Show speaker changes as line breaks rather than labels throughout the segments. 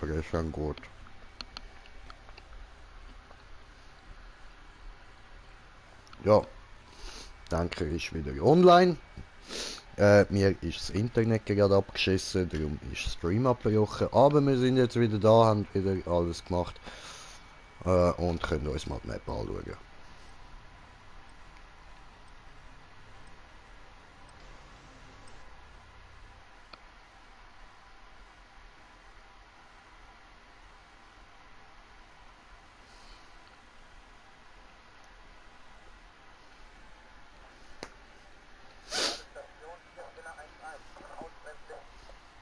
aber ist schon gut. Ja, danke, ist wieder online. Mir ist das Internet gerade abgeschissen, darum ist der Stream abgebrochen. Aber wir sind jetzt wieder da, haben wieder alles gemacht und können uns mal die Map anschauen.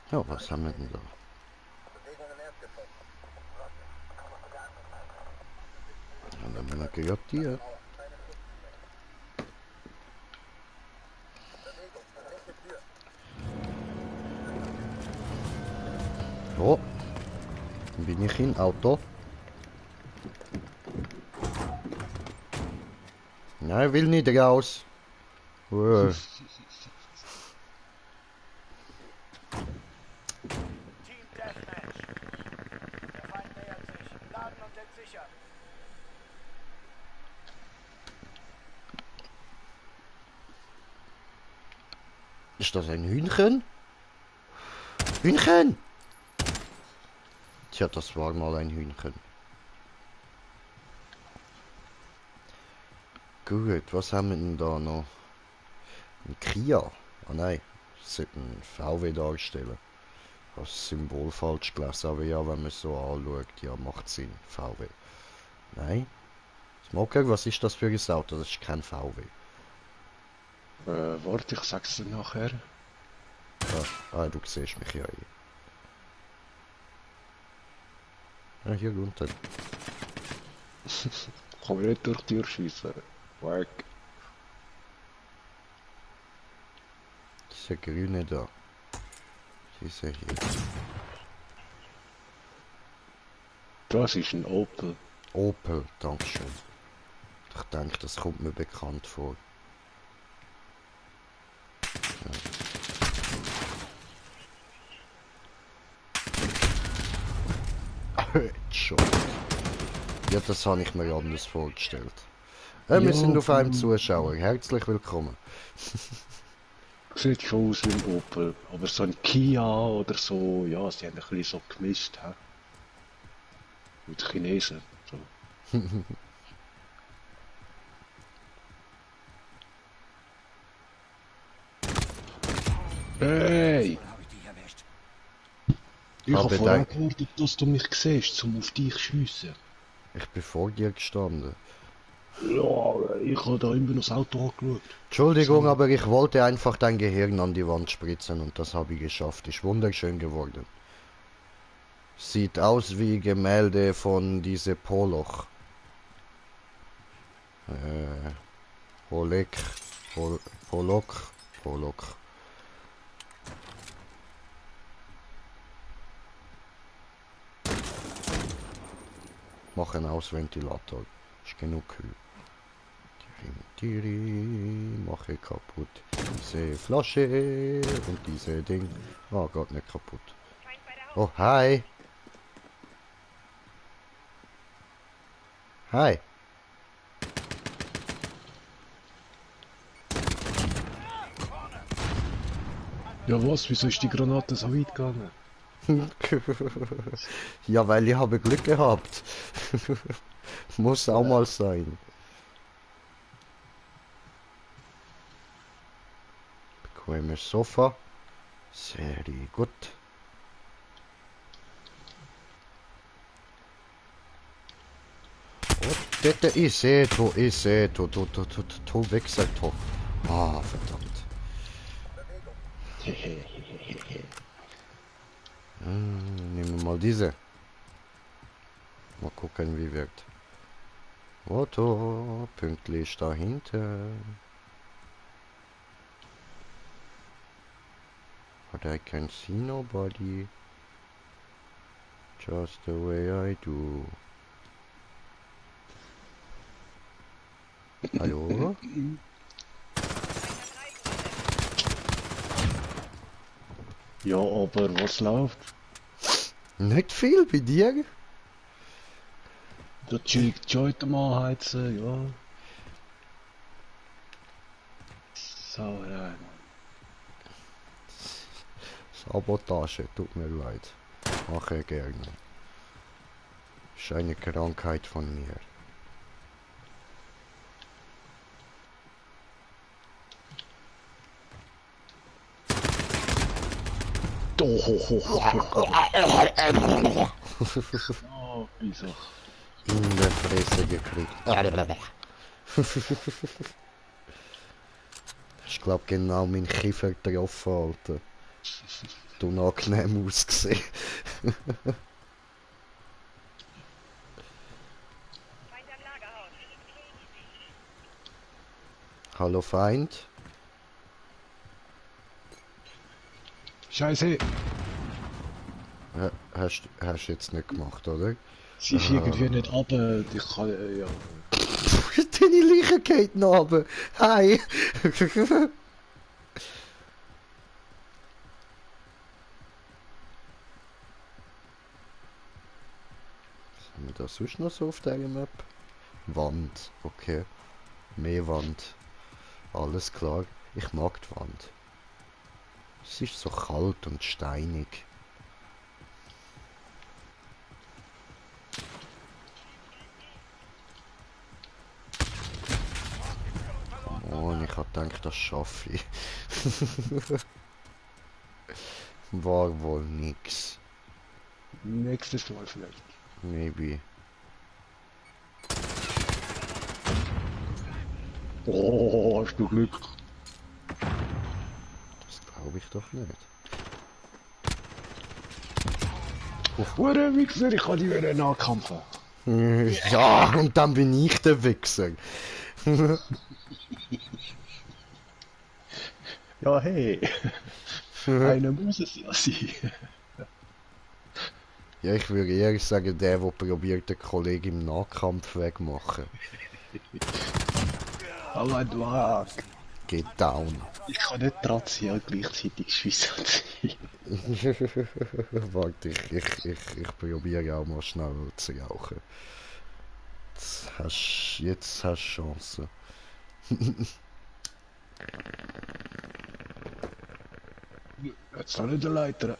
Ja, was haben wir denn da? Ja, dann haben wir gerade die. So, dann bin ich im Auto. Nein, will nicht raus.
Team Deathmatch. Der Feind nähert sich. Laden und entsichern.
Ist das ein Hühnchen? Hühnchen! Tja, das war mal ein Hühnchen. Gut, was haben wir denn da noch? Ein Kia. Ah nein, das sollte ein VW darstellen. Das Symbol falsch gelesen, aber ja, wenn man es so anschaut, ja, macht Sinn. VW. Nein. Smoker, was ist das für ein Auto? Das ist kein VW.
Warte, ich sag's dir nachher.
Du siehst mich ja eh. Ja, hier unten.
Kann ich nicht durch die Tür schiessen. Weg.
Diese grüne da. Diese hier.
Das ist ein Opel.
Opel, dankeschön. Ich denke, das kommt mir bekannt vor. Schon. Ja, das habe ich mir anders vorgestellt. Wir sind auf einem Zuschauer. Herzlich willkommen.
Sieht schon aus wie ein Opel. Aber so ein Kia oder so, ja, sie haben ein bisschen so gemischt. He? Mit Chinesen. So. Hey! Ich habe vorher gewartet, dass du mich siehst, um auf dich zu schiessen.
Ich bin vor dir gestanden.
Ja, ich habe da immer noch das Auto angeschaut.
Entschuldigung, aber ich wollte einfach dein Gehirn an die Wand spritzen und das habe ich geschafft. Ist wunderschön geworden. Sieht aus wie Gemälde von diese Poloch. Polok. Mach einen Ausventilator. Ist genug kühl. Mache kaputt diese Flasche und diese Ding. Oh Gott, nicht kaputt. Oh, hi. Hi.
Ja was, wieso ist die Granate so weit gegangen?
Ja, weil ich habe Glück gehabt. Muss auch mal sein. Bequemes Sofa. Sehr gut. Und dort ist tu wechselt doch. Ah, verdammt. Nehmen wir mal diese. Mal gucken, wie wirkt. Auto, pünktlich dahinter. But I can see nobody. Just the way I do. Hallo?
Ja, aber was läuft?
Nicht viel bei dir?
Der Joint mal heizen, ja. Sauerei, Mann.
Sabotage, tut mir leid. Mache gerne. Ist eine Krankheit von mir.
Oh, wieso?
In der Fresse gekriegt. Ich glaube genau mein Kiefer getroffen, Alter. Du unangenehm ausgesehen. Hallo Feind.
Scheiße!
Hast du jetzt nicht gemacht, oder?
Sie ist irgendwie nicht runter. Ich kann, ja.
Deine Leiche geht nach oben. Hi. Haben wir das sonst noch so auf der Map? Wand, okay. Mehr Wand. Alles klar. Ich mag die Wand. Es ist so kalt und steinig. Oh, ich hab gedacht, das schaffe ich. War wohl nix.
Nächstes Mal vielleicht.
Maybe.
Oh, hast du Glück.
Das glaube ich doch nicht.
Hure Wichser, ich kann die wieder nachkämpfen.
Ja, und dann bin ich der Wichser.
Ja, hey. Einer muss es ja sein.
Ja, ich würde eher sagen, der probiert den Kollegen im Nahkampf wegmachen.
Aber du hast.
Geht down.
Ich kann nicht dran ziehen und gleichzeitig schiessen ziehen.
Warte, ich probiere auch mal schnell zu rauchen. Jetzt hast du Chancen.
Jetzt habe ich den Leiter.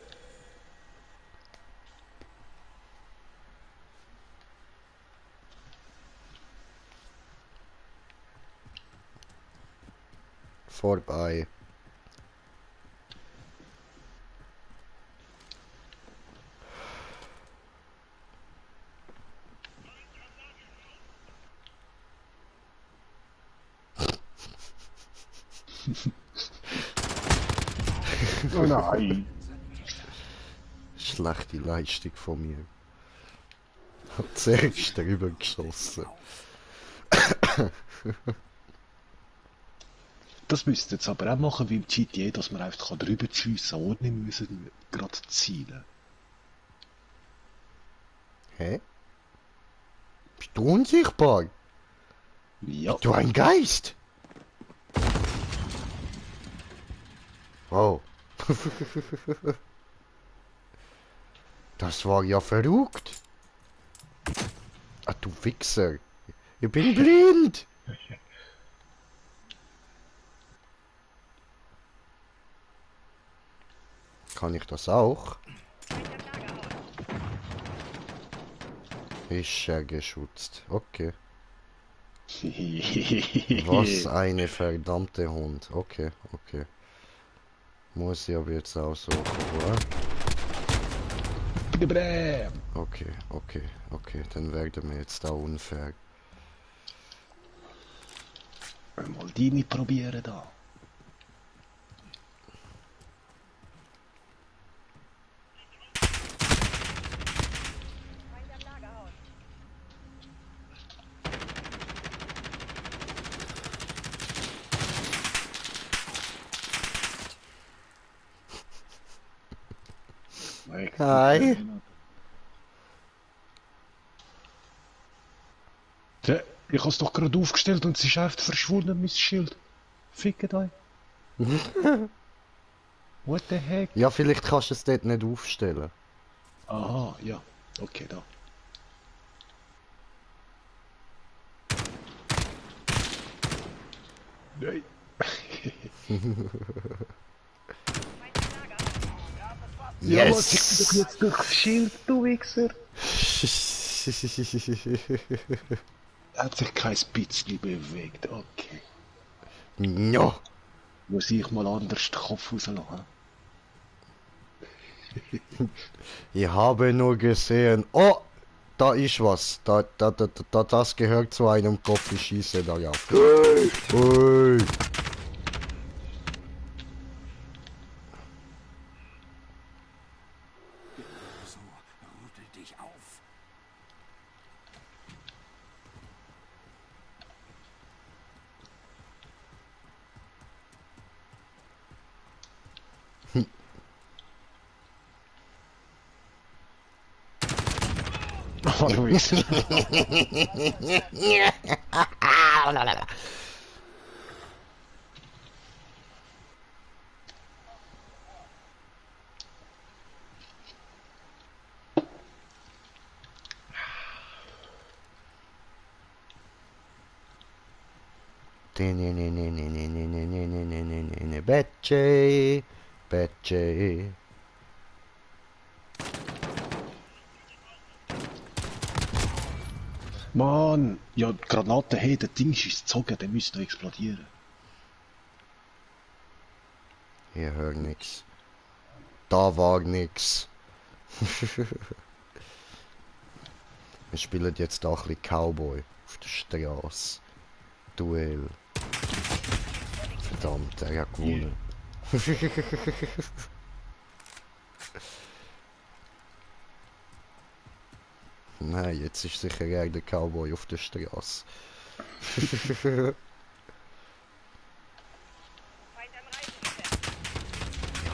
Vorbei.
Oh nein.
Schlechte Leistung von mir. Hab zuerst drüber geschossen.
Das müsst ihr jetzt aber auch machen wie im GTA, dass man einfach drüber schiessen kann, ohne müssen gerade zielen.
Hä? Bist du unsichtbar?
Ja.
Bist du ein Geist? Oh. Das war ja verrückt. Ah, du Wichser. Ich bin blind. Kann ich das auch? Ist er geschützt. Okay. Was eine verdammte Hund. Okay, okay. Muss ich aber jetzt auch so. Okay, okay, okay. Dann werden wir jetzt da unfair.
Mal deine probieren da.
Hi.
Ich hab's doch gerade aufgestellt und es ist einfach verschwunden, mein Schild. Fickt euch. What the heck?
Ja, vielleicht kannst du es dort nicht aufstellen.
Aha, ja. Okay, da. Nein. Ja, was ich doch
Yes!
jetzt durch das Schild, du Wichser? Er hat sich kein bisschen bewegt, okay.
No!
Muss ich mal anders den Kopf rauslassen?
Ich habe nur gesehen. Oh! Da ist was. Das gehört zu einem Kopf. Ich schieße darauf. Ui.
So, rüttel dich auf.
Oh, du Wichser.
Betche. Betche.
Mann, ja, die Granate, hey, der Ding ist gezogen, der müsste noch explodieren.
Hier hört nix. Da war nix. Wir spielen jetzt auch ein bisschen Cowboy auf der Straße. Duell. Verdammt, er hat gewonnen. Nein, jetzt ist sicher eher der Cowboy auf der Straße.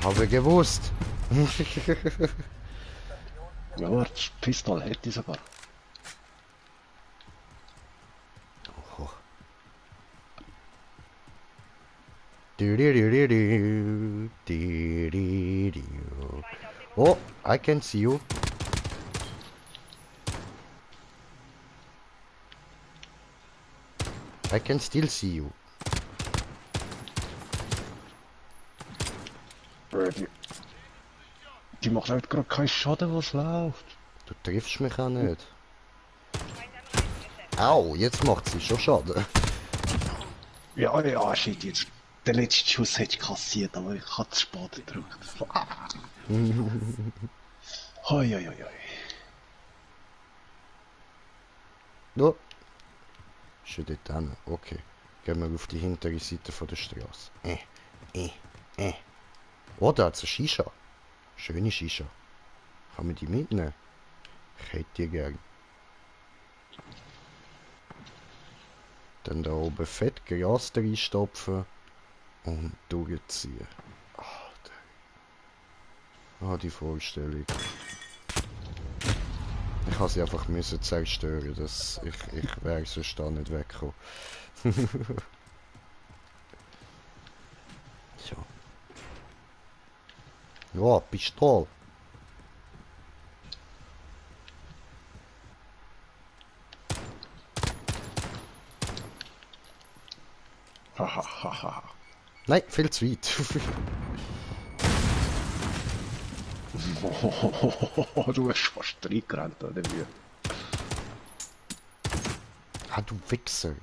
Habe gewusst.
Ja, warte, Pistol hätte ich sogar.
Oh. Du-du-du-du-du. Du-du-du. Oh, I can see you. I can still see you.
Die macht halt gerade keinen Schaden, was läuft.
Du triffst mich auch nicht. Au, jetzt macht sie schon Schaden.
Ja, ja, shit, jetzt. Der letzte Schuss hätte ich kassiert, aber ich hatte zu spät gedrückt. Hoi, hoi, hoi, hoi.
No. Schon dort hin. Okay. Gehen wir auf die hintere Seite von der Straße. Oh, da hat's eine Shisha. Schöne Shisha. Kann man die mitnehmen? Ich hätte die gern. Dann da oben fett Gras reinstopfen und durchziehen. Ah, die Vorstellung. Ich habe sie einfach müssen zerstören, dass ich wäre sonst da nicht weggekommen. So. Ja, Pistole.
Hahaha.
Nein, viel zu weit.
Du hast fast reingerannt, oder wie?
Ah, du Wichser.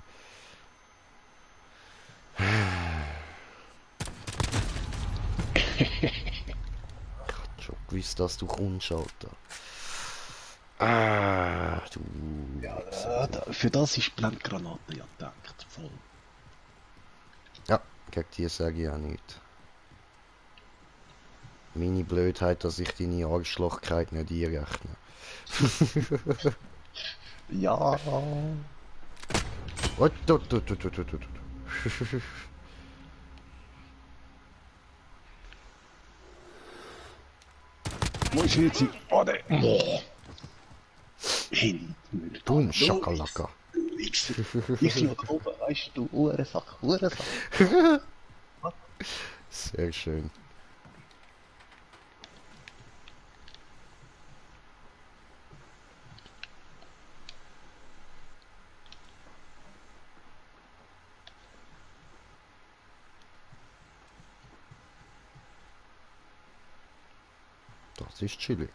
Ich hab schon gewusst, dass du kommst, Alter. Ah, du Wichser.
Für das ist Blendgranate ja gedacht, voll.
Ja, gegen die sage ich auch nicht. Meine Blödheit, dass ich deine Arschlochkeit nicht einrechne.
Ja.
Oh, du.
Wo ist jetzt? Oh, der. Hin.
Dumm Schakalaka.
Ich schaue da oben, weißt du, Uhrensack, Uhrensack.
Sehr schön. Es ist chillig.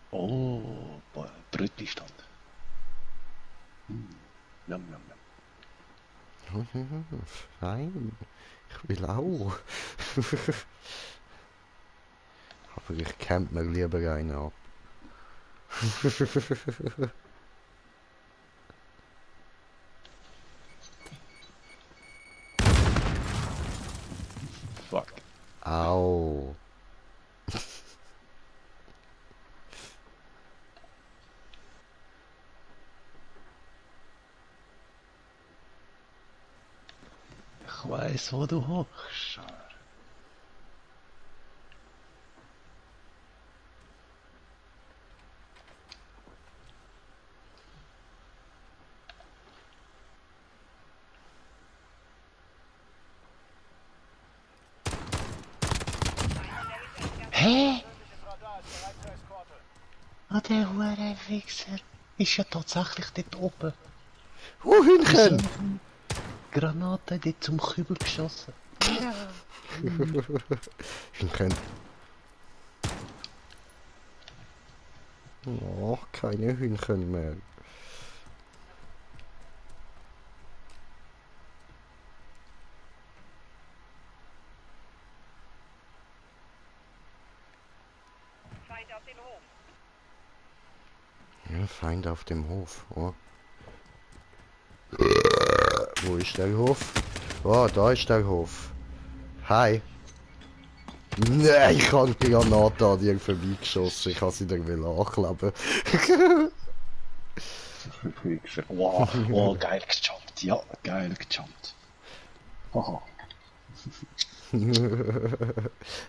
Oh, Brötchenstand. Yum, yum, yum.
Fein. Ich will auch. Aber ich camp mir lieber einen ab.
Fuck.
Au.
Ich weiss, wo du hockst. Hä? Ah, der Hurenwichser ist ja tatsächlich dort oben.
Hühnchen!
Granate dort zum Kübel geschossen.
Hühnchen. Oh, keine Hühnchen mehr.
Feind auf dem Hof.
Ja, Feind auf dem Hof. Oh. Wo ist der Hof? Oh, da ist der Hof. Hi. Nein, ich habe die Granate an dir vorbeigeschossen. Ich habe sie dir ankleben.
Wichser. Wow, oh, geil gejumpt. Ja, geil gejumpt. Haha.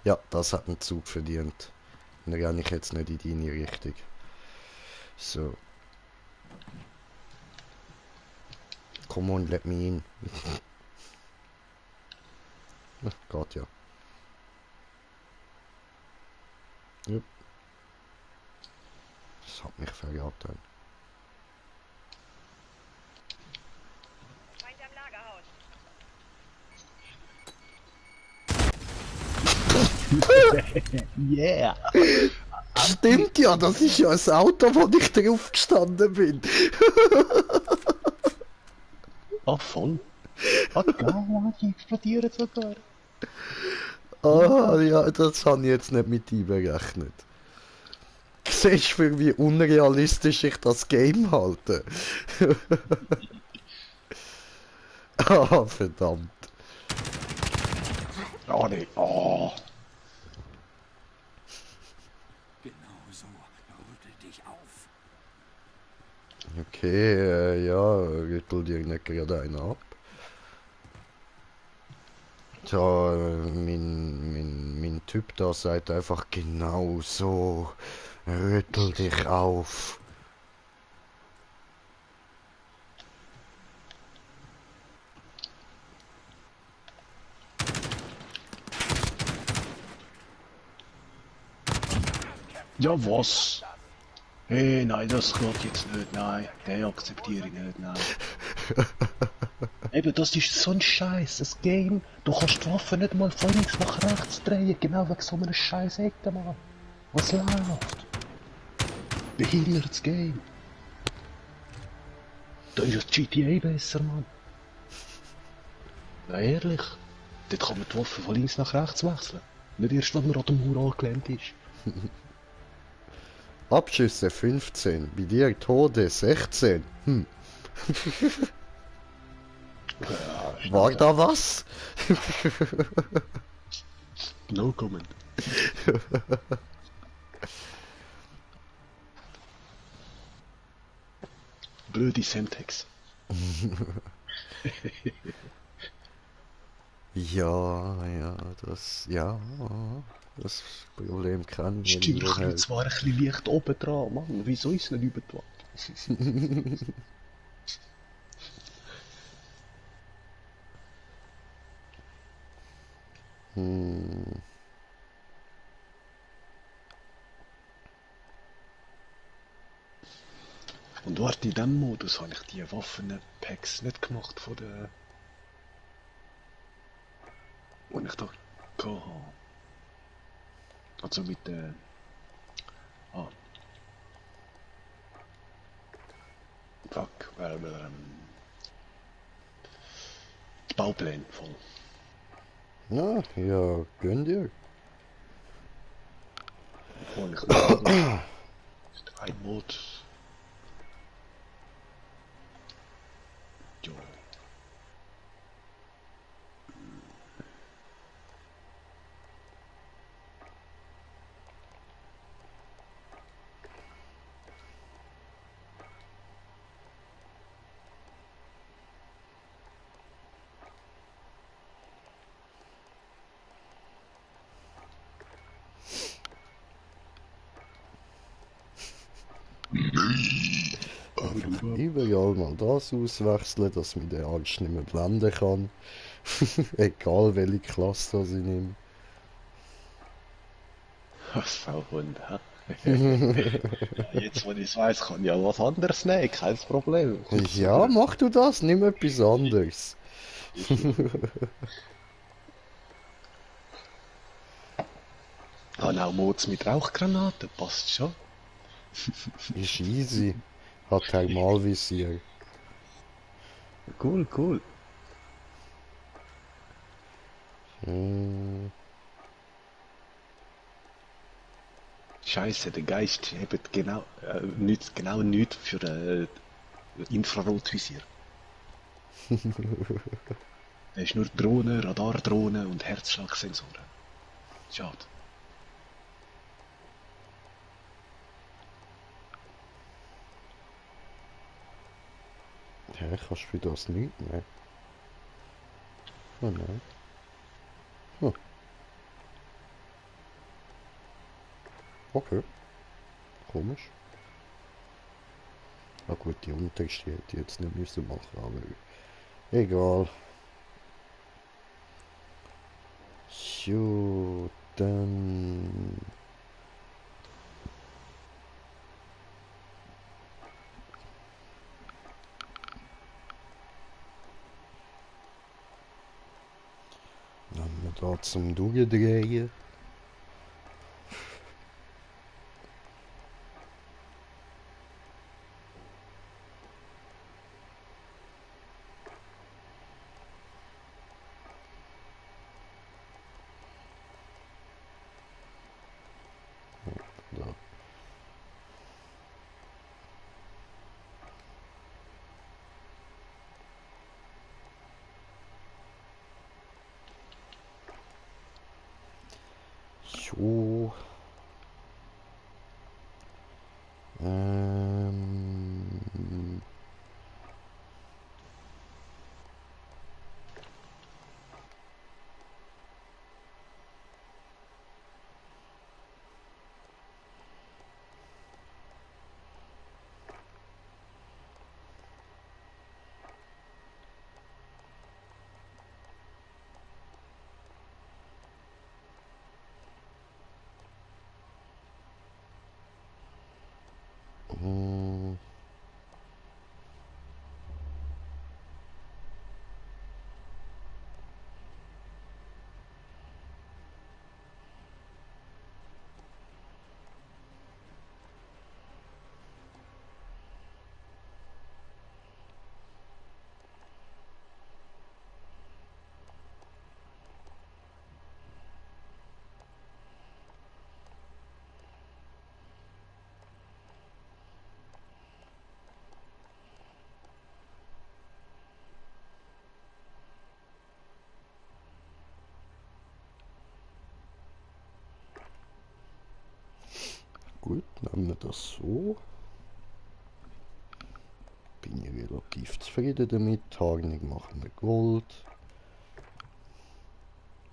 Ja, das hat ein Zug verdient. Dann renne ich jetzt nicht in deine Richtung. So. Come on, let me in. Geht ja. Jupp. Das hat mich verraten.
Feind am Lagerhaus.
Yeah!
Stimmt ja, das ist ja ein Auto, wo ich drauf gestanden bin.
Ah, voll. Ah, geil, die explodieren sogar.
Ah, ja, das habe ich jetzt nicht mit einberechnet. Siehst du, wie unrealistisch ich das Game halte? Ah, verdammt.
Oh, nee. Oh.
Genau so. Rüttel dich auf.
Okay, ja, rüttel dir nicht gerade einen ab. Tja, mein Typ da sagt einfach genau so. Rüttel dich auf.
Ja, was? Hey, nein, das geht jetzt nicht, nein. Den akzeptiere ich nicht, nein. Eben, das ist so ein Scheiß, das Game. Du kannst die Waffe nicht mal von links nach rechts drehen, genau wegen so einem scheiß Ecke, Mann. Was läuft? Behindertes Game. Da ist das GTA besser, Mann. Ja, ehrlich. Dort kann man die Waffe von links nach rechts wechseln. Nicht erst, wenn man an dem Mauer angelehnt ist.
Abschüsse 15, bei dir Tode 16.
Ja,
War da was?
No comment. Blöde Semtex.
Ja, das Problem kann ich
Stimmt, ich bin
irgendwoher.
zwar ein bisschen leicht oben dran, Mann. Wieso ist es nicht über die Wand?
Hm.
Und warte, in diesem Modus habe ich die Waffen-Packs nicht gemacht von der... die ich da hatte. Also mit der... Ah. Fuck, die Baupläne voll.
Ja, ja, gönn dir.
Und ich mache ein Mod. Jo.
Einfach überall mal das auswechseln, dass man den Angst nicht mehr blenden kann. Egal welche Klasse das ich nehme.
Was V-Hund, hä? Ja, jetzt, wo ich es weiss, kann ich ja was anderes nehmen, kein Problem.
Ja, mach du das, nimm etwas anderes.
Habe auch Mods mit Rauchgranaten, passt schon.
Ist easy. Hat Thermalvisier.
Cool, cool.
Hm,
Scheiße, der Geist hebt genau nichts für Infrarotvisier. Er ist nur Drohne, Radardrohne und Herzschlagsensoren. Schade.
hä, kannst du für das nichts mehr? Oh nein. Hm, okay, komisch. Na gut, die Unterste hätte ich jetzt nicht müssen machen, aber egal. So, dann... Haben wir da zum Durchdrehen. Da. So. Ähm, hm, gut, nehmen wir das so. Bin ich relativ zufrieden damit. Tarnung machen wir Gold.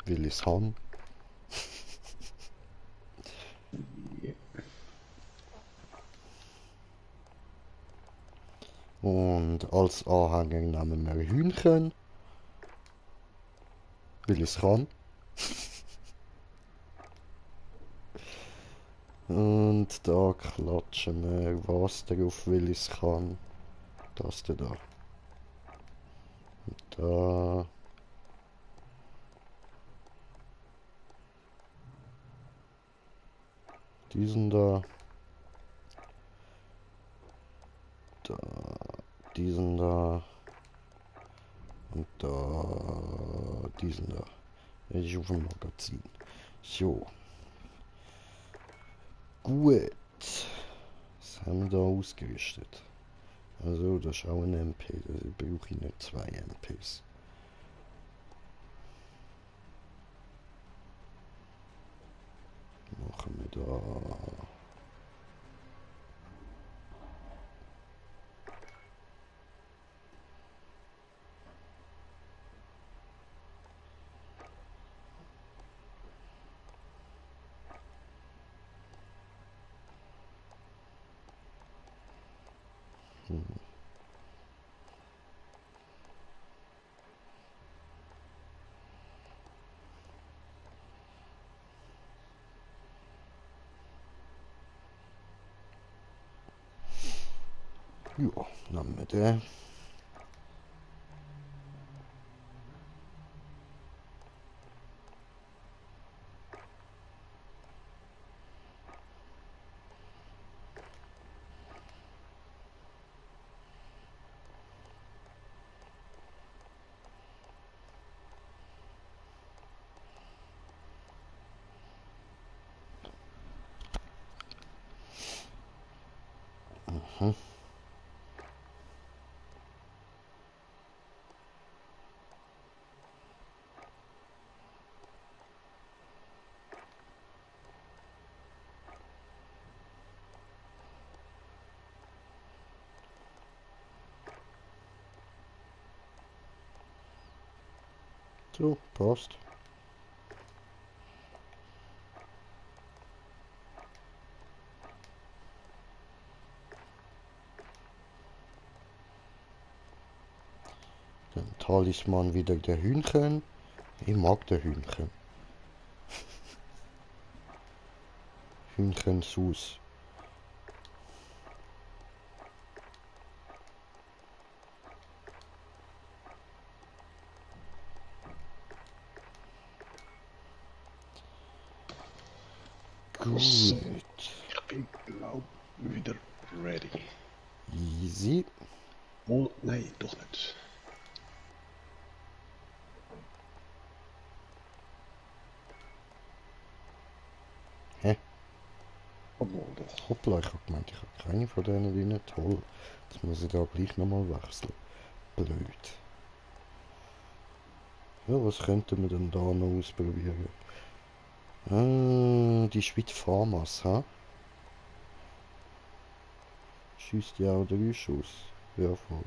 Will ich es haben. Und als Anhänger nehmen wir Hühnchen. Weil ich es kann. Und da klatschen wir was drauf, weil ich es kann. Das da. Und da. Diesen da. Da. Diesen da. Und da. Diesen da. Das ist auf dem Magazin. So. Gut. Was haben wir da ausgerüstet? Also, das ist auch ein MP. Da brauche ich nicht 2 MPs. Machen wir da. Ja, nehmen wir den. Mhm. So, passt. Dann Talisman wieder der Hühnchen. Ich mag der Hühnchen. Hühnchensauce.
So,
Gut.
ich bin, glaub, wieder ready.
Easy.
Oh, nein, doch nicht.
Hä?
Obwohl doch.
Hoppla, ich hab gemeint, ich habe keine von denen drin. Toll. Jetzt muss ich da gleich nochmal wechseln. Blöd. Ja, was könnten wir denn da noch ausprobieren? Die Schweiz Farmers, ha? Schießt ja auch 3 Schuss. Ja, voll.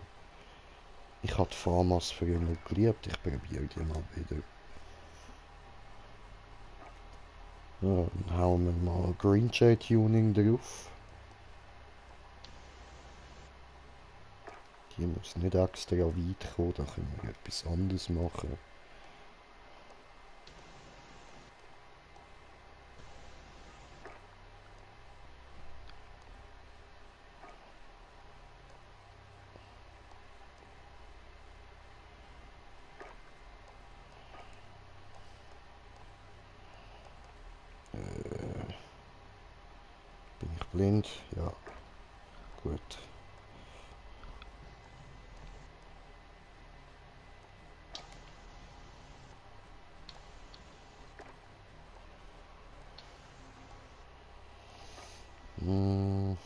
Ich hatte Farmers früher noch geliebt. Ich probiere die mal wieder. Ja, dann hauen wir mal Green Jay Tuning drauf. Die muss nicht extra weit kommen, da können wir etwas anderes machen. Bin ich blind? Ja, gut. Hm.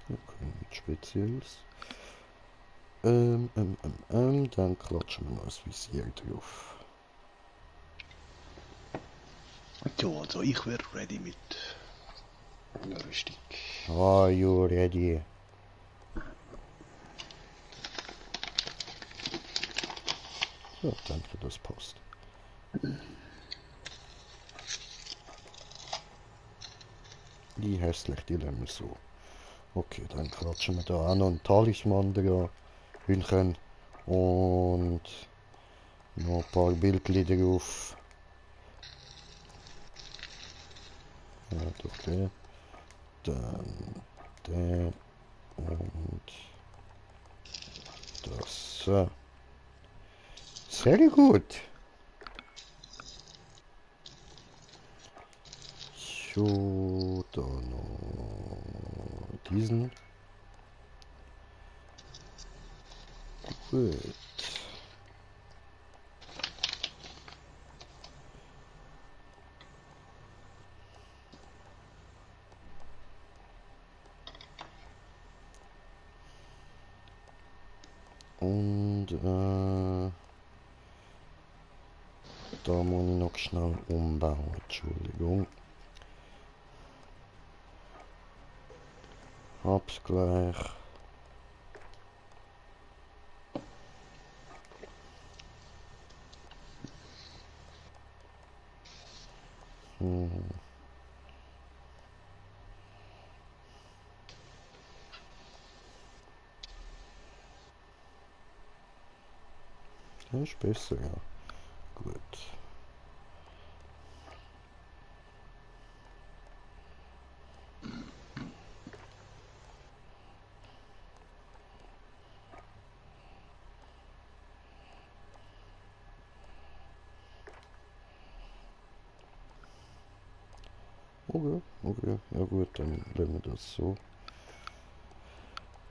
Okay, mit Spezielles. Dann klatschen wir noch ein Visier drauf.
Ja, also ich wäre ready mit einer Rüstung.
Are you ready? Ja, danke, das passt. Die hässlich, die nehmen wir so. Okay, dann quatschen wir da auch noch einen Talisman dran. Hühnchen. Und noch ein paar Bildchen drauf. Ja, doch der. Dann der. Und das. So. Sehr gut. So, da noch diesen. Gut. Und da muss ich noch schnell umbauen, Entschuldigung. Hab's gleich. Das ist besser, ja. Gut. Okay, okay, ja gut, dann lassen wir das so.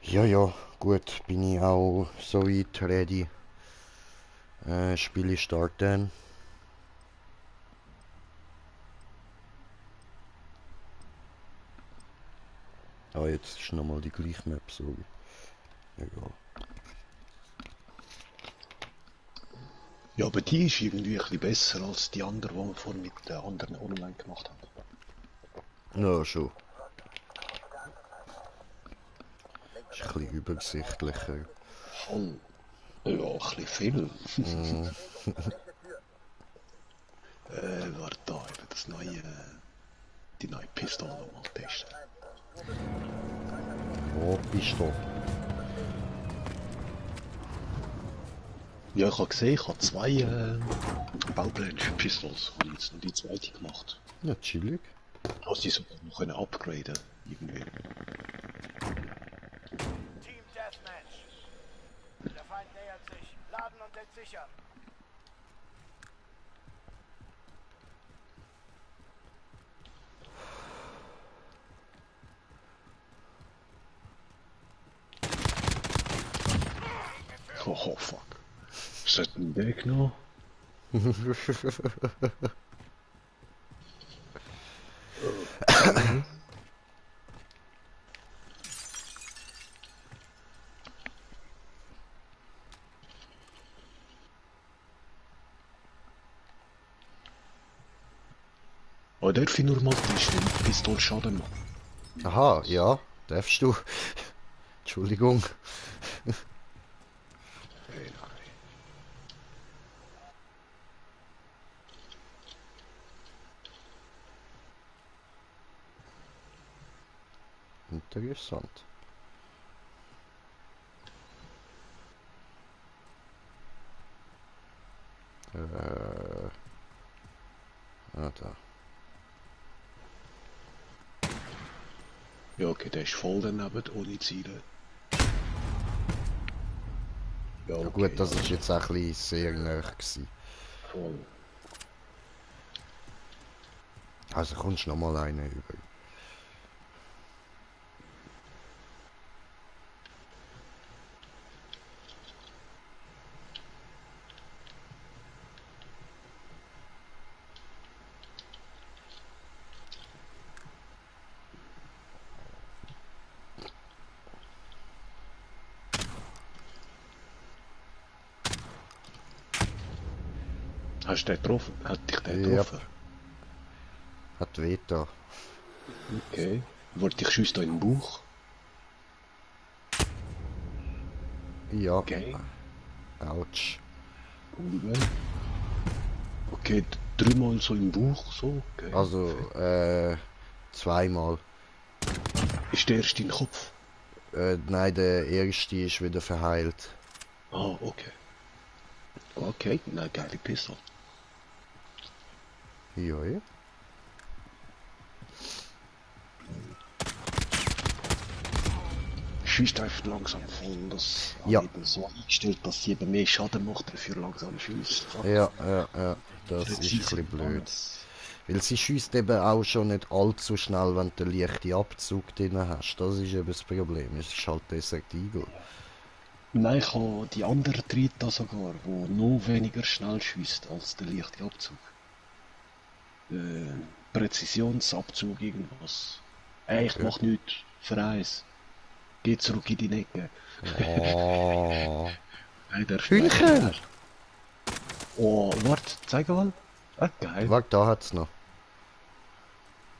Ja, ja, gut, bin ich auch so weit ready. Spiele starten. Ah, jetzt ist nochmal die gleiche Map, sorry. Egal.
Ja, aber die ist irgendwie ein bisschen besser als die andere, die wir vorhin mit den anderen online gemacht haben.
Ja, schon. Ist ein bisschen übersichtlicher.
Voll. Ja, ein bisschen viel. Warte da, eben das neue, die neue Pistole mal testen.
Oh, Pistole.
Ja, ich habe gesehen, ich habe zwei Baupläne für Pistols. Ich habe jetzt noch die zweite gemacht.
Ja, chillig.
Hast die sogar noch können upgraden irgendwie.
Team Deathmatch. Der Feind nähert sich. Laden und entsichern.
Oh, fuck. Ist das ein Deck noch? Oh, darf ich nur mal testen, wie die Pistole Schaden macht?
Aha, ja, darfst du. Entschuldigung.
Hey, nein.
Interessant. Ah, da.
Ja, okay, der ist voll daneben, ohne Ziele. Ja,
Ja
okay,
gut, das ist jetzt auch ein bisschen sehr nah gewesen.
voll.
Also kommst du noch mal einen über.
Hast du den getroffen? Hat dich der
Ja,
getroffen?
hat weh da.
Okay. Wollte ich schießt da in den Bauch?
Ja.
Okay.
Autsch.
Ungeil. Okay, dreimal so im Bauch, so, okay.
Also, zweimal.
Ist der erste in den Kopf?
Nein, der erste ist wieder verheilt.
Ah, okay. Okay, na geile Pistole.
Ja, ja.
Schießt einfach langsam voll. Das
Ja.
habe ich eben so eingestellt, dass sie eben mehr Schaden macht, dafür langsam schießt.
Ja, ja. Das ist ein bisschen blöd. Weil sie schießt eben auch schon nicht allzu schnell, wenn du den leichten Abzug drin hast. Das ist eben das Problem. Es ist halt Desert Eagle.
Nein, ich habe die andere Trita sogar, wo noch weniger schnell schießt als der leichte Abzug. Präzisionsabzug, irgendwas. Ey, ich mach nichts. Für eins. Geh zurück in die Ecke.
Oh.
Hey, der
Hühnchen!
Oh, warte, zeig mal. Ah, geil.
Warte, da hat's noch.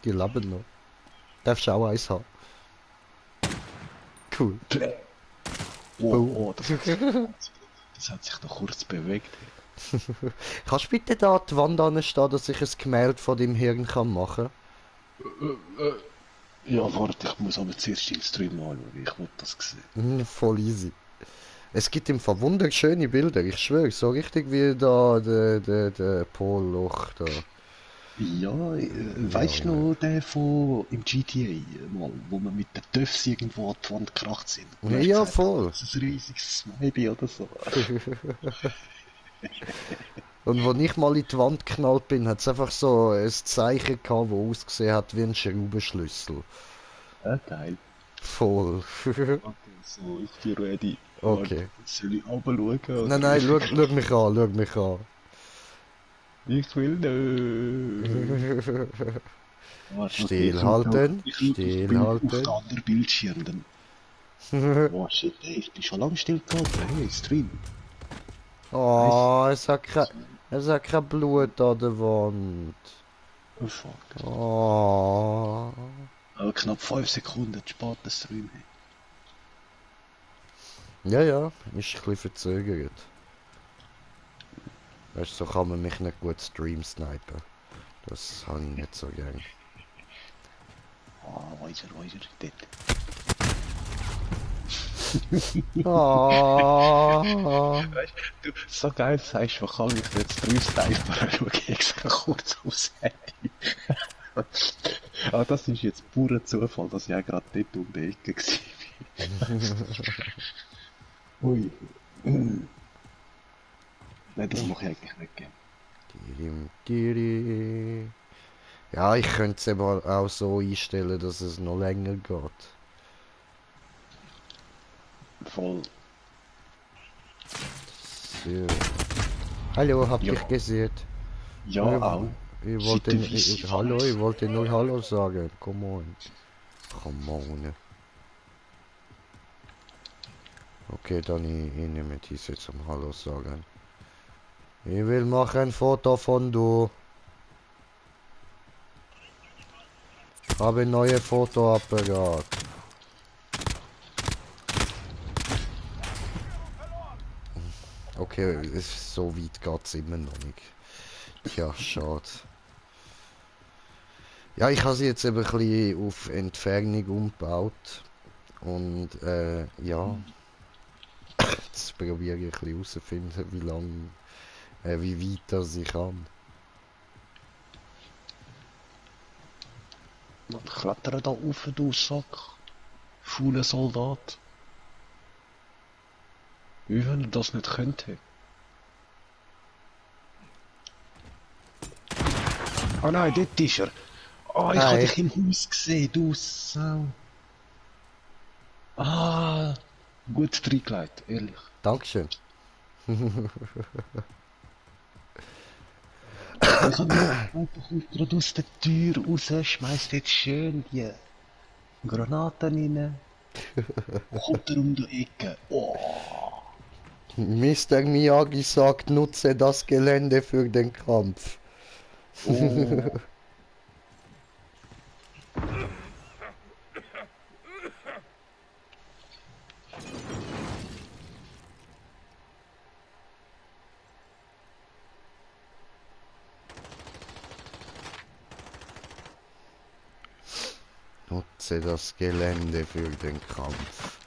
Die leben noch. Darfst du auch eins haben. Cool.
Oh, das hat sich doch kurz bewegt.
Kannst du bitte da an die Wand anstehen, dass ich ein Gemälde von deinem Hirn kann machen
Ja, warte, ich muss aber zuerst den Stream anschauen. Ich will das sehen.
kann? Voll easy. Es gibt im Fall wunderschöne Bilder, ich schwöre, so richtig wie da der Polloch da.
Ja, weißt du noch, der von im GTA, mal, wo wir mit den Töffs irgendwo an die Wand gekracht sind? Und er
Ja,
gesagt hat,
voll.
das ist ein riesiges Smiley oder so.
Und als ich mal in die Wand geknallt bin, hat es einfach so ein Zeichen gehabt, das ausgesehen hat wie ein Schraubenschlüssel.
Ja, geil.
Voll.
Okay, so, ich bin ready.
Okay.
Warte, soll ich runterschauen?
Nein, schau mich an, schau mich an.
Ich will nicht. Warte,
Stillhalten,
Auf
stillhalten.
den anderen Bildschirm. Dann. Oh shit, ey, ich bin schon lange still gehalten. Hey, Stream.
Oh, es hat kein Blut an der Wand.
Oh fuck.
Oh.
Aber knapp 5 Sekunden spart der Stream. Hey.
Ja, ist ein bisschen verzögert. Weißt du, so kann man mich nicht gut stream snipen. Das habe ich nicht so gern.
Ah, weiser, dort.
Oh.
Weißt du, so geil sagst, wo kann ich jetzt Stream snipen? Schau ich extra kurz aufs Handy. Ah, das ist jetzt purer Zufall, dass ich auch gerade dort um die Ecke war. Ui. Nein, das mache ich eigentlich nicht gerne.
Ja, ich könnte es aber auch so einstellen, dass es noch länger geht.
Voll.
So. Hallo, habt
Ja.
ihr gesehen?
Ja, auch.
Ich
Seit
wollte,
der Weisse
hallo,
weiß.
ich wollte nur Hallo sagen. Come on. Come on. Okay, dann ich nehme diese zum Hallo sagen. Ich will machen ein Foto von du. Habe ein neues Fotoapparat. Okay, so weit geht's immer noch nicht. Tja, schade. Ja, ich habe sie jetzt eben ein bisschen auf Entfernung umgebaut. Und ja. Jetzt probiere ich ein bisschen herauszufinden, wie lang, wie weit das ich kann.
Man klettert da rauf, du Sack. Fauler Soldat. Wie wenn er das nicht könnte. Ah nein, dort ist er. Ah, ich habe
Hi.
dich im Haus gesehen, du Sau. Ah, gut reingelegt, ehrlich.
Dankeschön.
Ich habe einfach gerade aus der Tür raus, schmeißt jetzt schön die Granaten rein. Kommt er um die Ecke. Oh.
Mr. Miyagi sagt, nutze das Gelände für den Kampf.
Oh.
Nutze das Gelände für den Kampf.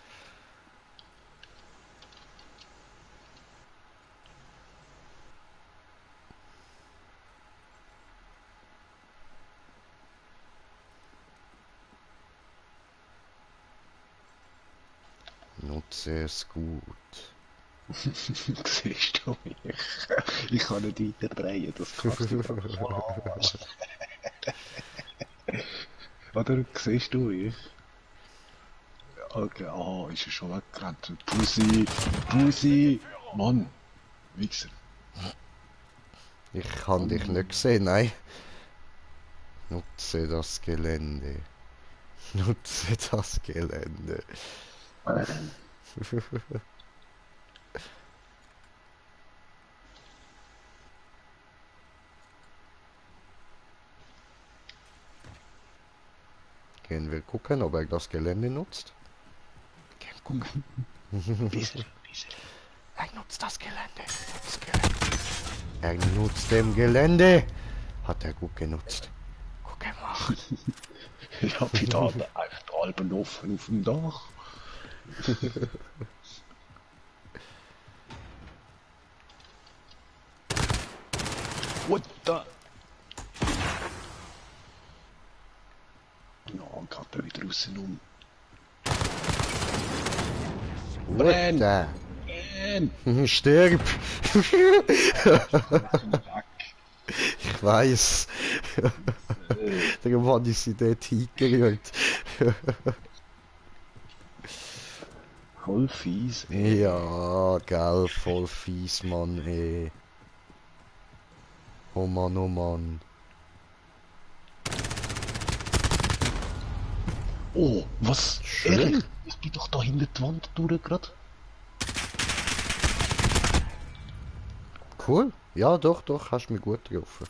Nutze es gut.
Siehst du mich? Ich kann nicht weiter drehen, das kannst du voll an. Oder siehst du mich? Okay, ist er schon weggerannt. Pussy! Mann! Wichser.
Ich kann dich nicht sehen, nein. Nutze das Gelände. Nutze das Gelände. Gehen wir gucken, ob er das Gelände nutzt. Gehen gucken.
Bisschen.
Er nutzt das Gelände. Er nutzt dem Gelände. Hat er gut genutzt. Guck mal.
Ich hab wieder einfach die Alben offen auf dem Dach. What the? Ja, geht er wieder raus um. Brenn! Brenn!
Stirb! Ich weiß. Der Mann ist in dort hingerührt.
Voll fies.
Ja, gell, voll fies, Mann, ey. Oh Mann, oh Mann.
Oh, was?
Schön.
Ehrlich? Ich bin doch da hinter die Wand durch gerade.
Cool. Ja, doch, hast mich gut getroffen.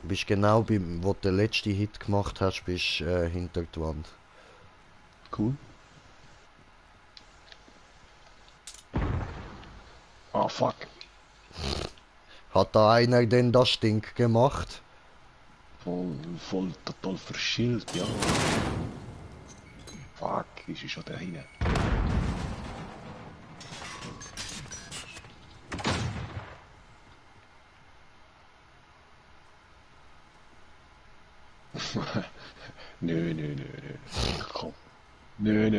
Bist genau beim, wo du den letzten Hit gemacht hast, bist hinter die Wand.
Cool. Ah, fuck.
Hat da einer denn das Stink gemacht?
Voll total verschillt, ja. Fuck, ist er schon da hinten. Nö. Komm. Nö.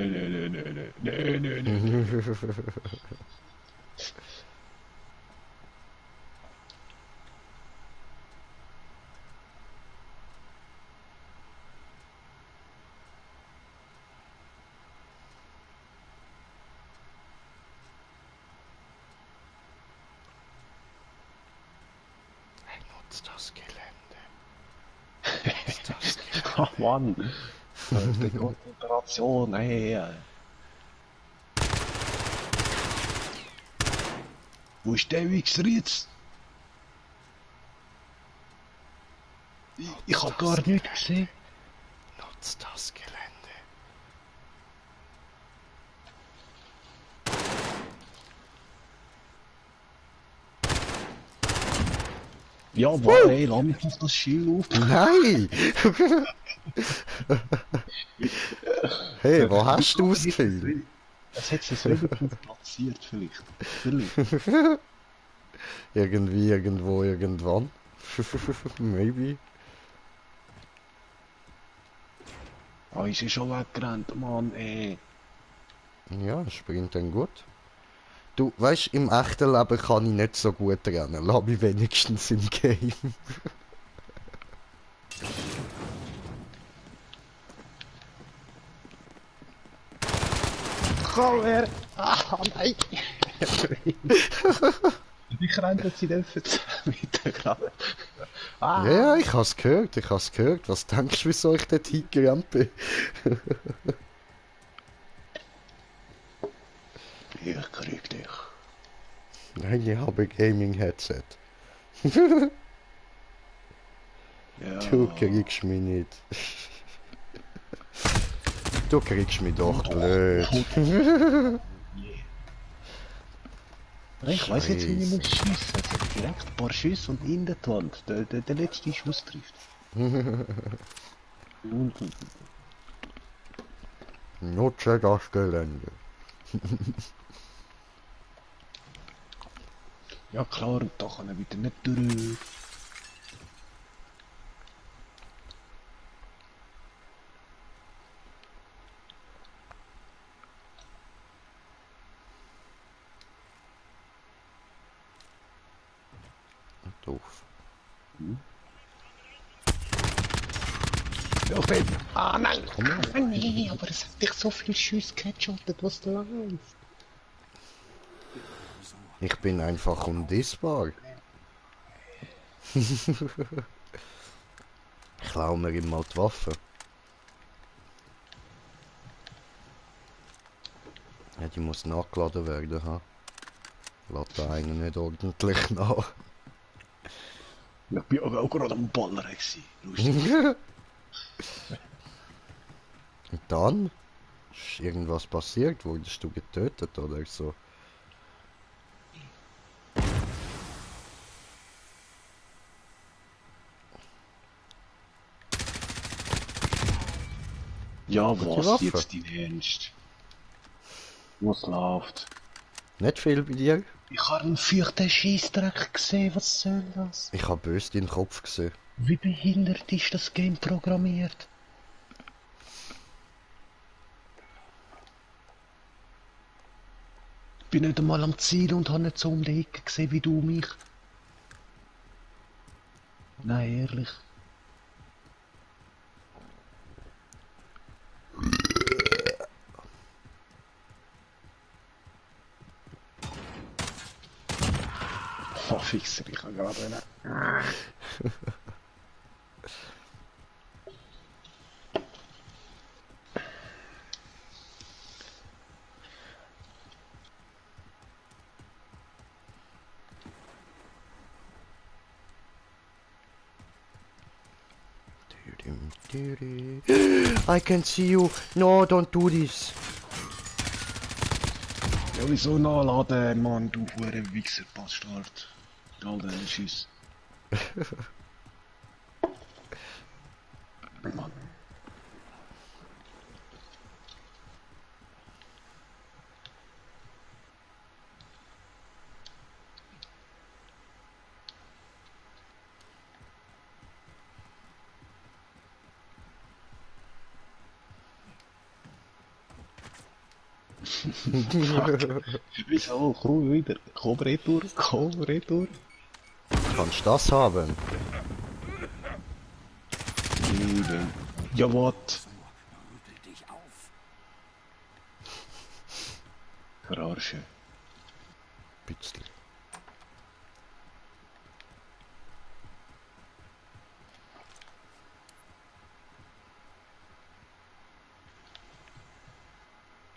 Nutzt das Gelände. Nutzt das Gelände.
Ach Mann. Die Konzentration, ey. Wo ist der Wichser jetzt? Ich hab gar nichts gesehen.
Nutzt das Gelände.
Jawohl, ey, lass mich auf das Schild auf.
Nein! Hey, wo hast du es gefilmt?
Es hat sich wenigstens platziert, vielleicht.
Irgendwie, irgendwo, irgendwann. Maybe.
Ah, ist er schon weggerannt, Mann, ey.
Ja, springt dann gut. Du, weißt, im echten Leben kann ich nicht so gut rennen. Lass mich wenigstens im Game.
Komm her! Ah, nein! Ich renne jetzt in den Meter gerade. Ah!
Ja, ich hab's gehört. Was denkst du, wieso ich dort hingerannt bin?
Ich krieg dich.
Nein, ich habe Gaming-Headset.
Ja.
Du kriegst mich nicht. Du kriegst mich doch blöd.
Ich weiß jetzt, wie ich muss schiessen. Also direkt ein paar Schüsse und in der Wand. Der letzte Schuss trifft.
Nutze das Gelände.
Ja klar, und da kann er wieder nicht durch. Ja, Fett. Ah, nein.
Komm her.
Ah, nee, aber es hat dich so viel Schüsse geheadshottet, was da läuft.
Ich bin einfach undissbar. Ich klaue mir ihm mal die Waffe. Ja, die muss nachgeladen werden, ha? Lädt da einen nicht ordentlich nach.
Ich bin auch gerade am Ballern gewesen. Lustig.
Und dann? Ist irgendwas passiert? Wurdest du getötet oder so?
Ja,
die
was
Waffe?
jetzt dein Ernst? Was läuft?
Nicht viel bei dir?
Ich habe einen feuchten Scheissdreck gesehen, was soll das?
Ich habe böse deinen Kopf gesehen.
Wie behindert ist das Game programmiert? Ich bin nicht einmal am Ziel und habe nicht so um die Ecke gesehen wie du mich. Nein, ehrlich. Oh, Fixer, ich habe gerade einen.
I can see you. No, don't do this.
Ja, wieso nachladen, Mann, du hure Wichser, Bastard. Mit all deinen Schüssen. Mann. Wieso? Komm wieder. Komm retour, komm retour.
Kannst du das haben?
Eben. Ja, what?
Rüttel dich auf.
Verarschen.
Bisschen.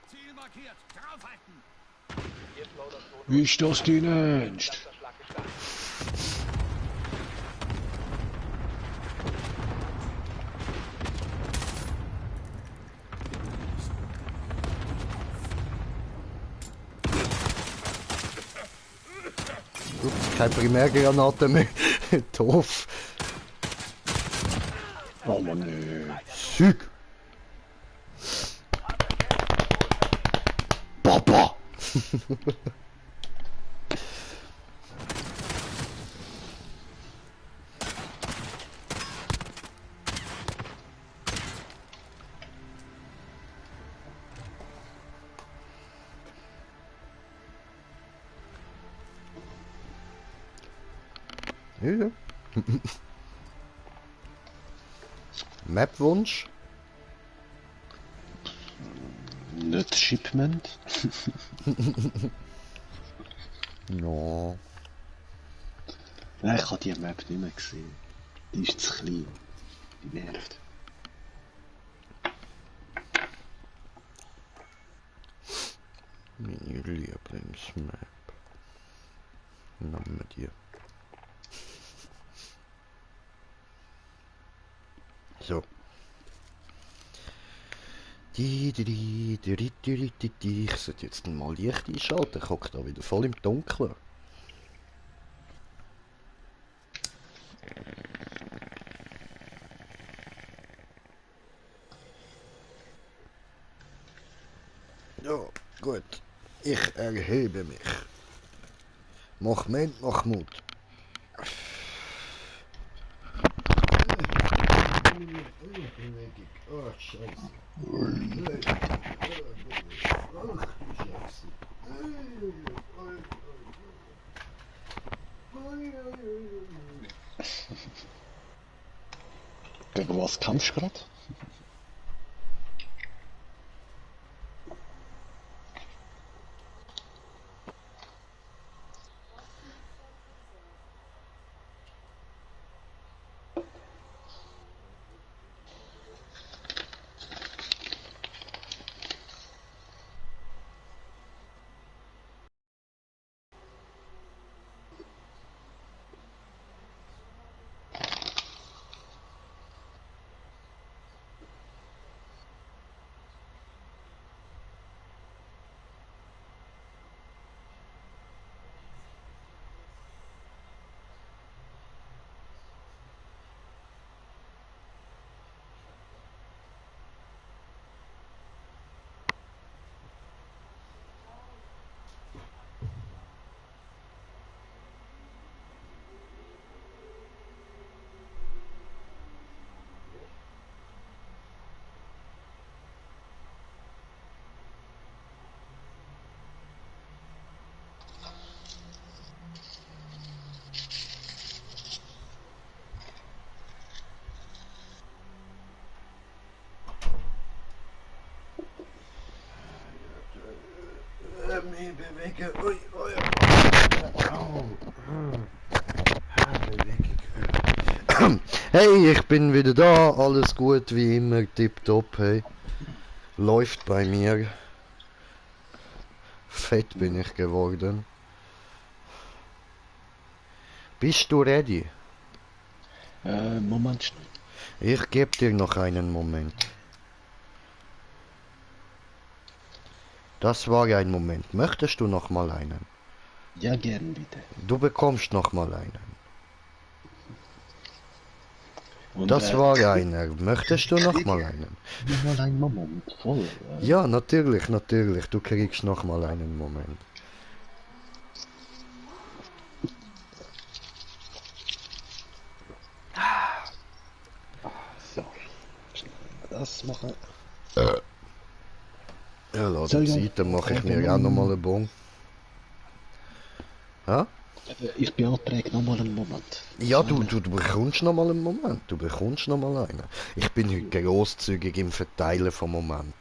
Ziel markiert. Draufhalten.
Wie ist das dein Ernst?
Ups, keine Primärgranate mehr. Doof.
Oh Mann, nö.
Sieg. Papa. Ja. Mapwunsch?
Nicht Shipment?
No.
Nein, ich habe die Map nicht mehr gesehen. Die ist zu klein. Die nervt.
Meine Lieblingsmap. Nehmen wir die. So. Ich sollte jetzt mal Licht einschalten. Ich hocke da wieder voll im Dunkeln. Ja, gut. Ich erhebe mich. Mahmoud, Mahmoud. Oh, Scheiße.
Gegen was kämpfst du gerade?
Mich bewegen. Ui, ui. Au. Bewegung. Hey, ich bin wieder da. Alles gut wie immer. Tipptopp. Hey. Läuft bei mir. Fett bin ich geworden. Bist du ready?
Moment schnell.
Ich gebe dir noch einen Moment. Das war ein Moment. Möchtest du noch mal einen?
Ja, gern bitte.
Du bekommst noch mal einen.
Und,
Das war einer. Möchtest du noch mal einen?
Nur mal einen Moment, voll.
Ja, natürlich, natürlich. Du kriegst noch mal einen Moment.
So. Das machen.
Ja, lass
Soll
die
ich
Zeit, dann mache ich
anfangen?
mir auch noch mal einen Bon. Ja?
Ich beantrage nochmal einen Moment.
Ja, du bekommst noch mal einen Moment. Du bekommst noch mal einen. Ich bin heute grosszügig im Verteilen vom Moment.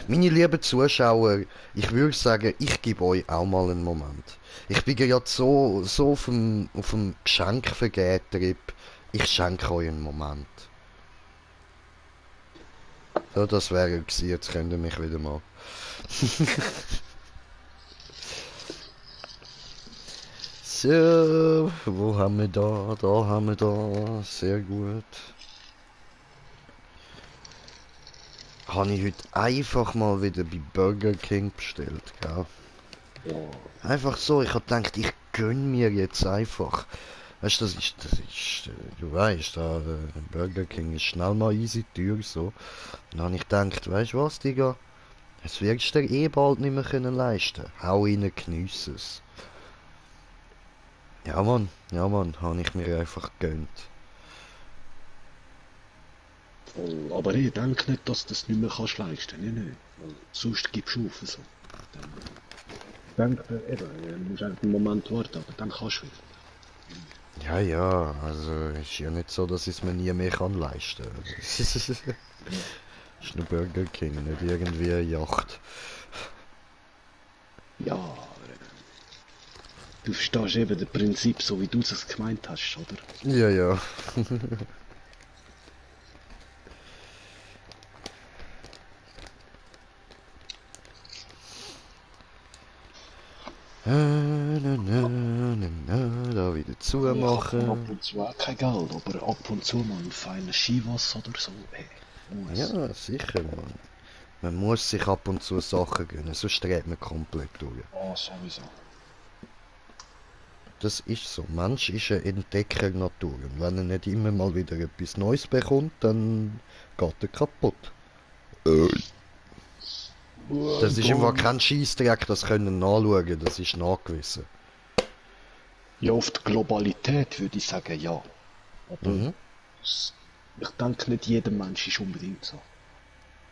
Meine lieben Zuschauer, ich würde sagen, ich gebe euch auch mal einen Moment. Ich bin gerade so auf dem Geschenkvergehen-Trip. Ich schenke euch einen Moment. So, das wäre gewesen. Jetzt könnt ihr mich wieder mal. So, wo haben wir da? Da haben wir da. Sehr gut. Habe ich heute einfach mal wieder bei Burger King bestellt, gell?
Ja.
Einfach so, ich hab gedacht, ich gönn mir jetzt einfach. Weißt du, du weißt, da, Burger King ist schnell mal easy teuer, so. Dann habe ich gedacht, weißt du was, Digga? Das wirst du dir eh bald nicht mehr können leisten. Hau rein, geniess es. Ja, Mann, habe ich mir einfach gegönnt.
Voll. Aber ich denke nicht, dass du das nicht mehr kannst leisten. Nein. Weil sonst gibst du auf. So. Dann denke eben, du musst einfach einen Moment warten, aber dann kannst du wieder.
Ja, also ist ja nicht so, dass ich es mir nie mehr kann leisten. Ist nur Burger King, nicht irgendwie eine Yacht.
Ja, aber du verstehst eben das Prinzip, so wie du es gemeint hast, oder?
Ja. Da wieder
Ich habe
zumachen.
ab und zu auch kein Geld, aber ab und zu mal ein feines Skiwasser oder so. Hey, muss.
Ja, sicher, Mann. Man muss sich ab und zu Sachen gönnen, sonst dreht man komplett durch.
Ah, sowieso.
Das ist so. Mensch ist ein Entdecker Natur. Und wenn er nicht immer mal wieder etwas Neues bekommt, dann geht er kaputt. Das ist einfach kein Scheissdreck, das können nachschauen, das ist nachgewiesen.
Ja, auf die Globalität würde ich sagen, ja. Aber ich denke, nicht jeder Mensch ist unbedingt so.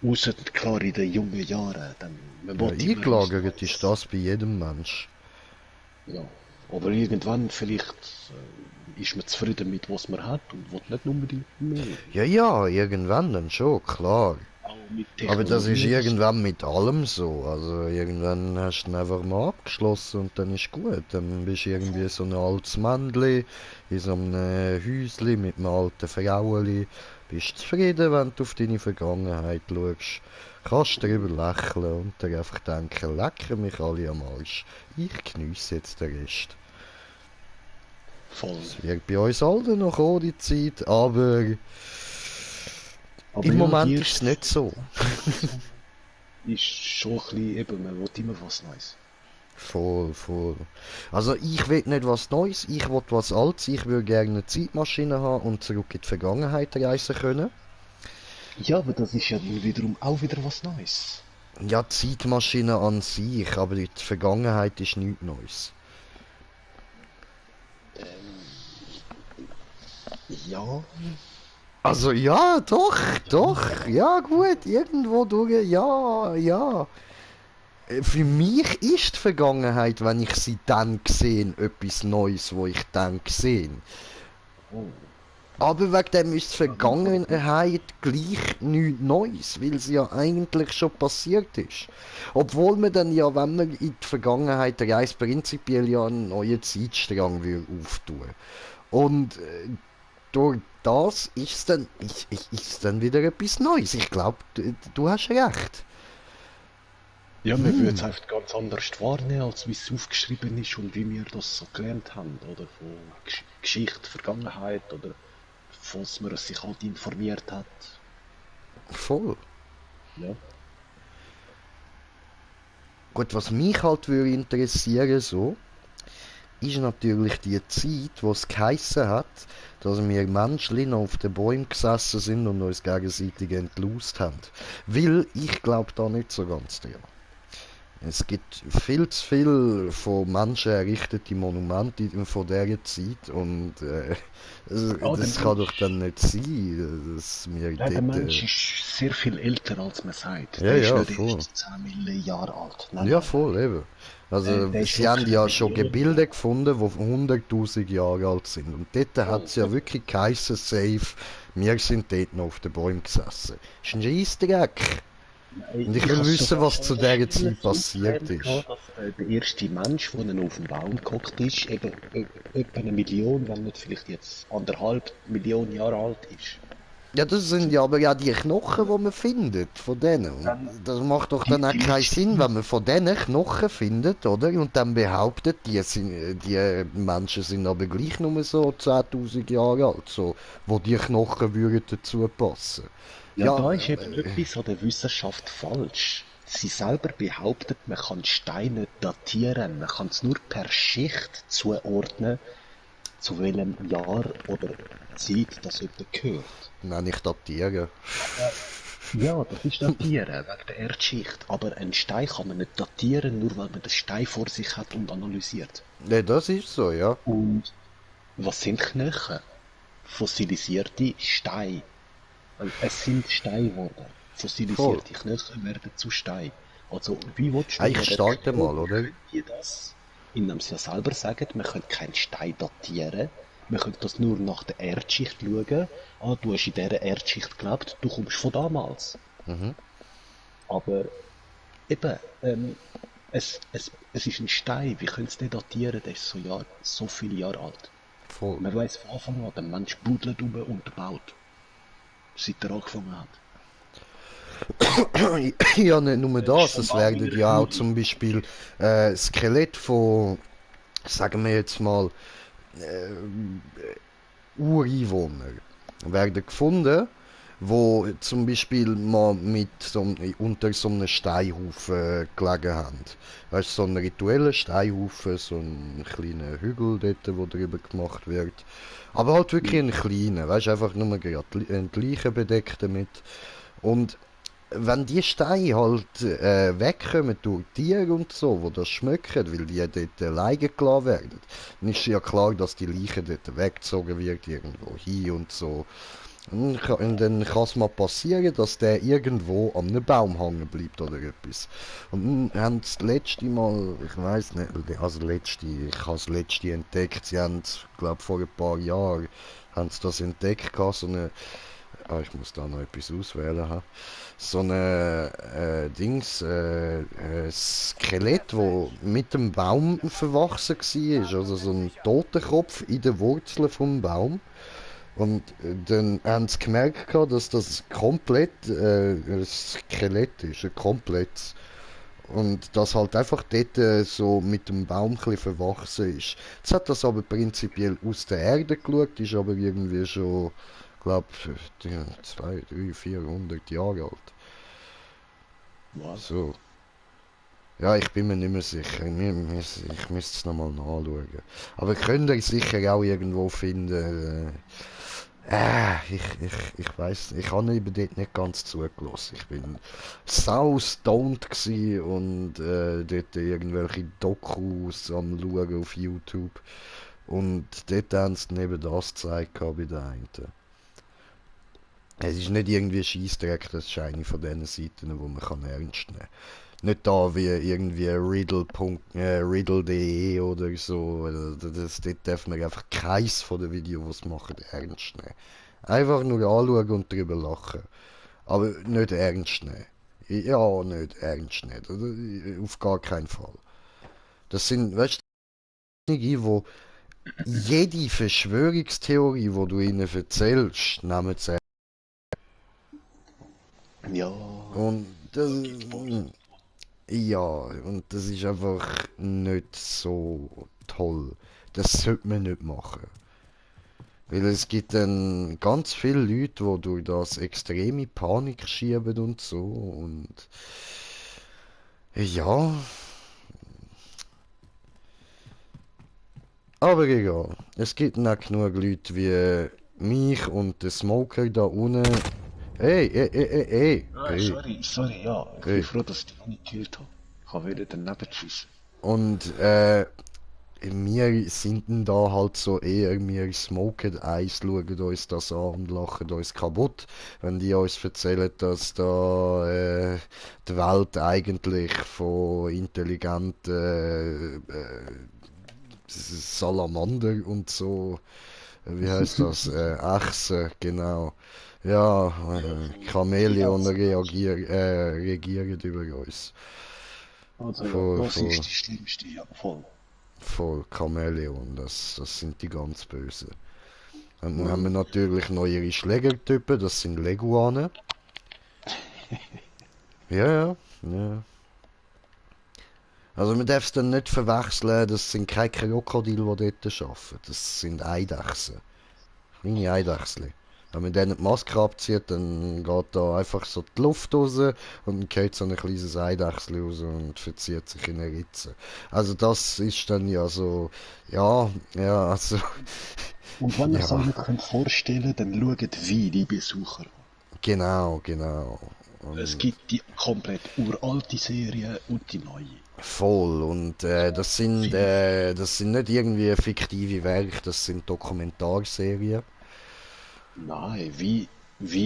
Ausser klar in den jungen Jahren. Dann, man
Ja,
will immer
eingelagert
etwas
ist das bei jedem Mensch.
Neues. Ja. Aber irgendwann vielleicht ist man zufrieden mit was man hat und will nicht unbedingt mehr.
Ja, irgendwann dann schon, klar.
Auch mit
Aber das ist
Technologie.
irgendwann mit allem so. Also irgendwann hast du ihn einfach mal abgeschlossen und dann ist gut. Dann bist du irgendwie so ein altes Männli in so einem Häusli mit einem alten Frauenli. Bist zufrieden, wenn du auf deine Vergangenheit schaust. Kannst darüber lächeln und dir einfach denken, lecken mich alle am Arsch. Ich geniesse jetzt den Rest.
Voll.
Es wird bei uns allen noch kommen, die Zeit, aber
Aber
im
ja,
Moment
die
ist es nicht so.
ist schon ein bisschen, eben, man will immer was Neues.
Voll. Also ich will nicht was Neues, ich will was Altes. Ich würde gerne eine Zeitmaschine haben und zurück in die Vergangenheit reisen können.
Ja, aber das ist ja dann wiederum auch wieder was Neues.
Ja, Zeitmaschine an sich, aber die Vergangenheit ist nichts Neues.
Ja,
Also ja, doch, ja gut, irgendwo durch, ja. Für mich ist die Vergangenheit, wenn ich sie dann sehe, etwas Neues, wo ich dann sehe. Aber wegen dem ist die Vergangenheit gleich nichts Neues, weil sie ja eigentlich schon passiert ist. Obwohl man dann ja, wenn man in die Vergangenheit reist, prinzipiell ja einen neuen Zeitstrang will auftun. Und durch das ist dann wieder etwas Neues. Ich glaube, du hast recht.
ja, man würde es einfach ganz anders wahrnehmen, als wie es aufgeschrieben ist und wie wir das so gelernt haben. Oder von Geschichte, Vergangenheit oder was man sich halt informiert hat.
Voll.
Ja.
Gut, was mich halt würde interessieren so, ist natürlich die Zeit, wo es geheissen hat, dass wir Menschen noch auf den Bäumen gesessen sind und uns gegenseitig entlust haben. Weil ich glaube da nicht so ganz dran. Es gibt viel zu viel von Menschen errichtete Monumente von dieser Zeit und das kann doch dann nicht sein, dass wir
Ja, der
dort...
Mensch ist sehr viel älter, als man sagt.
Ja,
Der ist
ja,
nicht
voll.
erst 10 Millionen Jahre alt. Nein,
Ja,
nein.
voll, eben. Also,
Der ist
sie haben ja
wirklich
schon
Millionen.
Gebilde gefunden, die 100.000 Jahre alt sind. Und dort hat es ja wirklich geheißen, safe, wir sind dort noch auf den Bäumen gesessen. Das ist ein Scheissdreck. Und ich will
kann
wissen,
sogar
was zu dieser Zeit
so
passiert
erzählen,
ist.
dass der erste Mensch, der auf dem Baum gehockt ist, eben etwa 1 Million, wenn nicht vielleicht jetzt 1,5 Millionen Jahre alt ist.
Ja, das sind ja aber ja die Knochen, die man findet, von denen. Und das macht doch dann auch keinen Sinn, wenn man von denen Knochen findet, oder? Und dann behauptet, die Menschen sind aber gleich nur so 10.000 Jahre alt, so, wo die Knochen würden dazu passen.
Ja, da ist eben etwas an der Wissenschaft falsch. Sie selber behauptet, man kann Steine datieren, man kann es nur per Schicht zuordnen, zu welchem Jahr oder Zeit das jemand gehört.
Nein, nicht datieren.
Ja, das ist datieren, wegen der Erdschicht. Aber einen Stein kann man nicht datieren, nur weil man den Stein vor sich hat und analysiert.
Ne, das ist so, ja.
Und was sind Knochen? Fossilisierte Steine. Weil es sind Steine geworden. Fossilisierte Knochen werden zu Stein. Also, wie willst du...
Ich starte mal, oder?
Könnt ihr das, indem sie ja selber sagen, man könnte keinen Stein datieren, man könnte das nur nach der Erdschicht schauen. Ah, du hast in dieser Erdschicht gelebt, du kommst von damals. Aber eben, es ist ein Stein, wie können sie den datieren? Der ist so viele Jahre alt.
Voll.
Man weiss von Anfang an, der Mensch buddelt und baut. Seit er angefangen hat.
Ja, nicht nur das, es werden ja auch zum Beispiel Skelett von, sagen wir jetzt mal, Ureinwohner werden gefunden, wo zum Beispiel mal unter so einem Steinhaufen gelegen haben. Weißt du, so ein ritueller Steinhaufen, so ein kleiner Hügel dort, wo drüber gemacht wird. Aber halt wirklich ein kleiner, weißt du, einfach nur gerade ein Leichen bedeckt damit. Und wenn die Steine halt wegkommen durch Tiere und so, wo das schmecken, weil die dort liegen gelassen werden, dann ist ja klar, dass die Leiche dort weggezogen wird, irgendwo hin und so. Und dann kann es mal passieren, dass der irgendwo an einem Baum hängen bleibt oder etwas. Und dann haben sie das letzte Mal, ich weiß nicht, also ich habe das letzte entdeckt, sie haben, glaube vor ein paar Jahren, haben sie das entdeckt, gehabt, so eine, ich muss da noch etwas auswählen, ha. So eine Skelett, wo mit dem Baum verwachsen war, also so ein Totenkopf in den Wurzeln vom Baum. Und dann haben sie gemerkt, gehabt, dass das komplett ein Skelett ist, ein komplettes. Und das halt einfach dort so mit dem Baum ein bisschen verwachsen ist. Jetzt hat das aber prinzipiell aus der Erde geschaut, ist aber irgendwie schon, glaube 200, 300, 400 Jahre alt.
Was?
So. Ja, ich bin mir nicht mehr sicher. Ich müsste es nochmal nachschauen. Aber könnt ihr sicher auch irgendwo finden. Ich weiß, ich habe eben dort nicht ganz zugelassen. Ich bin sau stoned gsi und dort irgendwelche Dokus am schauen auf YouTube. Und dort haben sie neben das gezeigt bei der einen. Es ist nicht irgendwie Scheissdreck, das ist eine von diesen Seiten, wo man kann ernst nehmen kann. Nicht da wie irgendwie riddle.de oder so. Dort darf man einfach keins von den Videos machen ernst nehmen. Einfach nur anschauen und drüber lachen. Aber nicht ernst nehmen. Ja, nicht ernst nehmen. Auf gar keinen Fall. Das sind, weißt du, die, wo jede Verschwörungstheorie, die du ihnen erzählst, nehmen sie ernst.
Ja,
Und ja, und das ist einfach nicht so toll. Das sollte man nicht machen. Weil es gibt dann ganz viele Leute, die durch das extreme Panik schieben und so. Und ja, aber egal. Es gibt noch genug Leute wie mich und den Smoker da unten. Hey, hey.
sorry, ja. Ich bin
Hey.
froh, dass ich dich noch nicht gehört habe. Ich habe wieder daneben geschissen.
Und wir sind dann da halt so eher, wir smoken Eis, schauen uns das an und lachen uns kaputt, wenn die uns erzählen, dass da die Welt eigentlich von intelligenten Salamander und so, wie heißt das, Echsen, genau. Ja, Chamäleon regieren über uns.
Also ja,
Von,
das
von,
ist die schlimmste, ja, voll.
Voll Chamäleon, das sind die ganz Bösen. Und dann haben wir
Und
natürlich noch ihre Schlägertypen, das sind Leguane. Ja. Also man darf es dann nicht verwechseln, das sind keine Krokodile, die dort arbeiten. Das sind Eidechsen. Kleine Eidechsel. Wenn man denen die Maske abzieht, dann geht da einfach so die Luft raus und dann geht so ein kleines Eidechsel raus und verzieht sich in eine Ritze. Also das ist dann ja so, also,
wenn ihr es
ja,
euch nicht vorstellen könnt, dann schaut wie die Besucher.
genau.
Es
Und
gibt die komplett uralte Serie und die neue.
voll. Und das sind nicht irgendwie fiktive Werke, das sind Dokumentarserien.
Nein, wie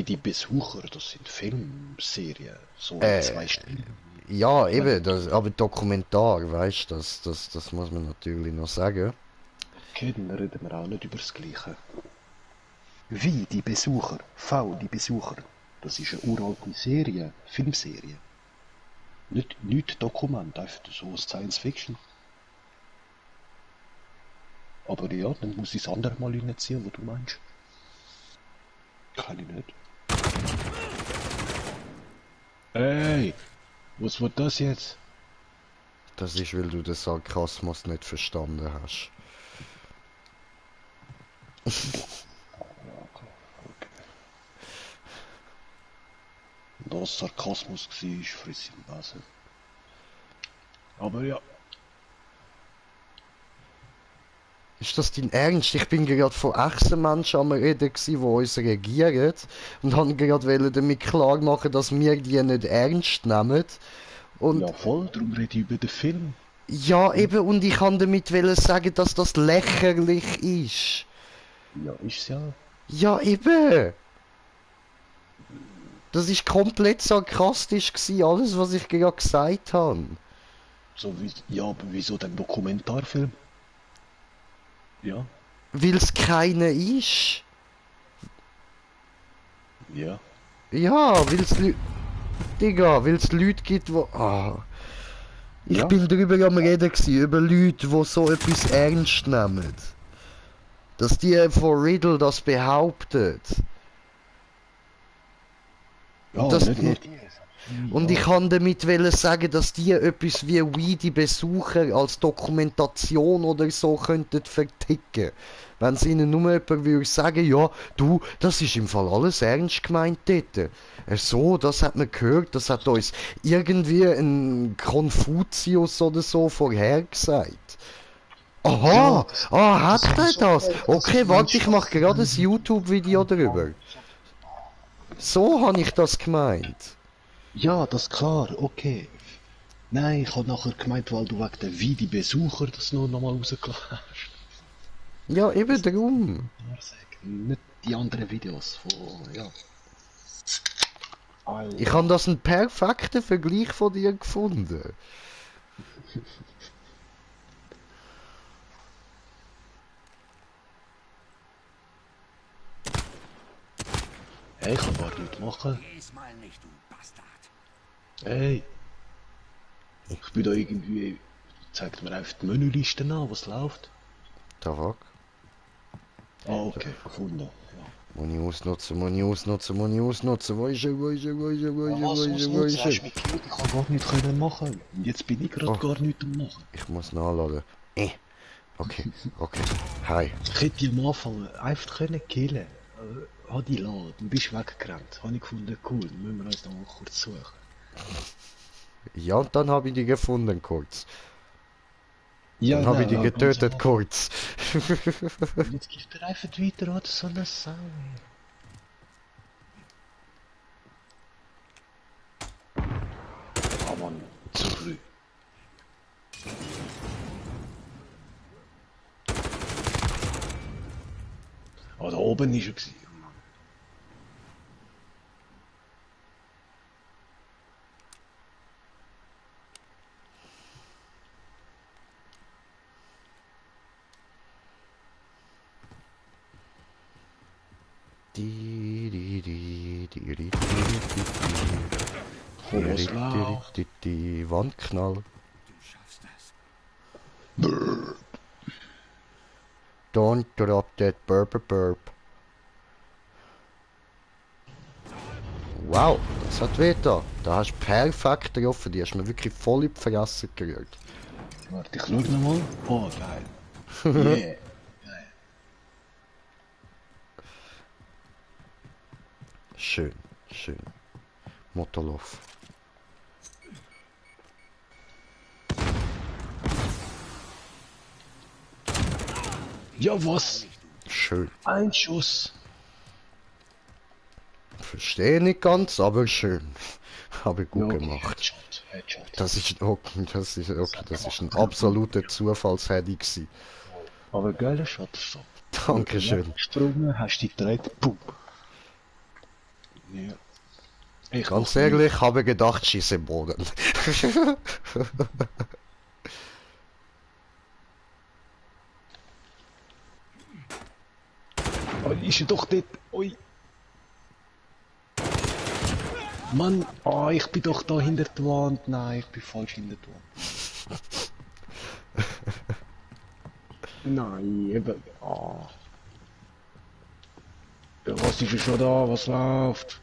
die Besucher, das sind Filmserien, so in
Äh,
2 Stunden.
ja,
Ich weiß
eben,
nicht,
aber Dokumentar, weißt du, das muss man natürlich noch sagen.
okay, dann reden wir auch nicht über das Gleiche. Wie die Besucher, V die Besucher. Das ist eine uralte Serie, Filmserie. Nicht Dokument, einfach so Science Fiction. Aber ja, dann muss ich das andere mal reinziehen, was du meinst. Kann ich nicht. Ey, was wird das jetzt?
Das ist, weil du den Sarkasmus nicht verstanden hast.
Und das Sarkasmus war, friss im Besen. Aber ja,
Ist das dein Ernst? Ich bin gerade von Echsenmenschen am Reden gsi, die uns regieren und haben gerade damit klar machen, dass wir die nicht ernst nehmen. Und
ja voll, darum rede ich über den Film.
ja, eben, und ich kann damit sagen, dass das lächerlich ist.
Ja, ist's ja.
Ja, eben. Das ist komplett sarkastisch gewesen, alles was ich gerade gesagt habe.
So wie, ja, aber wieso denn Dokumentarfilm? Ja,
Weil es keiner ist.
ja.
Ja, weil es Digga, weil es Leute gibt, wo... Ah. Ich
Ja.
bin drüber am reden gewesen, über Leute, die so etwas ernst nehmen. Dass die von Riddle das behauptet.
Ja,
Und das...
nicht nur die.
Und
Ja.
ich kann damit sagen, dass die etwas wie die Besucher als Dokumentation oder so könnten verticken. Wenn sie ihnen nur jemand würde sagen, ja, du, das ist im Fall alles ernst gemeint dort. So, das hat man gehört, das hat uns irgendwie ein Konfuzius oder so vorhergesagt.
Ja,
Aha,
das,
hat
das habe
er
ich so
das?
gemerkt, dass
Okay,
ich
warte, ich
Menschen
mache gerade ein YouTube-Video darüber. So habe ich das gemeint.
Ja, das ist klar, okay. Nein, ich habe nachher gemeint, weil du wegen der Vidi-Besucher das nur nochmal rausgelassen hast.
Ja, eben drum.
Nicht die anderen Videos von, ja.
Ich
Alter.
habe das einen perfekten Vergleich von dir gefunden.
Hey, ich kann gar nichts machen.
Diesmal nicht, du Bastard.
Hey, ich bin da irgendwie... Zeigt mir einfach die Menüliste an, was läuft.
Da fuck.
Ah, okay, gefunden. Ja.
Muss ich ausnutzen, muss ich ausnutzen, muss ich ausnutzen. Wo ist er, wo ist er, wo ist er, wo ist er, wo
Was
ist er,
muss
wo
nutzen?
ist
Hast
er?
du mich gekillt? Ich kann gar nichts können machen. Und jetzt bin ich gerade
Oh.
gar nichts am machen.
Ich muss nachladen. Okay, okay. Hi.
Ich hätte dich am Anfang einfach können killen. Hat die laden, du bist weggerannt. Habe ich gefunden, cool, dann müssen wir uns noch mal kurz suchen.
Ja, und dann habe ich die gefunden kurz.
Ja,
Dann habe ich die
ja, ganz
getötet
am
kurz.
Anfang. Jetzt gibt er einfach weiter, oder so eine Sau. Ah Mann, zu früh. Ah, da oben ist er gewesen. Oh, was läuft?
Die Wandknall.
Du schaffst das.
Don't drop that burp. Wow, das hat weh da. Da hast du perfekt getroffen. Die hast mir wirklich voll in die Fresse gerührt.
Warte, ich schau nochmal. Oh, geil. Yeah.
Schön, schön. Mottorlauf.
Ja, was?
Schön.
Ein Schuss.
Verstehe nicht ganz, aber schön. Habe ich gut
Ja,
gemacht.
Headshot.
Das ist okay, das ist ein absoluter Zufallsheady gewesen.
Aber geiler Shot so.
Dankeschön.
Gesprungen, hast dich gedreht, boom. Ja. Ich
Ganz
mach
ehrlich, habe gedacht, schieße im Boden.
Oh, ist er doch dort. Ui. Mann, oh, ich bin doch da hinter der Wand. Nein, ich bin falsch hinter der Wand. Nein, eben. Oh. Ja, was ist schon da? Was läuft?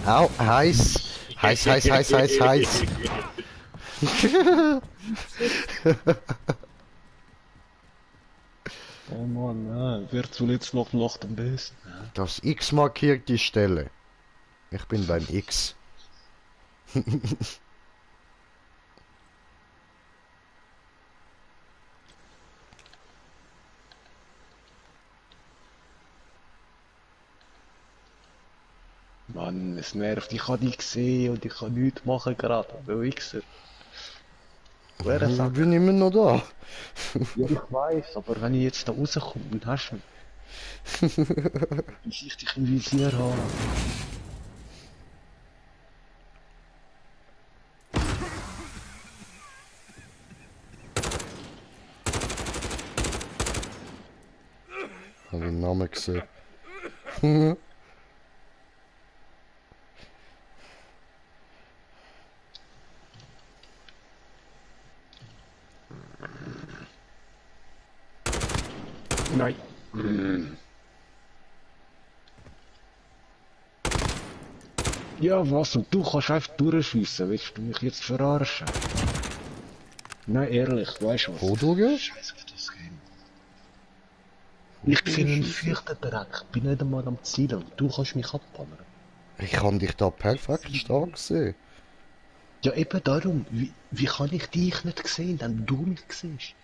Au, heiß. Heiß.
Oh Mann, nein. Wer zuletzt noch lacht am besten?
Das X markiert die Stelle. Ich bin beim X.
Mann, es nervt. Ich habe dich gesehen und ich kann nichts machen gerade. Du Wichser. Wer
Ich
sagt?
bin immer noch da.
Ja, ich weiß, aber wenn ich jetzt da rauskomme, dann hast du mich. Bis ich dich im Visier habe.
Habe ich den Namen gesehen.
Nein. Ja, was? Und du kannst einfach durchschiessen. Willst du mich jetzt verarschen? Nein, ehrlich, weißt du was?
Wo durch?
Scheiß auf das Game. Ich sehe einen Fürchtendreck. Ich bin nicht einmal am Zielen und du kannst mich abballern.
Ich kann dich da perfekt stark sehen.
Ja, eben darum. Wie kann ich dich nicht sehen, wenn du mich siehst?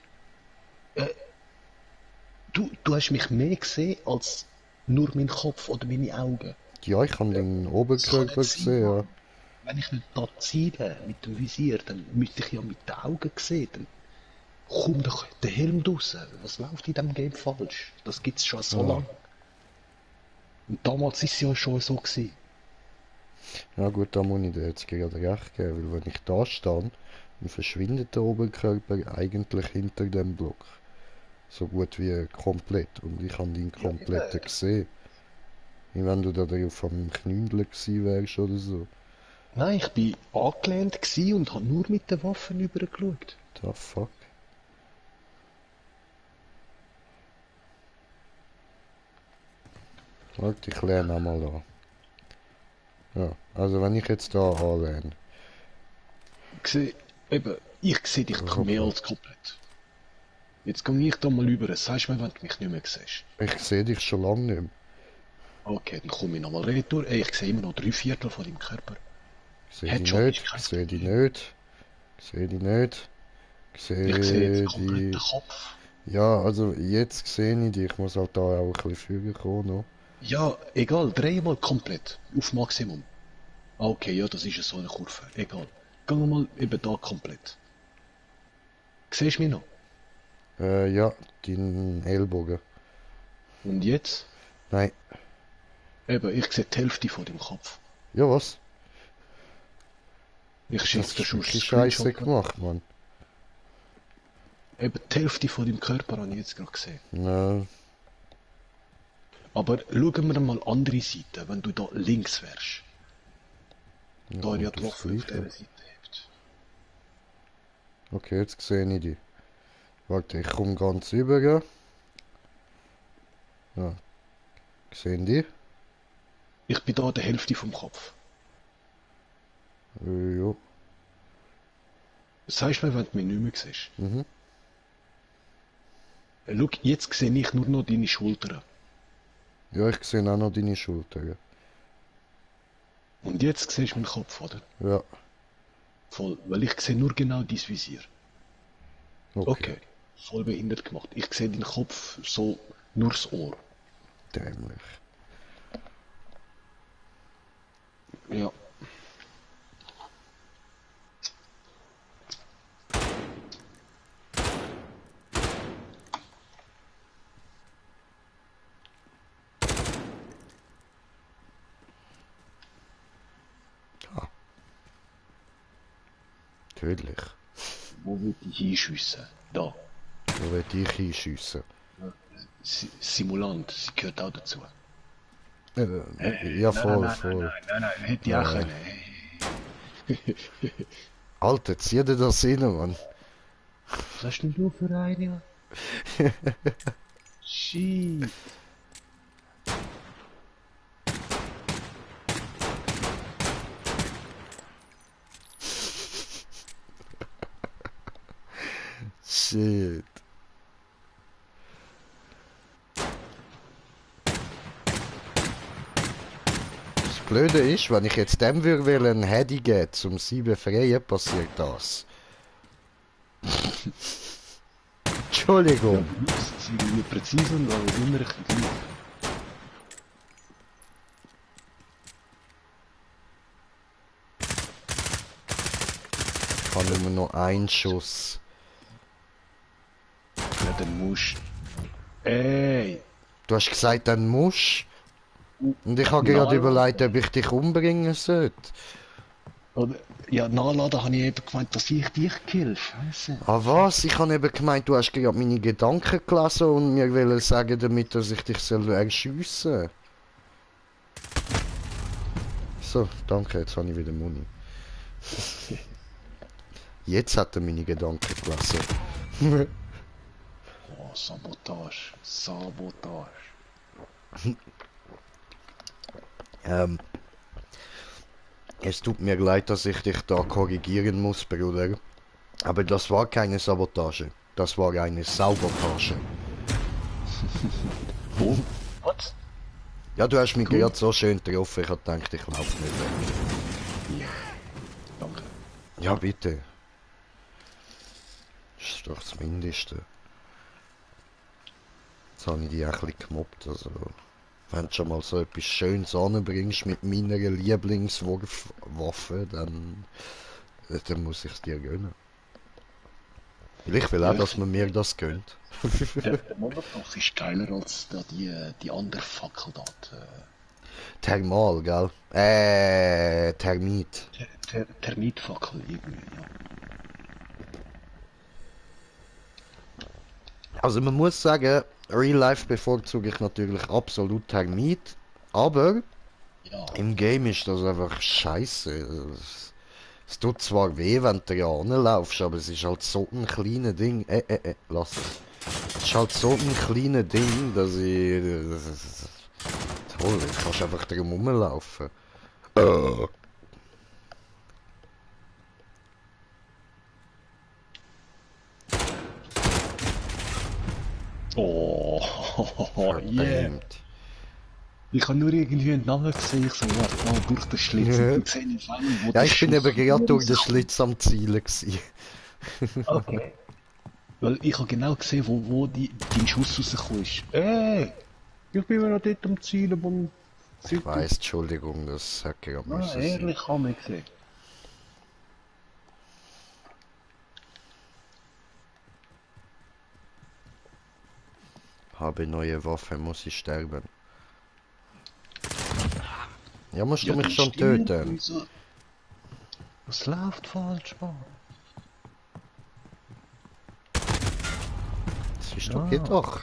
Du hast mich mehr gesehen als nur mein Kopf oder meine Augen.
Ja, ich habe deinen Oberkörper
Das kann nicht sein,
gesehen, ja.
Mann. Wenn ich nicht da ziele mit dem Visier, dann müsste ich ja mit den Augen sehen. Dann kommt doch der Helm raus. Was läuft in diesem Game falsch? Das gibt's schon so
Ja.
lange. Und damals ist es ja schon so gewesen.
Ja gut, da muss ich dir jetzt gerade recht geben, weil wenn ich da stehe, dann verschwindet der Oberkörper eigentlich hinter dem Block. So gut wie komplett. Und ich habe ihn komplett gesehen. Wie wenn du da auf einem Knündel gewesen wärst oder so.
Nein, ich bin angelehnt gewesen und habe nur mit den Waffen übergeschaut.
The fuck? Warte, ich lerne einmal an. Ja, also wenn ich jetzt da anlehne.
Ich sehe dich doch mehr als komplett. Jetzt gehe ich da mal über. Sagst du mir, wenn du mich nicht mehr siehst?
Ich sehe dich schon lange nicht mehr.
Okay, dann komme ich nochmal retour. Ey, ich sehe immer noch 3/4 von deinem Körper.
Ich sehe
Hat
dich
schon
nicht,
nicht kein
ich sehe dich nicht. Ich sehe dich nicht. Ich
Ich sehe
sehe
jetzt komplett den
dich.
Kopf.
Ja, also jetzt sehe ich dich. Ich muss halt da auch ein bisschen fügen kommen noch.
Ja, egal, dreh mal komplett. Auf Maximum. Ah, okay, ja, das ist so eine Kurve. Egal. Gehen wir mal eben da komplett. Siehst du mich noch?
Ja, dein Ellbogen.
Und jetzt?
Nein.
Eben, ich sehe die Hälfte von deinem Kopf.
Ja, was?
Ich
Das
schicke dir
ist
schon
wirklich
einen
scheiße
Screenshot.
gemacht, Mann.
Eben, die Hälfte von deinem Körper habe ich jetzt gerade gesehen.
Ja,
Aber schauen wir mal andere Seite, wenn du da links wärst.
ja,
Da ja
und
die
das
Waffe auf
Gleiche.
dieser Seite hebt.
Okay, jetzt sehe ich dich. Warte, ich komme ganz über, gell? Ja. Sehen die?
Ich bin da an der Hälfte vom Kopf.
Jo.
Sagst du mir, wenn du mich nicht mehr siehst?
Mhm.
Schau, jetzt sehe ich nur noch deine Schultern.
Ja, ich sehe auch noch deine Schulter, gell?
Und jetzt siehst du meinen Kopf, oder?
Ja.
Voll, weil ich sehe nur genau dein Visier.
Okay.
Okay. Voll behindert gemacht. Ich sehe deinen Kopf so nur das Ohr.
Dämlich.
Ja.
Tödlich.
Wo will ich hinschiessen? Da.
Da will ich hinschiessen.
Simulant, sie gehört auch dazu.
Ja, voll,
nein,
voll.
Nein, hätte ich auch können.
Alter, zieh dir das rein, Mann.
Was hast denn du für eine? Shit.
Shit. Das Blöde ist, wenn ich jetzt dem würde ein Heady geben, zum 7 freien, passiert das. Entschuldigung.
Sie sind irgendwie präzise und aber immer ein bisschen gleich.
Ich habe nur noch einen Schuss.
Ja, dann musst Ey!
Du hast gesagt, dann musst. Und ich habe gerade überlegt, ob ich dich umbringen sollte.
Oder, ja, nachladen habe ich eben gemeint, dass ich dich kill. Scheiße.
Ah was? Ich habe eben gemeint, du hast gerade meine Gedanken gelesen und mir wollen sagen damit, dass ich dich erschiessen soll. So, danke, jetzt habe ich wieder Muni. Jetzt hat er meine Gedanken gelesen.
Oh, Sabotage. Sabotage.
Es tut mir leid, dass ich dich da korrigieren muss, Bruder. Aber das war keine Sabotage. Das war eine Saubotage.
Oh, was?
Ja, du hast mich
Cool.
gerade so schön getroffen, ich hab gedacht, ich laufe nicht weg.
Ja. Danke.
Ja, bitte. Das ist doch das Mindeste. Jetzt habe ich dich auch ein bisschen gemobbt, also... Wenn du schon mal so etwas Schönes anbringst mit meiner Lieblingswaffe, dann muss ich es dir gönnen. Weil ich will auch, dass man mir das gönnt.
Der Molotow ist geiler als da die andere Fackel dort.
Thermal, gell? Thermit.
Termitfackel irgendwie, ja.
Also man muss sagen, Real Life bevorzuge ich natürlich absolut Thermit, aber
Ja.
im Game ist das einfach scheiße. Es tut zwar weh, wenn du da anlaufst, aber es ist halt so ein kleines Ding. Lass es. Es ist halt so ein kleines Ding, dass ich... Toll, du kannst einfach drum rumlaufen.
Oh, yeah.
Verdammt.
Ich habe nur irgendwie einen Namen gesehen, ich so, warte mal, durch den Schlitz.
Ja.
Und gesehen, auf einmal, wo
Ja,
der
ich bin
Schuss
eben gerade durch den
rauskommt.
Schlitz am Zielen gewesen.
Okay. Weil ich habe genau gesehen, wo dein Schuss rausgekommen ist. Ey! Ich bin mir noch dort am Zielen, wo...
Ich weiss, Entschuldigung, das hätte gerade
Ah,
müssen sein.
ehrlich, haben wir gesehen.
Habe neue Waffe, muss ich sterben. Ja, musst du
Ja,
mich
die
schon
Stimme
töten?
und so. Was läuft falsch, Mann?
Das ist
Ja.
doch geht doch.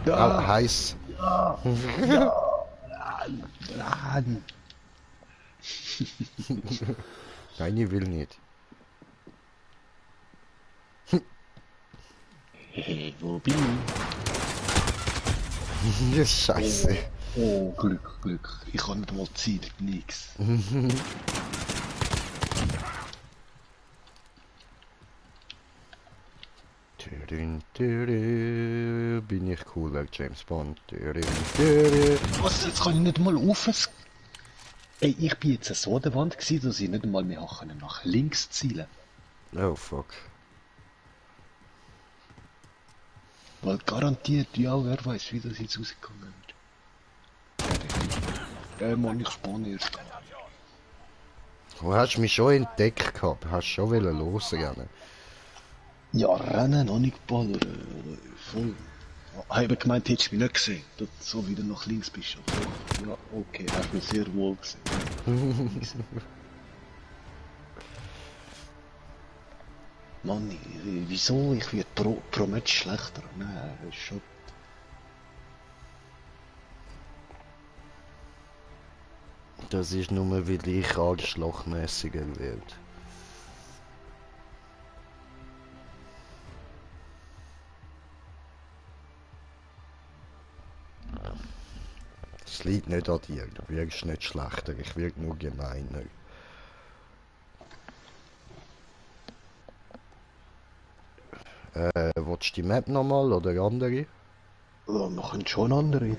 Ah, heiß.
Laden.
Nein, ich will nicht.
Hey, wo bin
Ja, Scheiße.
ich? Oh, Glück, Glück. Ich kann nicht mal ziehen, nix.
Türün, türü, bin ich cooler, James Bond. Türün, türü.
Was? Jetzt kann ich nicht mal auf. Ey, ich bin jetzt so an der Wand gewesen, dass ich nicht mal mehr nach links zielen.
Oh fuck.
Weil garantiert, ja, wer weiß, wie das jetzt rausgekommen ist. Mann, ich spawne erst da.
Du hast mich schon entdeckt gehabt, hast schon wollen losrennen.
Ja, rennen, noch nicht bald, oder voll. Ich habe gemeint, hättest du mich nicht gesehen, dass du so wieder nach links bist. Aber, ja, okay, hast mich sehr wohl gesehen. Mann, wieso? Ich werde pro Match schlechter. Nein, das ist schon...
Das ist nur, weil ich arschlochmässiger werde. Es liegt nicht an dir, du wirkst nicht schlechter, ich wirke nur gemeiner. Willst du die Map nochmal oder andere?
Ja, wir können schon andere.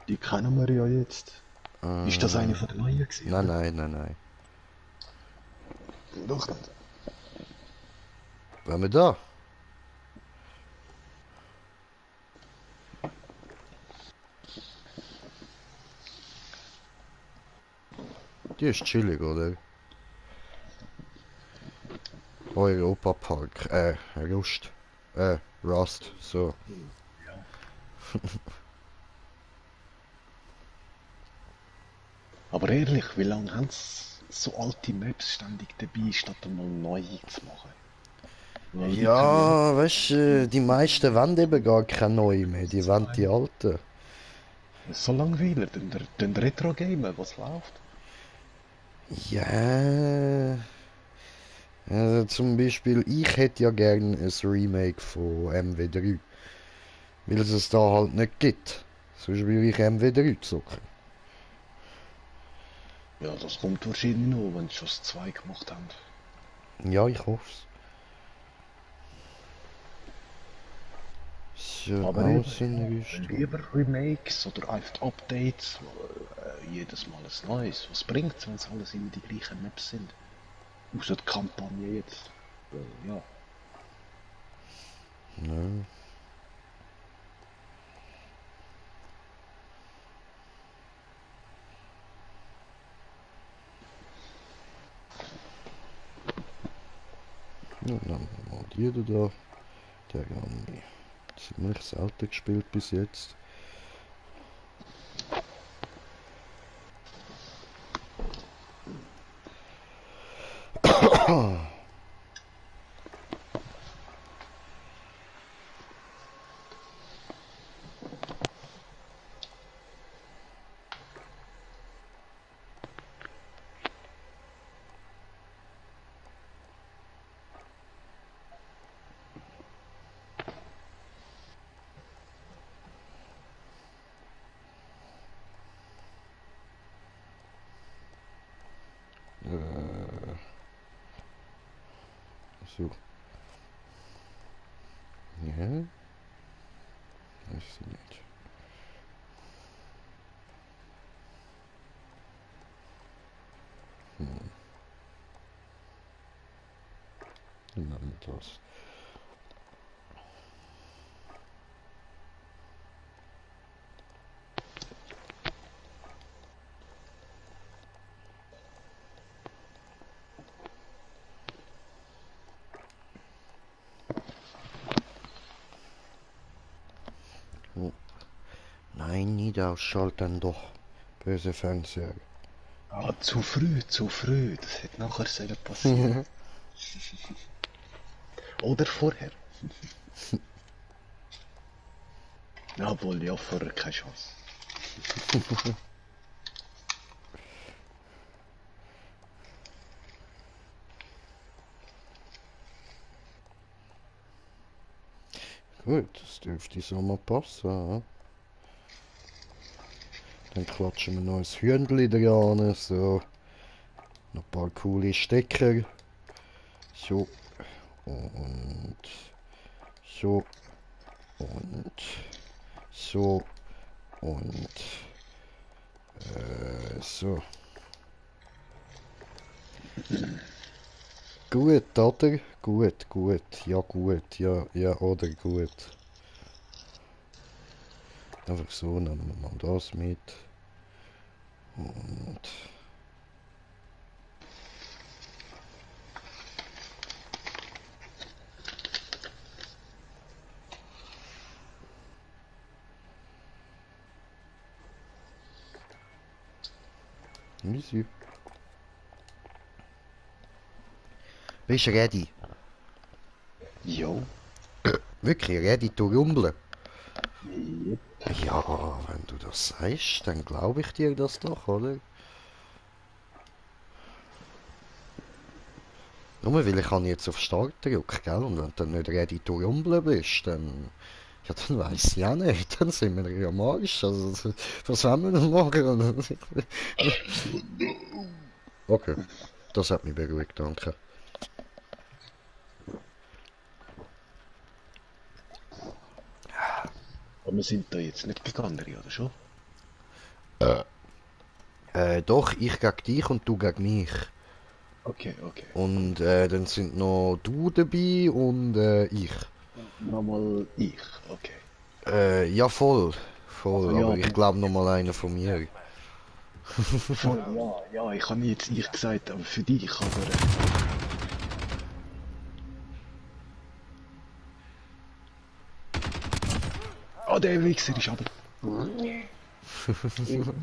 Die kennen wir ja jetzt. Ist das eine von den neuen gewesen?
Nein, nein, nein, nein.
Doch nicht.
Wollen wir da? Die ist chillig, oder? Europa-Park, Rust. Rust, so.
Ja. Aber ehrlich, wie lange haben sie so alte Maps ständig dabei, statt einmal neue zu machen? Weil die können
Ja, weißt du, die meisten wollen eben gar keine neuen mehr, die wollen die alten.
ja so langweilig, den Retro-Gamer, was läuft.
Ja, also zum Beispiel, ich hätte ja gern ein Remake von MW3, weil es da halt nicht gibt. Sonst will ich MW3 zocken.
Ja, das kommt wahrscheinlich noch, wenn sie schon das 2 gemacht haben.
Ja, ich hoff's. So,
Aber eben,
Außenrüstung.
lieber Remakes oder einfach Updates, jedes Mal ein neues. Was bringt's, wenn es alles immer die gleichen Maps sind? Außer die Kampagne jetzt. Ja.
Ja. Ja, dann mal die da. Der habe ich ziemlich selten gespielt bis jetzt. So. Ja. Weiß ich nicht. Dann machen wir das. Oh. Nein, nicht ausschalten doch. Böse Fernseher.
Ah, zu früh, zu früh. Das hätte nachher sollen passieren. Oder vorher. Jawohl, ja, vorher keine Chance.
Gut, das dürfte so mal passen. Ja? Dann klatschen wir noch ein Hündli dran, so. Noch ein paar coole Stecker. So. Und so. Und so. Und so. Gut, oder? Gut, gut. Ja, gut. Ja, ja, oder gut. Einfach so, nehmen wir mal das mit. Und... Easy. Bist du ready?
Jo.
Wirklich ready to rumble?
Yep.
Ja, wenn du das sagst, dann glaube ich dir das doch, oder? Nur weil ich jetzt auf Start drücke, gell? Und wenn du dann nicht ready to rumble bist, dann... Ja, dann weiss ich auch nicht. Dann sind wir ja am Arsch. Also, was wollen wir denn machen? Okay, das hat mich beruhigt, danke.
Aber wir sind da jetzt nicht gegen andere, oder schon?
Doch, ich gegen dich und du gegen mich.
Okay, okay.
Und dann sind noch du dabei und ich.
Nochmal ich, okay.
Ja, voll. Voll,
Also, ja,
aber ich glaube noch mal einer von mir.
Voll, ja, ich habe jetzt ich gesagt, aber für dich, aber... Der Wichser ist aber...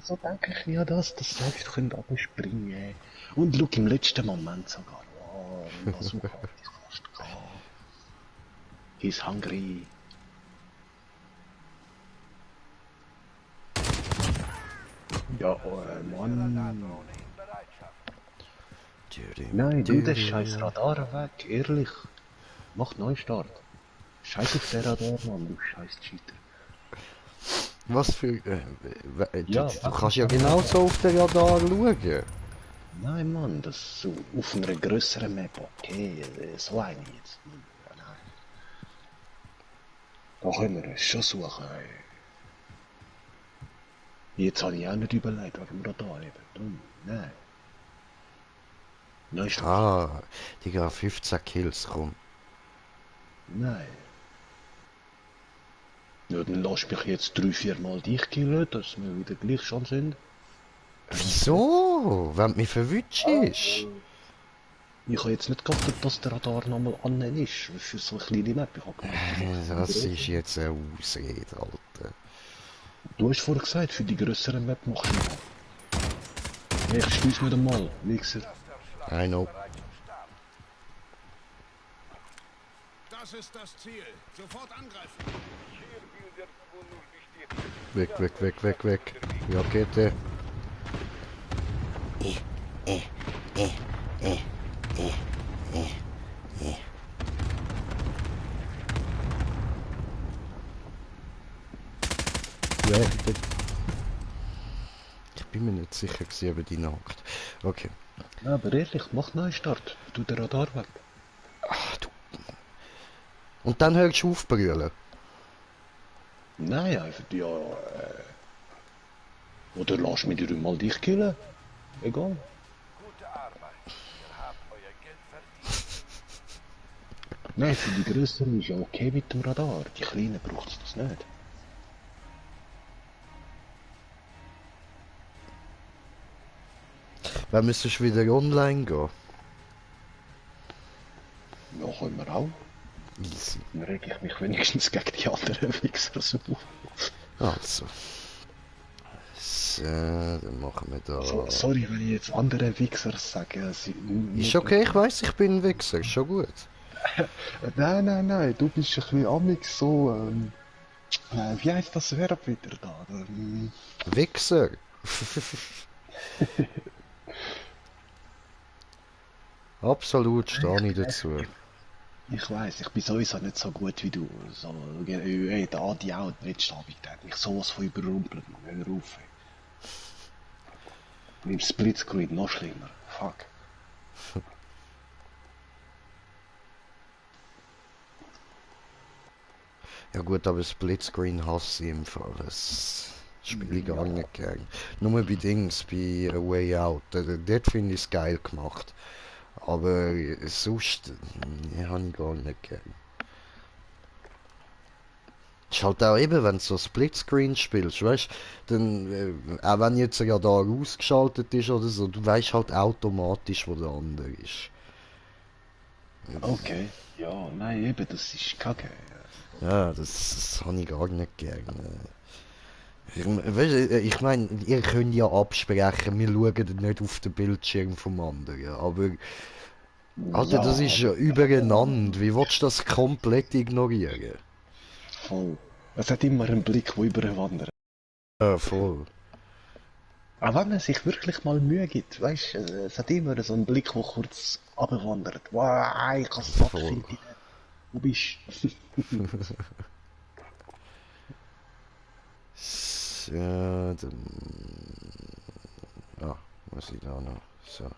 So denke ich mir das läuft doch in den springen. Und schau, im letzten Moment sogar. Oh, das so kalt, ich fast gehen. He's hungry. Ja, Mann. Nein, du, das scheiß Radar weg, ehrlich. Mach Neustart. Scheiß auf den Radar, Mann, du scheiß Cheater.
Was für...
Ja,
du kannst ja genauso auf den Radar schauen.
Nein, Mann, das so auf einer grösseren Map, okay, so eine jetzt. Ja, nein. Da können wir es schon suchen, ey. Jetzt habe ich auch nicht überlegt, wegen dem Radar eben. Dumm, nein. Neustart.
Ah, Digga, 15 Kills, komm.
Nein. Ja, dann lass mich jetzt 3-4 Mal dich killen, dass wir wieder gleich schon sind.
Wieso? Wenn du mich verwünscht ist?
Ich habe jetzt nicht geachtet, dass der Radar nochmal an ist, für so eine kleine Map. Ich habe gemeint,
Das ist jetzt eine Ausrede, Alter.
du hast vorher gesagt, für die grössere Map mach ich noch. Hey, ich schieß nicht einmal, Wichser.
I know.
Das ist das Ziel. Sofort angreifen.
Weg, weg, weg, weg, weg. Ja, geht der. Ja, ich bin mir nicht sicher gewesen, ob er die hockt. Okay.
Ja, aber ehrlich, mach Neustart. Tu den Radar weg.
Ach, du. Und dann hörst du auf brüllen.
Nein, einfach ja. Oder lass mich dir mal dich killen. Egal.
Gute Arbeit. Ihr habt euer Geld verdient.
Nein, für die grösseren ist ja okay mit dem Radar. Die kleinen braucht das nicht.
Wenn müsstest du wieder online gehen.
Ja, können wir auch.
Easy.
Dann reg ich mich wenigstens gegen die anderen Wichser so auf.
Also. So, dann machen wir da.
Sorry, wenn ich jetzt andere Wichser sage.
Ist okay, ich weiss, ich bin ein Wichser, ist schon gut.
Nein, du bist ein bisschen amix so, wie heißt das Verb wieder da?
Wichser? Absolut, stehe ich dazu.
Ich weiss, ich bin sowieso nicht so gut wie du. So, der Adi auch, letzte Abend, der hat mich sowas von überrumpelt, man, hör auf. Und im Splitscreen noch schlimmer, fuck.
Ja gut, aber Splitscreen hasse ich im Fall. Das spiele ich gar nicht gern. Nur bei Dings, bei A Way Out. Dort finde ich es geil gemacht. Aber sonst habe ich gar nicht gern. Ist halt auch eben, wenn du so Splitscreen spielst, weißt dann, auch wenn jetzt ja da ausgeschaltet ist oder so, du weißt halt automatisch, wo der andere ist.
Okay, ja, nein, eben, das ist kacke.
Ja, das habe ich gar nicht gern. Ich meine, ihr könnt ja absprechen, wir schauen nicht auf den Bildschirm vom anderen, aber Alter, das ist ja übereinander. Wie willst du das komplett ignorieren?
Voll. Es hat immer einen Blick, der überwandert.
Ja, voll.
Auch wenn man sich wirklich mal Mühe gibt, weißt du, es hat immer so einen Blick, der kurz abwandert. Wow, ich kann es
Voll.
abfinden. Wo bist du?
So, dann... Ah, muss ich da noch... So.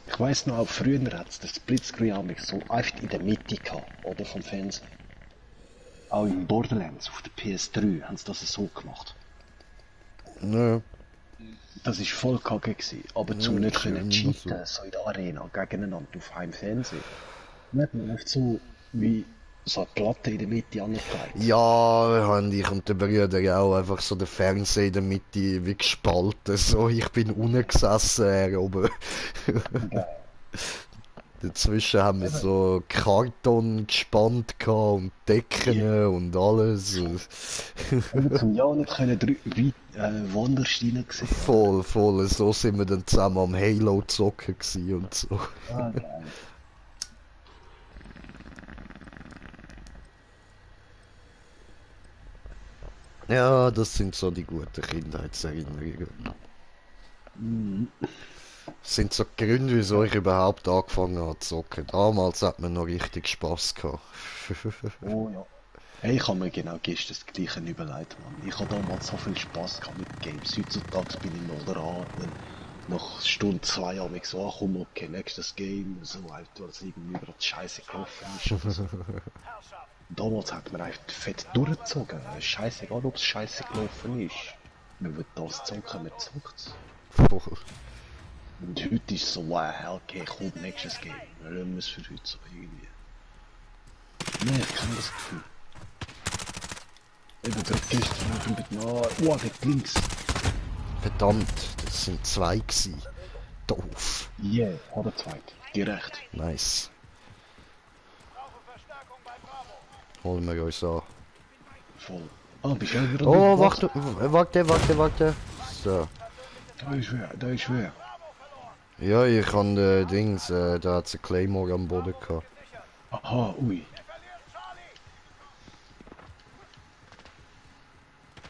Ich weiss noch, auch früher hat es den Splitscreen so einfach in der Mitte gehabt, oder vom Fernsehen. Auch in Borderlands auf der PS3 haben sie das so gemacht.
Nö.
Das war voll kacke gewesen, aber zum nicht können
schön,
cheaten, so in der Arena, gegeneinander auf einem Fernsehen. Dann hat man oft so wie so eine Platte in der Mitte angelegt.
Ja, haben ich und der Brüder auch einfach so den Fernseher in der Mitte wie gespalten. So, ich bin unten gesessen, er oben.
Geil.
Dazwischen haben wir so Karton gespannt gehabt und Decken und alles.
Eben zum Jahr nicht können Wandersteine sehen.
Voll, voll. So sind wir dann zusammen am Halo zocken gsi und so.
Ah, geil.
Ja, das sind so die guten Kindheitserinnerungen. Das sind so die Gründe, wieso ich überhaupt angefangen habe zu zocken. Damals hat man noch richtig Spaß gehabt.
Oh ja. Hey, ich habe mir genau gestern das Gleiche überlegt, Mann. Ich habe damals so viel Spaß gehabt mit Games. Heutzutage bin ich noch dran. Nach Stunde 2 habe ich so, ach komm, okay, nächstes Game. So, halt, weil es irgendwie gerade scheiße gelaufen ist. Oder so. Damals hat man einfach fett durchgezogen. Scheißegal, ob es scheiße gelaufen ist. Man will das zocken, man zockt.
Voll.
Und heute ist so, wow, okay, komm, nächstes Game. Wir lassen es für heute so irgendwie. Nee, ich kenne das Gefühl. Eben, gerade gestern mit oh, der links.
Verdammt, das sind zwei gsi. Doof.
Yeah, hat er zweit. Gerecht.
Nice.
Brauche Verstärkung bei Bravo.
Holen wir uns an.
Voll. Ah, bist du wieder
Oh, warte. So.
Da ist wer, da ist wer.
Ja, ich kann Dings, da hat's ein Claymore am Boden gehabt.
Aha, ui.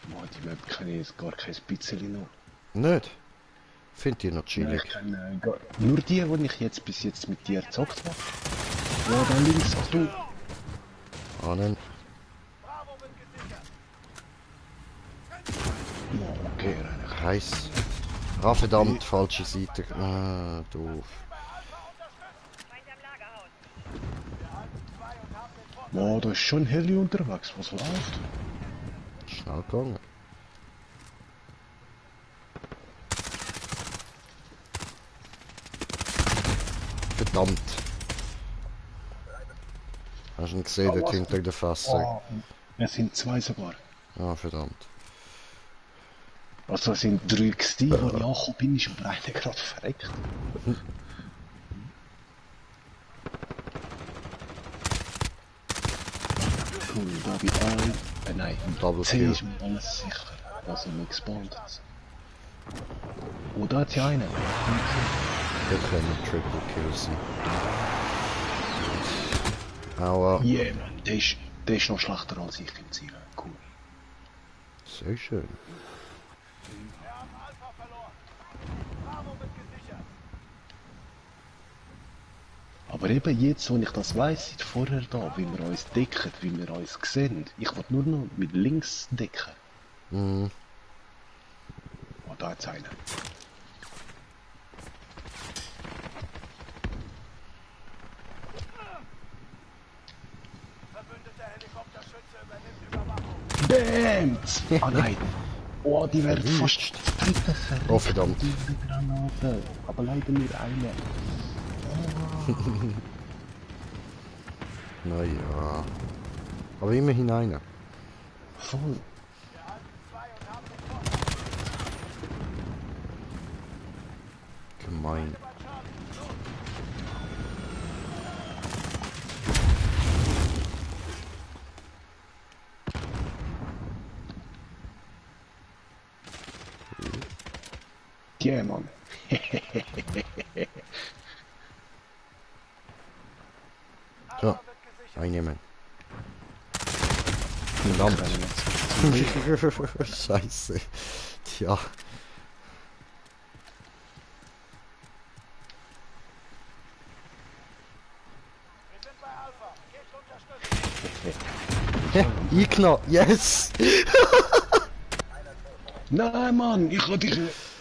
Boah, die Map kann ich jetzt gar kein bisschen noch.
Nicht? Find die noch
Nein,
chillig.
ich kann nur die, die ich jetzt bis jetzt mit dir gezockt habe. Ja, da links, ach du.
Ahnen.
Ja, okay, Rainer.
Heiß. Ah, verdammt, falsche Seite. Ah, doof.
Feind am Lagerhaus.
Boah, da ist schon Heli unterwegs, was läuft?
Schnell gegangen. Verdammt. Hast du ihn gesehen, dort hinter der Fassung?
Oh, es sind zwei sogar.
Ah, verdammt.
Also es sind drei gewesen, wo ich angekommen bin, ist aber einer gerade verreckt. Cool, da habe ich ein... nein,
Double
C
Kill.
ist mir alles sicher, dass er mich gespawnt hat. Oh, da hat ja einer.
Wir können Triple Kill sein. Aua.
Yeah, man, der ist noch schlechter als ich im Ziel. Cool.
Sehr schön.
Wir haben Alpha verloren. Bravo wird gesichert.
Aber eben jetzt, wo ich das weiss, seit vorher da, wie wir uns decken, wie wir uns sehen. Ich will nur noch mit links decken.
Mhm.
Oh, da hat's einer.
Verbündeter Helikopterschütze übernimmt Überwachung.
Bam! Ah nein! Oh, die werden fast dritte verreckt.
Oh, verdammt.
Die Granate. Aber leider nur eine.
Naja. Aber immerhin einer.
Voll.
Gemein.
Yeah, Mann.
So, einnehmen. Verdammt. Scheiße. Tja.
Wir sind bei Alpha. Geht unterstützen.
Igna, yes!
Nein, Mann, ich hab dich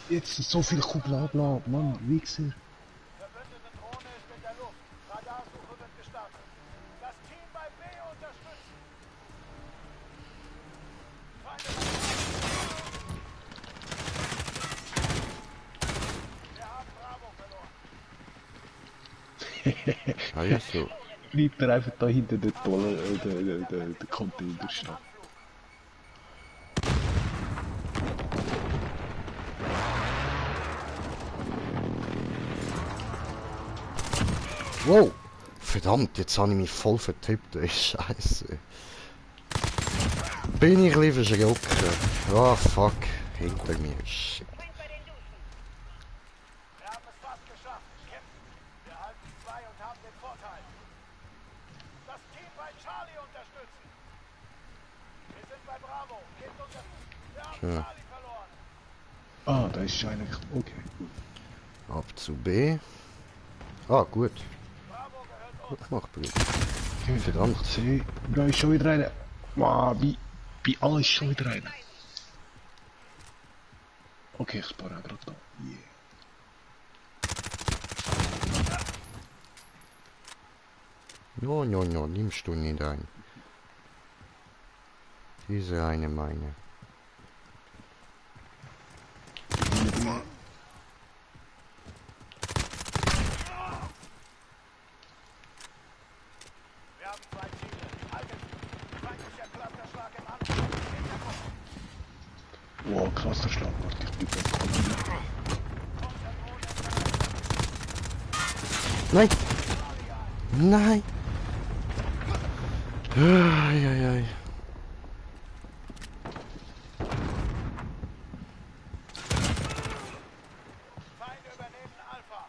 jetzt so viel Kugeln abgeladen. Mann, Wichser.
Verbündete Drohne ist in der Luft. Radarsuche wird gestartet. Das Team bei B unterstützen. Wir haben Bravo verloren.
Ah, ja, so.
bleibt er einfach da hinter der Tolle, der Container stehen.
Wow! Verdammt, jetzt habe ich mich voll vertippt, ey, Scheiße. Bin ich ein bisschen verschrocken. Oh fuck, hinter mir, shit.
Feind bei den Duschen.
Wir haben es fast geschafft. Kämpfen. Wir halten 2 und haben den Vorteil. Das Team bei Charlie unterstützen. Wir sind bei Bravo. Gebt uns das. Wir haben
Ja.
Charlie verloren.
Ah, da ist eigentlich... Okay, gut.
Ab zu B. Ah, gut.
Bravo gehört uns.
Gut gemacht, Bruder.
Okay,
Verdammt.
C. Da ist schon wieder einer. Wow, wie alles schon wieder einer. Okay, ich spare gerade da. Yeah.
No, no, no, nimmst du nicht ein. Diese eine meine.
Wir haben 2 Ziele. Haltet. Feindlicher Clusterschlag im Anflug.
Wow, krasser Schlag, warte, ich bin das.
Nein! Nein! Ai, ai, ai.
Feinde übernehmen Alpha.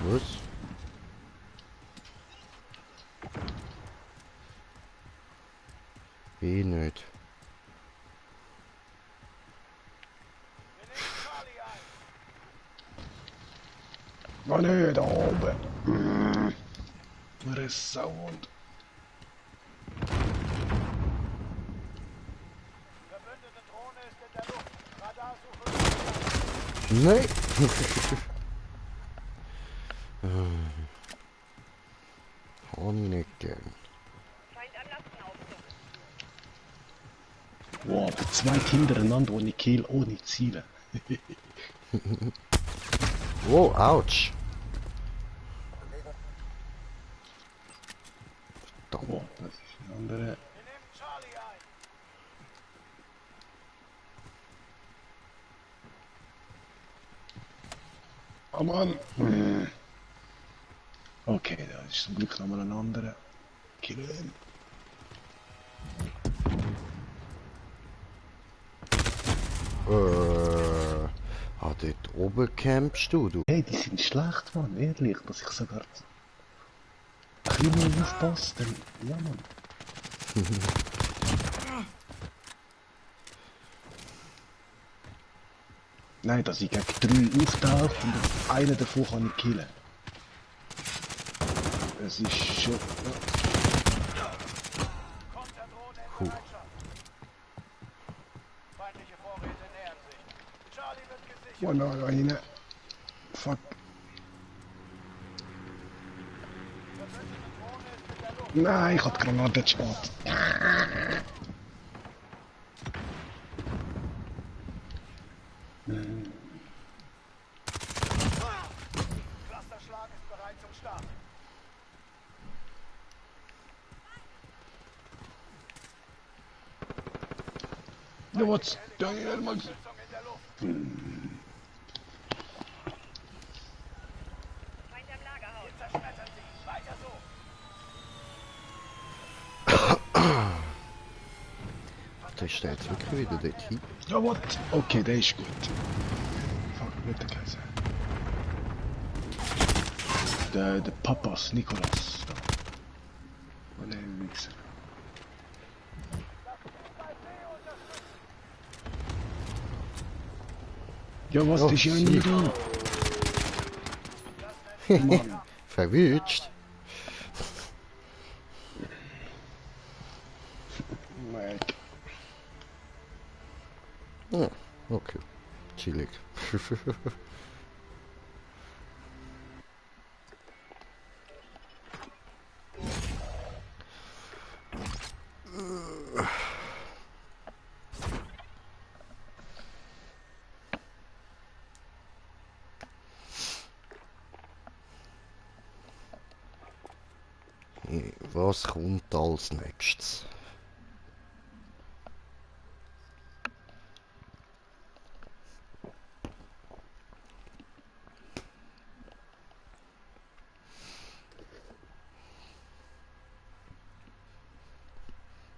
Was? Wie nicht?
Wir nehmen Charlie ein.
Oh ne, da oben. Eine Sound.
Verbündete Drohne ist in der Luft. Radarsuche.
Nein! Habe ich nicht gern.
Feind am Lastenaufzug.
Wow, aber 2 hintereinander ohne Kill, ohne Ziele.
Oh, ouch!
Wow, das ist eine andere.
Wir nehmen Charlie ein.
Oh Mann. Okay, da ist zum Glück nochmal ein anderer. Killen.
Dort oben campst du?
Hey, die sind schlecht, Mann, ehrlich, dass ich sogar ein bisschen mehr aufpasse, dann... Ja, Mann. Nein, dass ich gegen 3 auftauche und einen davon kann ich killen. Es ist schon...
Konterdrohne in Bereitschaft. Feindliche Vorräte nähern sich. Charlie wird gesichert.
Oh nein, eine... Fuck.
Verbündete Drohne ist in der Luft.
Nein, ich hab die Granate zu spät.
Clusterschlag ist bereit zum Start.
Ja, was? Ja, ja, mal...
Unterstützung in der Luft.
Feind am Lagerhaus.
Wir zerschmettern sie. Weiter so.
Der ist jetzt wirklich wieder dort hin.
Ja, was? Okay, der ist gut. Fuck, wird der Kaiser. Der Papas, Nikolas. Da. Oh nein, Wichser. Ja, was?
Oh,
Das ist ja nicht da. Mann.
Verwünscht.
Mike.
Ja, okay. Chillig. Was kommt als nächstes?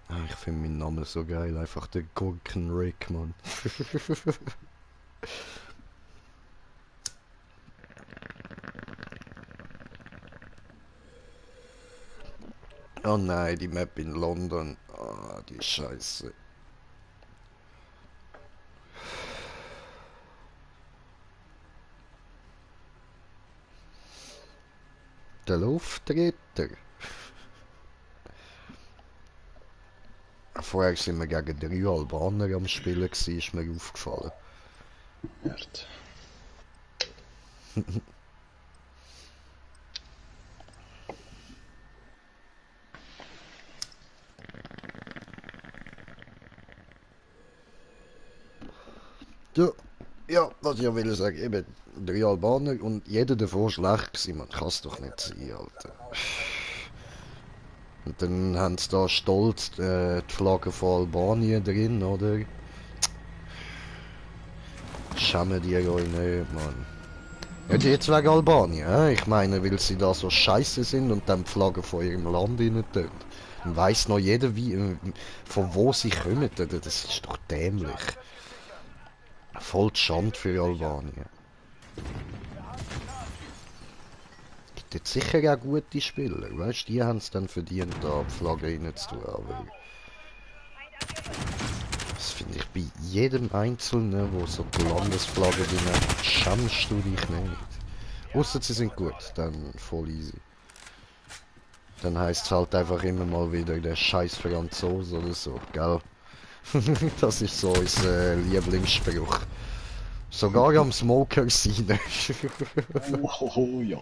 Ah, ich finde meinen Namen so geil, einfach der Gurken-Rick, Mann. Oh nein, die Map in London. Ah, die Scheiße. Der Luftritter. Vorher sind wir gegen 3 Albaner am Spielen gewesen, ist mir aufgefallen.
Hört.
Ja, ja, was ich ja will sagen, eben 3 Albaner und jeder davon schlecht gewesen, man kann es doch nicht sein, Alter. Und dann haben sie da stolz die Flagge von Albanien drin, oder? Schämen die euch nicht, Mann. Ja, jetzt wegen Albanien, ich meine, weil sie da so scheiße sind und dann die Flagge von ihrem Land rein tun. Dann weiss noch jeder, wie, von wo sie kommen, das ist doch dämlich. Voll die Schande für Albanien. Gibt jetzt sicher auch gute Spieler, weißt du, die haben es dann verdient, da die Flagge reinzutun, aber... Das finde ich bei jedem Einzelnen, wo so die Landesflagge drin hat, schämst du dich nicht. Ausser sie sind gut, dann voll easy. Dann heisst es halt einfach immer mal wieder der scheiß Franzose oder so, gell? Das ist so unser Lieblingsspruch. Sogar am Smoker sein.
Oh, ja.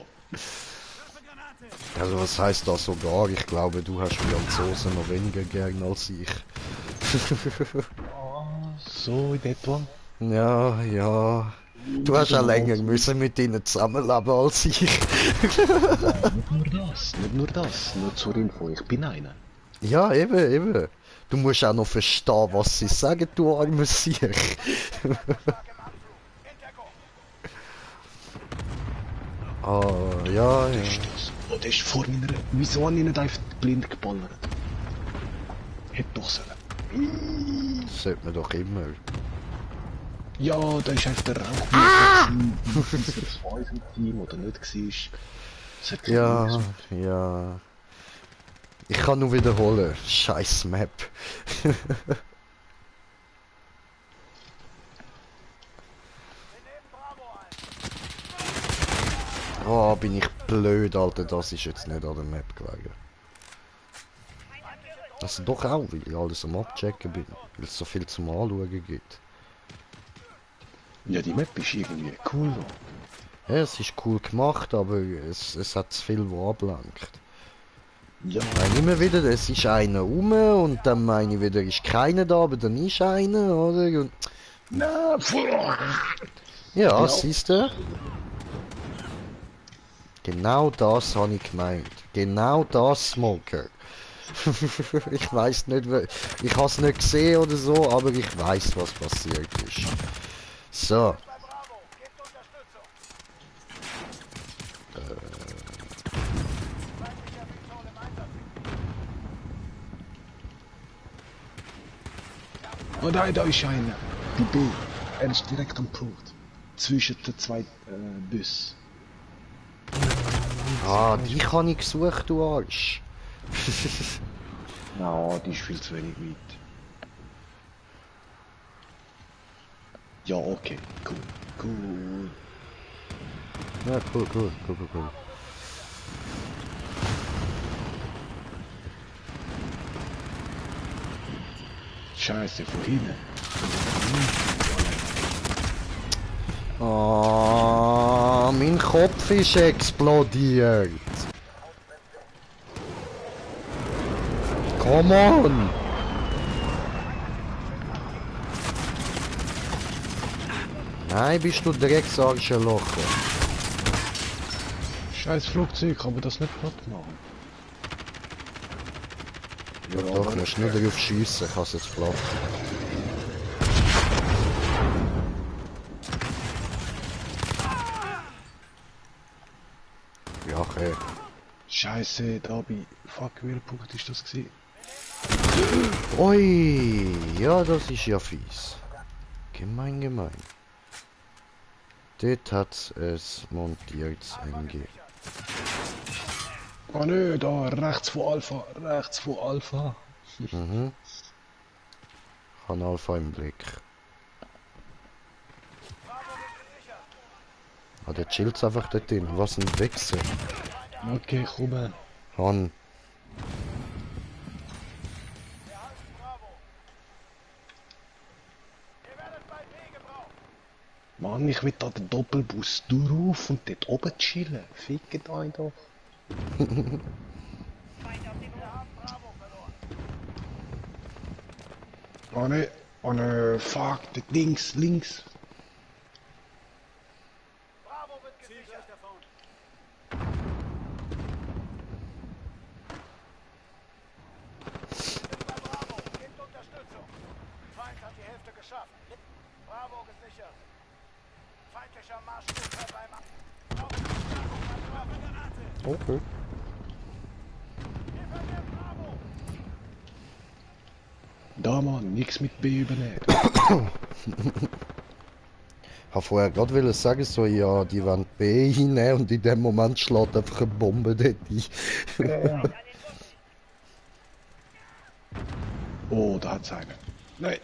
Also was heißt das sogar? Ich glaube, du hast Franzosen noch weniger gern als ich.
So in etwa.
Ja, ja. Du hast auch länger müssen mit ihnen zusammenleben als ich.
Nicht nur das. Nur zur Info, ich bin einer.
Ja, eben, eben. Du musst auch noch verstehen, was sie sagen, du armer Sieg. Ah, ja, ja.
Oh, der ist vor meiner... Wieso habe ich nicht einfach blind geballert? Hätte doch sollen.
Das sollte man doch immer.
Ja, da ist einfach der Rauch unser im Team oder nicht war.
Ja, ja. Ich kann nur wiederholen. Scheiß Map. Oh, bin ich blöd, Alter. Das ist jetzt nicht an der Map gelegen. Also doch auch, weil ich alles am Abchecken bin. Weil es so viel zum Anschauen gibt.
Ja, die Map ist irgendwie cool.
Ja, es ist cool gemacht, aber es hat zu viel, wo ablenkt.
Ja.
Nein, immer wieder, es ist einer rum und dann meine ich wieder, ist keiner da, aber dann ist einer, oder? Und
Na,
ja,
Genau.
siehst du? Genau das habe ich gemeint. Genau das, Smoker. Ich weiß nicht, ich habe es nicht gesehen oder so, aber ich weiß, was passiert ist. So.
Bei Bravo, gebt Unterstützung. Feindlicher Piton im Einsatz.
Oh nein, da ist einer. Die B. Er ist direkt am Punkt. Zwischen den zwei Bussen.
Ah, die habe ich gesucht, du Arsch.
Na, die ist viel zu wenig weit. Ja, okay. Cool. Cool.
Ja, cool, cool, cool, cool, cool.
Scheiße, von hinten.
Ah, mein Kopf ist explodiert. Come on! Nein, bist du Drecksarschloch.
Scheiß Flugzeug, kann man das nicht platt machen?
Ja, doch, musst nur darauf schiessen, ich hab's jetzt flach. Ja, okay.
Scheiße, da bei... Fuck, welcher Punkt ist das gewesen?
Ui, ja, das ist ja fies. Gemein, gemein. Dort hat's es montiertes MG.
Oh nö, da, rechts von Alpha, rechts von Alpha.
Mhm. Ich habe Alpha im Blick. Ah, der chillt einfach dort drin. Was ein Wechsel.
Okay, komm.
Han.
Mann, ich will da den Doppelbus drauf und dort oben chillen. Fickt euch doch.
Feind auf dem Hof.
Oh ne, fuck, dort links, links.
Bravo wird gesichert. Davon. Bei Bravo, gebt Unterstützung. Feind hat die Hälfte geschafft. Bravo gesichert. Feindlicher Marschflugzeug beim
Okay.
Wir verlieren Bravo.
Da, Mann, nix mit B übernehmen.
Ich wollte vorher gerade sagen, so, ja, die wollen B hinnehmen und in dem Moment schlägt einfach eine Bombe dort ein.
Ja. Oh, da hat's einen. Nein.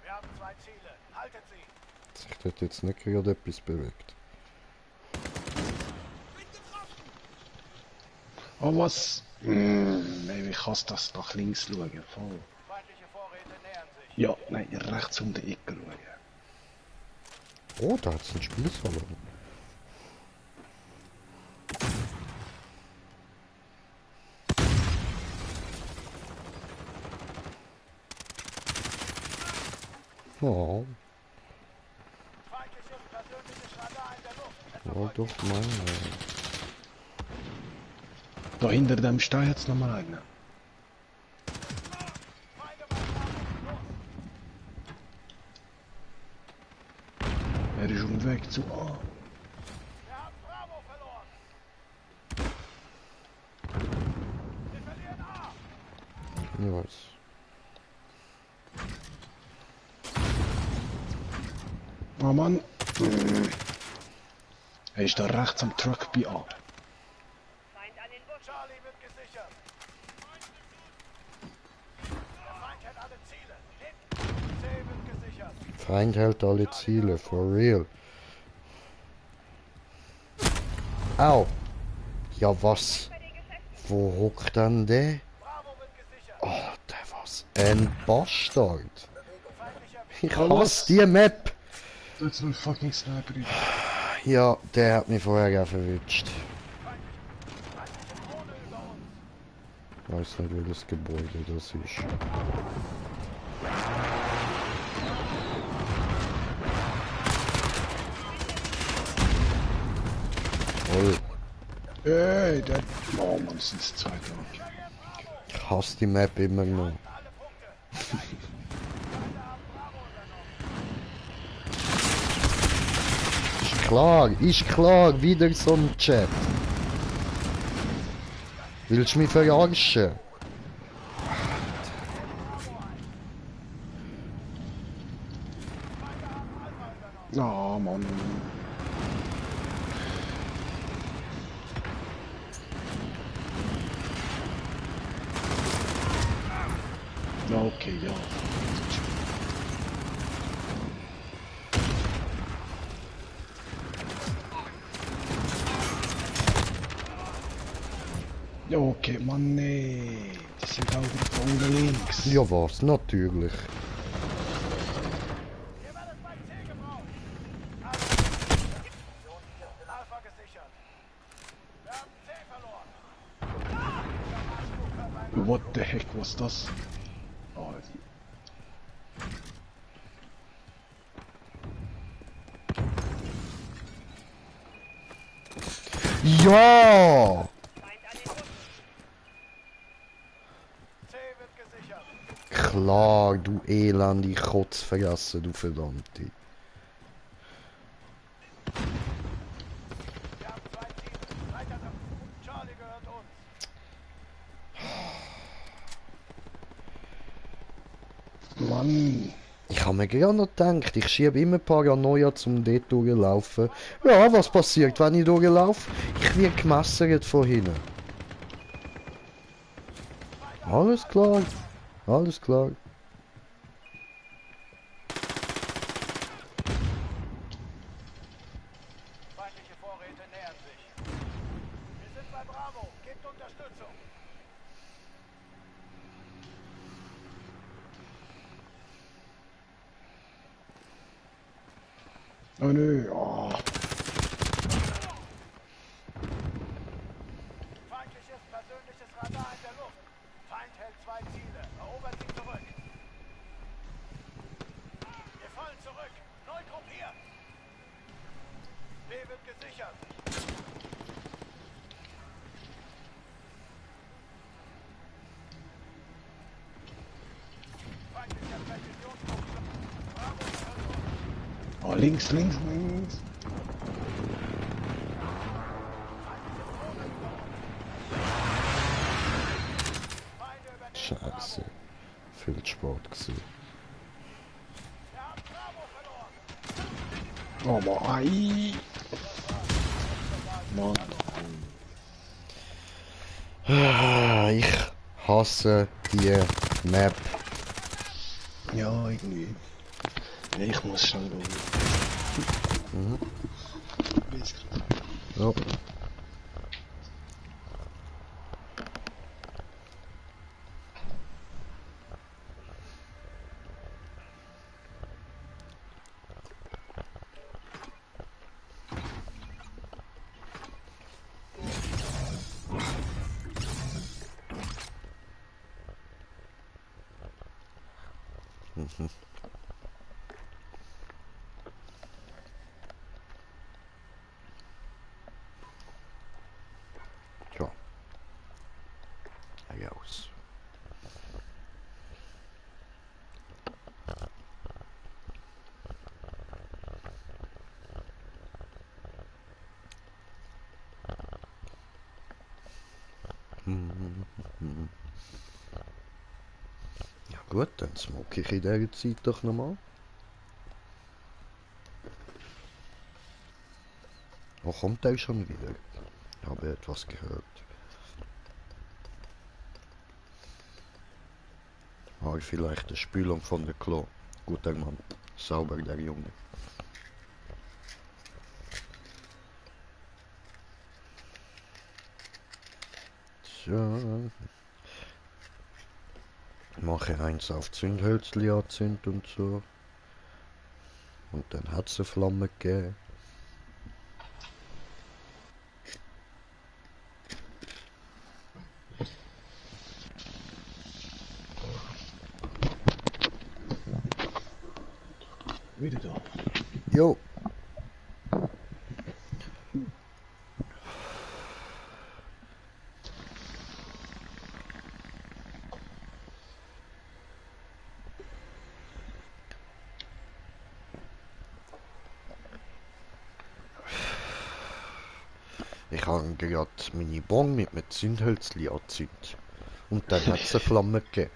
Wir haben 2 Ziele. Haltet sie.
Sich dort jetzt nicht gerade etwas bewegt.
Oh, was? Nein, ich hasse das nach links schauen. Voll.
Feindliche Vorräte nähern sich.
Ja, nein, rechts um die Ecke schauen.
Oh, da hat's ein Spiel verloren. Oh,
Feindliches persönliches Radar in der Luft.
war doch meine.
Da hinter dem Stein hat's noch mal einen.
Feinde bei Bravo. Los.
Er ist auf dem Weg zu A.
Wir haben Bravo verloren. Wir verlieren A.
Ich weiß.
Oh Mann. Er ist da rechts am Truck bei A.
Feind an den Busch.
Charlie wird gesichert. Der Feind hält alle Ziele. Hinten. C wird gesichert.
Feind hält alle Ziele, for real. Au! Ja, was? Wo hockt denn der?
Bravo wird gesichert.
Oh, der was? Ein Bastard.
Feindlicher
Ich hasse die Map.
Da ist ein fucking Sniper.
Ja, der hat mich vorher auch verwünscht.
Drohne über uns.
Ich weiß nicht, welches Gebäude das ist. Voll.
Ey, der... Oh Mann, das sind zwei da.
Ich hasse die Map immer noch. Ist klar, wieder so ein Chat. Willst du mich verarschen?
Oh Mann. Ja, okay, ja. Ja, okay, Mann, nee. Die sind auch wieder da unten links.
Ja was, natürlich.
Ihr werdet bei C gebraucht. Alpha gesichert. Wir haben C verloren.
What the heck was das? Oh,
Ja!
Feind an den Busch.
C wird gesichert.
Klar, du elende Kotzfresse, du Verdammte.
Wir haben 2 Ziele. Weiter so. Charlie gehört uns.
Mann.
Ich habe mir gerade noch gedacht, ich schiebe immer Paranoia zum dort durchlaufen. Ja, was passiert, wenn ich durchlaufe? Ich werde gemessert von hinten. Alles klar. Alles klar.
Feindliche Vorräte nähern sich. Wir sind bei Bravo. Gebt Unterstützung.
Oh nö, oh.
Feindliches persönliches Radar in der Luft. Feind hält 2 Ziele. Erobert sie zurück. Wir fallen zurück. Neu gruppiert. B wird gesichert. Feindlicher Präzisionspunkt. Bravo gehört uns.
Oh, links, links, links.
Feinde übernehmen
Scheiße.
Bravo.
Viel Sport gewesen.
Wir haben Bravo verloren.
Oh, Mann. Ai. Mann.
Ich hasse die Map.
Ja, irgendwie. Ich muss schnell schauen.
Ja. Tja. Adios. Ja gut, dann smoke ich in dieser Zeit doch nochmal. Wo kommt er schon wieder? Ich habe etwas gehört. Habe ich vielleicht eine Spülung von der Klo? Guter Mann. Sauber, der Junge. So. Mache eins auf Zündhölzli anzünd und so. Und dann hat es eine Flamme gegeben.
Wieder da.
Jo. Ich habe gerade meine Bon mit einem Zündhölzli angezündet. Und dann hat es eine Flamme gegeben.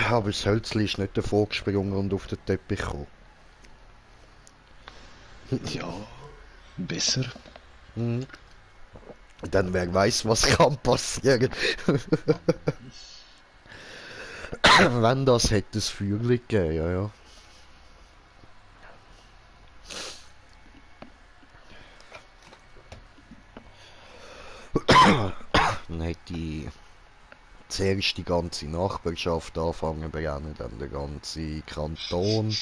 Aber das Hölzli ist nicht davor gesprungen und auf den Teppich gekommen.
Ja, besser.
Mhm. Dann wer weiß, was kann passieren. Wenn das hätte es Feuerli gegeben, ja, ja. Dann hätte ich zuerst die ganze Nachbarschaft anfangen brennen, dann der ganze Kanton,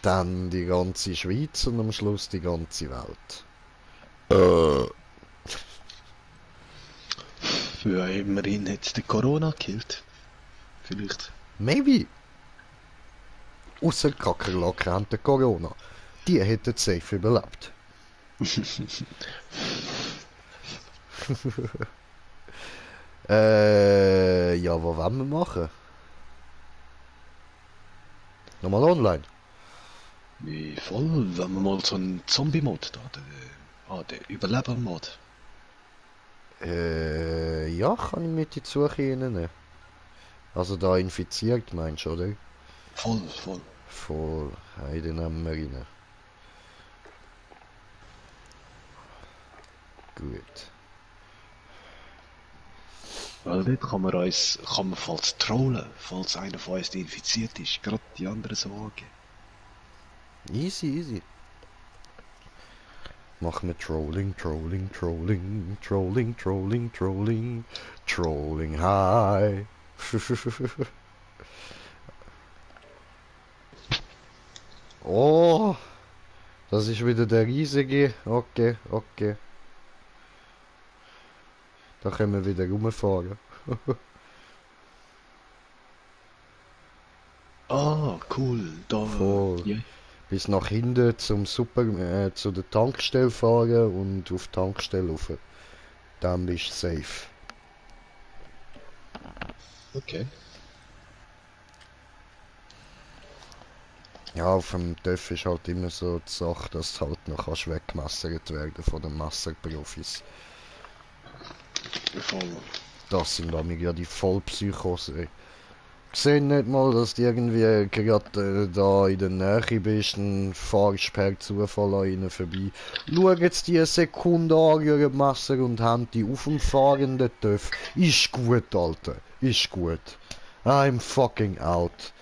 dann die ganze Schweiz und am Schluss die ganze Welt.
Ja, immerhin hat es den Corona gekillt. Vielleicht.
Maybe. Ausser Kakerlaken haben den Corona. Die hätten safe überlebt. Ja, was wollen wir machen? Nochmal online?
Wie voll, wenn wir mal so einen Zombie-Mod da, der Überleber-Mod.
Ja, kann ich mit in die Suche reinnehmen. Also da infiziert, meinst du, oder?
Voll, voll.
Voll, Heide nehmen wir rein. Gut.
Weil dort kann man falls trollen, falls einer von uns infiziert ist, gerade die anderen so angehen.
Easy, easy. Machen wir Trolling, Trolling, Trolling, Trolling, Trolling, Trolling, Trolling High. Oh, das ist wieder der riesige. Okay, okay. Da können wir wieder rumfahren.
Ah, cool, da,
Voll.
ja.
Bis nach hinten zu der Tankstelle fahren und auf die Tankstelle rauf. Dann bist du safe.
Okay.
Ja, auf dem TÜV ist halt immer so die Sache, dass du halt noch kannst weggemessert werden von den Messerprofis.
Voll.
Das sind damit ja die Vollpsychos, ey. Sehen nicht mal, dass du irgendwie gerade da in der Nähe bist, dann fahrst per Zufall an ihnen vorbei. Schauen jetzt die eine Sekunde an, ihr Messer und haben die auf dem fahrenden TÜV. Ist gut, Alter. Ist gut. I'm fucking out.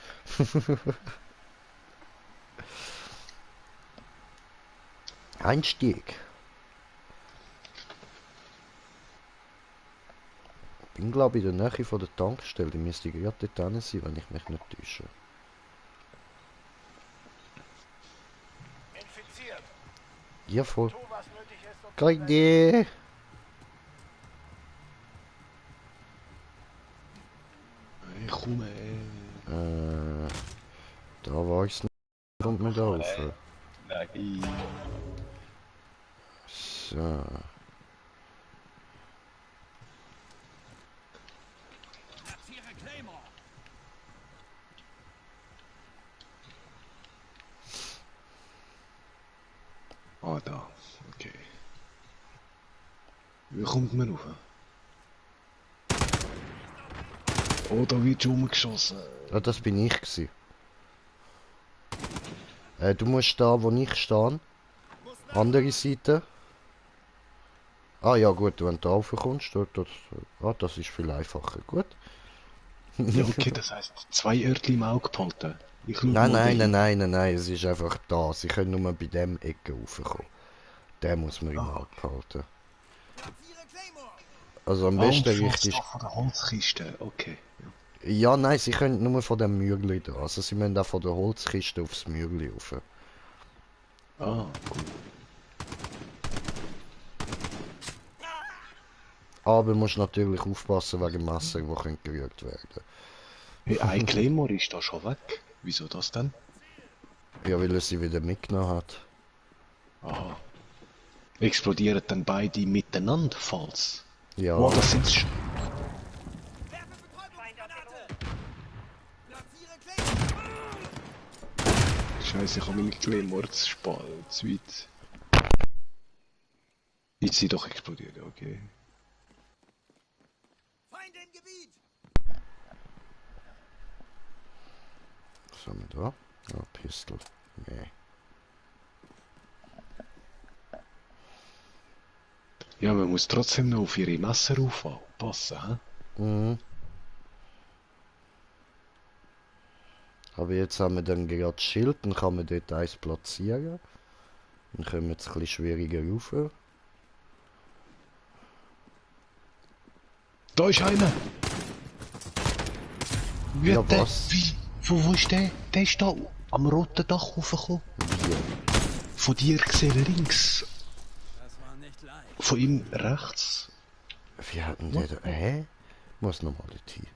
Einstieg. Bin glaube ich in der Nähe von der Tankstelle. Die müsste gerade dort sein, wenn ich mich nicht täusche.
Infiziert.
Ja, voll.
Tu, was nötig ist, um
Keine Idee.
Ich komme,
Da war ich's nicht. Kommt mir da rauf.
Nein.
So.
Platziere Claymore.
Ah, da, okay. Wie kommt man rauf? Oh, da wird schon umgeschossen.
Ja, das bin ich gsi. Du musst da, wo ich stehe. Andere Seite. Ah ja gut, wenn du da raufkommst, das ist viel einfacher. Gut.
Ja, okay, das heisst, 2 Örtchen im Auge behalten. Ich schau
Nein,
mal
nein,
den.
nein, nein, nein, nein, es ist einfach da. Sie können nur bei dem Ecke raufkommen. Den muss man im Auge behalten.
Platziere Claymore.
Also am
Ah,
besten
und falls
richtig.
da von der Holzkiste, okay. Ja.
Ja, nein, sie können nur von dem Mürgli da. Also sie müssen auch von der Holzkiste aufs Mürgli rauf.
Ah, cool.
Aber musst natürlich aufpassen wegen Messer, die können gerührt werden.
Hey, ein Claymore ist da schon weg. Wieso das denn?
Ja, weil er sie wieder mitgenommen hat.
Aha. Explodieren dann beide miteinander, falls?
Ja.
Oh, das sind schon.
Werfe
Feind auf dem
Betäubungsgranate. Platziere Claymore.
Scheiße, ich habe meine Claymore zu weit. Jetzt sind doch explodiert, okay.
Feinde im Gebiet.
Was haben wir da? Ja, Pistol. Nee.
Ja, man muss trotzdem noch auf ihre Messer aufpassen, hä?
Mhm. Aber jetzt haben wir dann gerade das Schild, dann kann man dort eins platzieren. Dann kommen wir jetzt ein bisschen schwieriger rauf.
Da ist einer! Wie
Ja,
hat der?
was?
Wie? Wo ist der? Der ist da am roten Dach raufgekommen.
Wie?
Von dir gesehen links.
Das war nicht leicht.
Von ihm rechts.
Wie hat denn der da? Hä? Muss nochmal dorthin.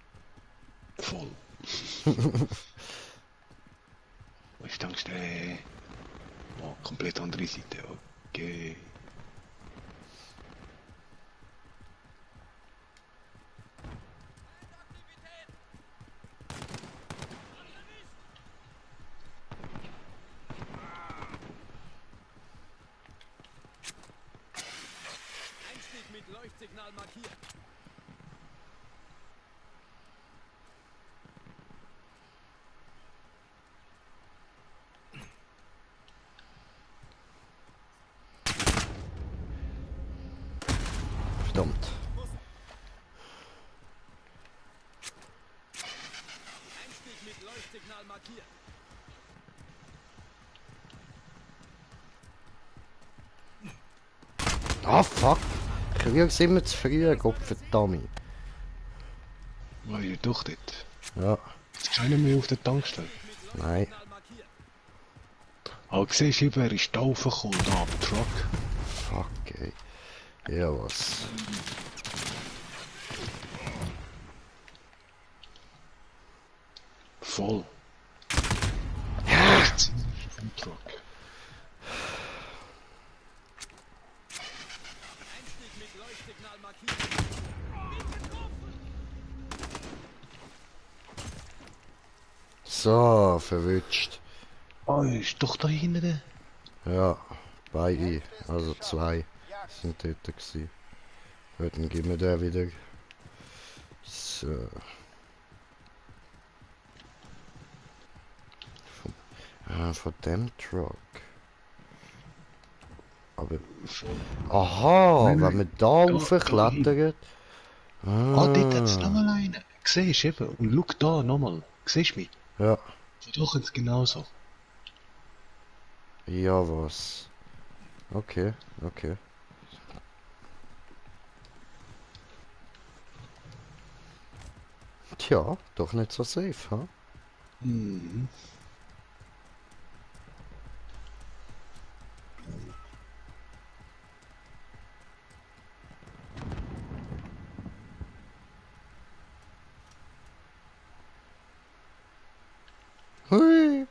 Voll. Ich dachte, oh, komplett andere Seite. geh.
Einstieg mit Leuchtsignal markiert.
Verdammt.
Einstieg mit Leuchtsignal markiert.
Ah, fuck. Krieg sind wir zu früh, Gottverdammt.
War ja doch dort.
Ja,
Jetzt ist keiner mehr auf der Tankstelle.
nein.
Signal markiert.
Aber siehst du, er ist da raufgekommen, da am Truck.
Fuck, ey. Ja, was?
Voll. Rechts vom Truck.
Einstieg mit Leuchtsignal markiert.
So, verwünscht.
Oh, ist doch da hinten.
Ja, beide, also zwei sind dort gewesen. Heute geben wir den wieder. So. Von dem Truck. Aber. Aha,
Nein,
wenn
nein.
man da
Da
raufklettert.
Ah, dort hat es
Ah,
nochmal einen. Siehst du eben? Und schau da nochmal. Siehst du mich?
ja,
Doch jetzt genauso.
ja, was? Okay, okay. Tja, doch nicht so safe, ha?
Mhm.
Hui.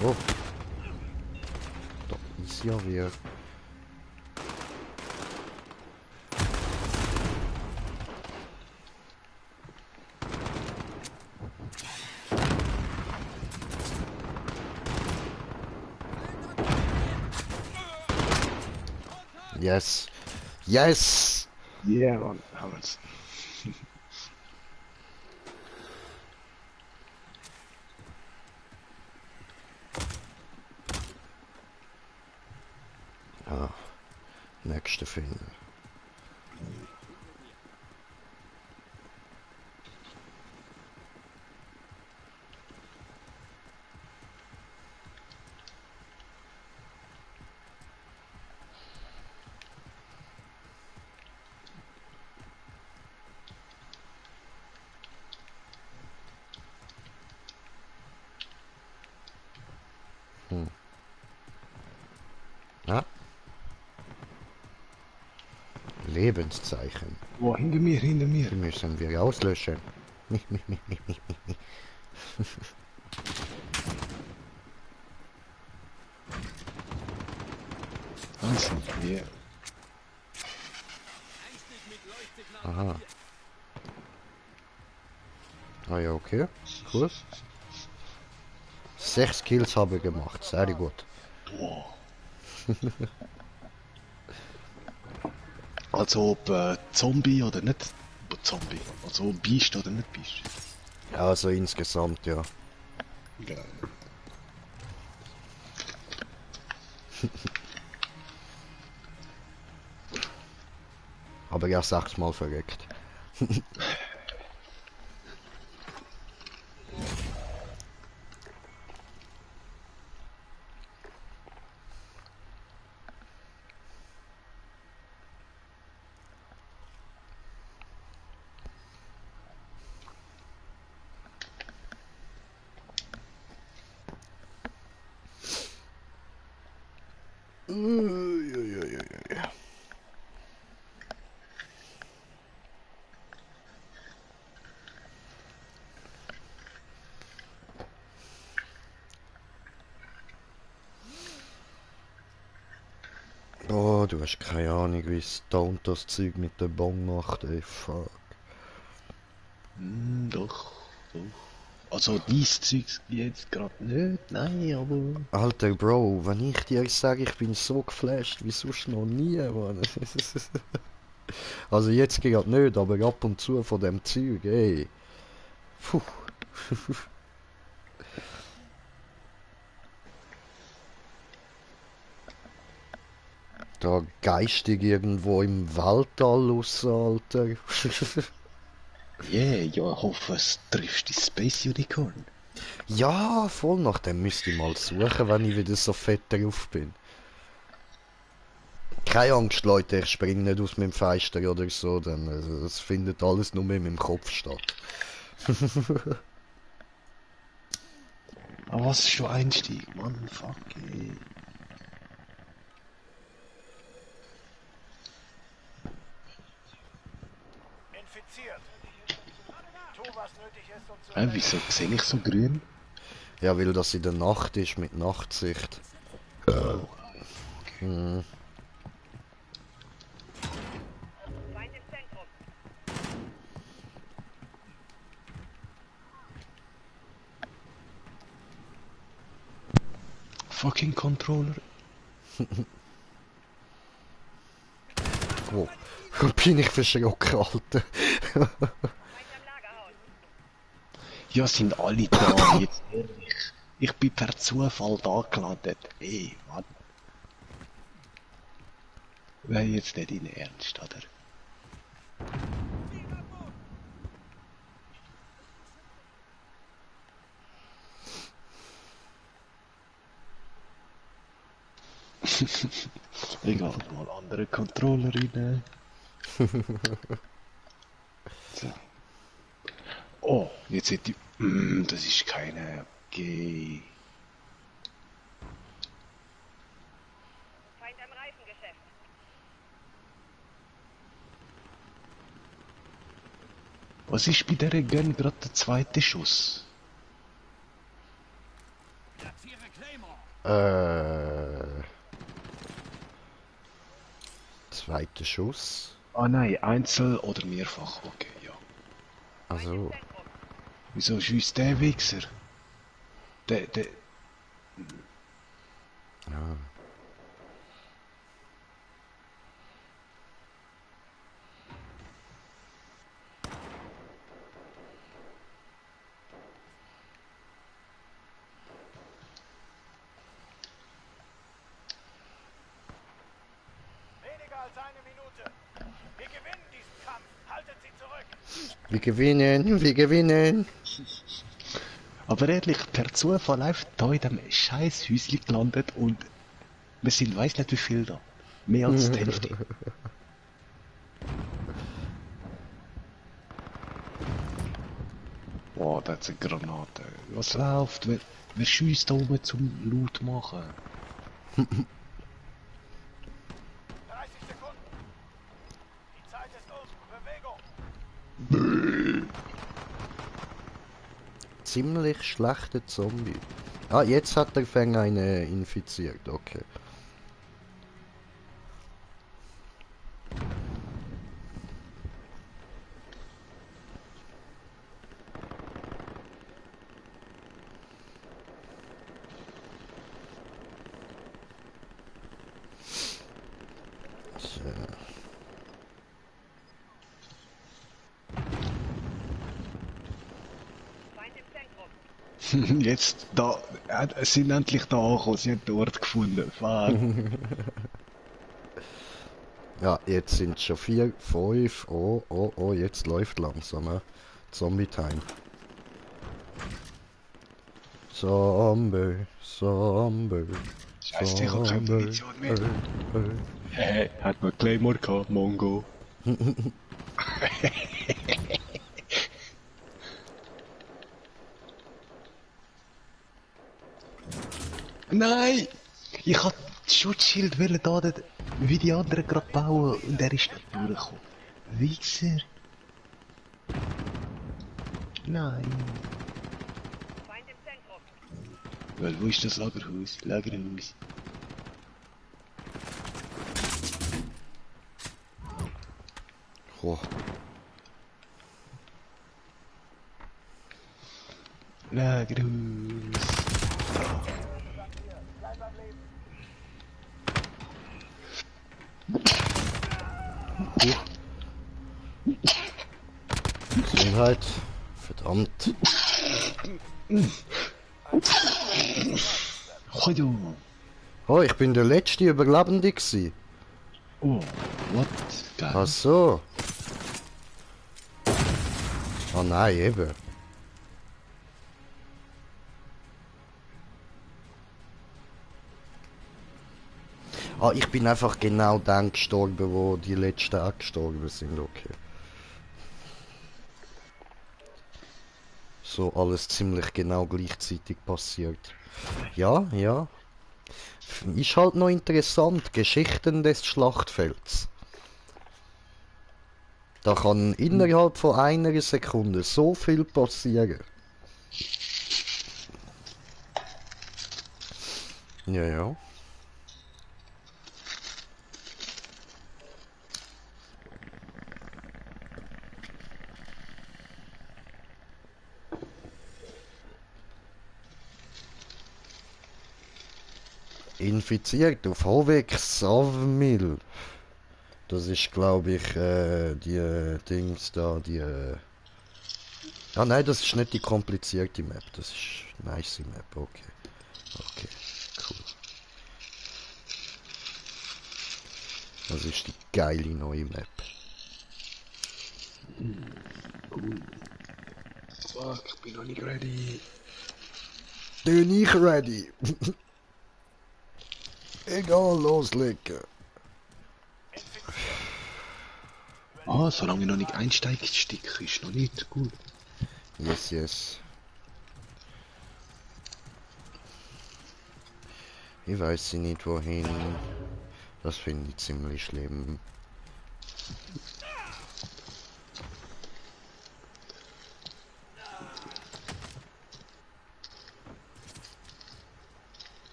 Oh, da ist ja wer. Yes. Yes!
Ja, Mann, haben wir's.
Ja, nächste finden. Ja. Lebenszeichen.
Oh, hinter mir, hinter mir.
Die müssen wir auslöschen.
Also, ja.
Einstieg mit Leuchtsignal
Aha.
markiert.
Ah ja, okay. Cool. 6 Kills habe ich gemacht. Sehr gut.
Boah. Also ob Zombie oder nicht Zombie. Also ob Biest oder nicht Biest.
Also insgesamt, ja.
Geil.
Aber ja, 6 Mal verreckt. Uiuiuiui. Oh, du hast keine Ahnung, wie stoned das Zeug mit dem Bong macht, ey, fuck.
Doch, doch. Also, dies Zeugs jetzt gerade nicht, nein, aber...
Alter Bro, wenn ich dir sage, ich bin so geflasht wie sonst noch nie, Mann. Also jetzt gerade nicht, aber ab und zu von dem Zeug, ey. Puh. Da geistig irgendwo im Weltall raus, Alter.
Yeah, ja, ich hoffe, es trifft die Space Unicorn.
Ja, voll nach dem müsste ich mal suchen, wenn ich wieder so fett drauf bin. Keine Angst, Leute, ich springe nicht aus meinem Fenster oder so, denn es findet alles nur in meinem Kopf statt.
Aber was ist schon Einstieg, Mann, fuck, ey.
Infiziert. Tu, was nötig ist, um zu
Wieso sehe ich so grün?
Ja, weil das in der Nacht ist mit Nachtsicht. Hm.
Feind im Zentrum.
Fucking Controller.
Oh, bin ich verschrocken, Alter.
Feind am Lagerhaus.
Ja, sind alle da, jetzt ehrlich. Ich bin per Zufall da gelandet. Ey, Mann. Wäre jetzt nicht in Ernst, oder? Egal, mal andere Controller rein. So. Oh, jetzt hätte ich... das ist keine... Okay.
Feind am Reifengeschäft.
Was ist bei der Gun gerade der zweite Schuss?
Platziere Claymore.
Zweiter Schuss.
Ah nein, Einzel oder mehrfach, okay, ja.
Also,
Zentrum.
Wieso schießt der Wichser? Der...
ja.
Weniger als eine Minute. Wir gewinnen diesen Kampf. Haltet sie zurück.
Wir gewinnen, wir gewinnen.
Aber ehrlich, per Zufall einfach da in dem scheiß Häuschen gelandet und wir sind weiss nicht wie viel da. Mehr als die Hälfte. Boah, da hat's eine Granate. Was läuft? Wer schießt da oben zum Loot machen?
30 Sekunden. Die Zeit ist um. Bewegung.
Ziemlich schlechter Zombie. Ah, jetzt hat der Fänger eine infiziert, okay. So.
Feind im Zentrum.
Jetzt da, es sind endlich da angekommen, sie haben den Ort gefunden. Fuck.
Ja, jetzt sind schon 4, 5. Oh, oh, oh, jetzt läuft langsam. Zombie-Time. Zombie, Zombie.
Scheiße, ich hab keine Munition mehr. Hä, hat man Claymore gehabt, Mongo. Nein! Ich hab das Schutzschild will da nicht wie die anderen gerade bauen und er ist nicht durchgekommen. Wichser. Nein.
Feind im Zentrum.
Weil, wo ist das Lagerhaus? Lagerhaus.
Oh,
Lagerhaus.
Gesundheit. Verdammt.
Hallo.
Oh, ich bin der letzte Überlebende gsi.
Oh, what? Geil.
Ach so. Oh nein, eben. Ah, ich bin einfach genau dann gestorben, wo die letzten auch gestorben sind, okay. So alles ziemlich genau gleichzeitig passiert. Ja, ja. Ist halt noch interessant, Geschichten des Schlachtfelds. Da kann innerhalb von einer Sekunde so viel passieren. Ja, ja. Infiziert auf Hohweg Savmil. Das ist, glaube ich, die Dings da, die... Ah nein, das ist nicht die komplizierte Map. Das ist eine nice Map, okay. Okay, cool. Das ist die geile neue Map.
Cool. Fuck, ich bin noch nicht ready.
Bin ich ready? Egal, loslegen.
Ah, solange ich noch nicht einsteigstick, ist noch nicht gut.
Yes, yes. Ich weiß nicht wohin. Das finde ich ziemlich schlimm.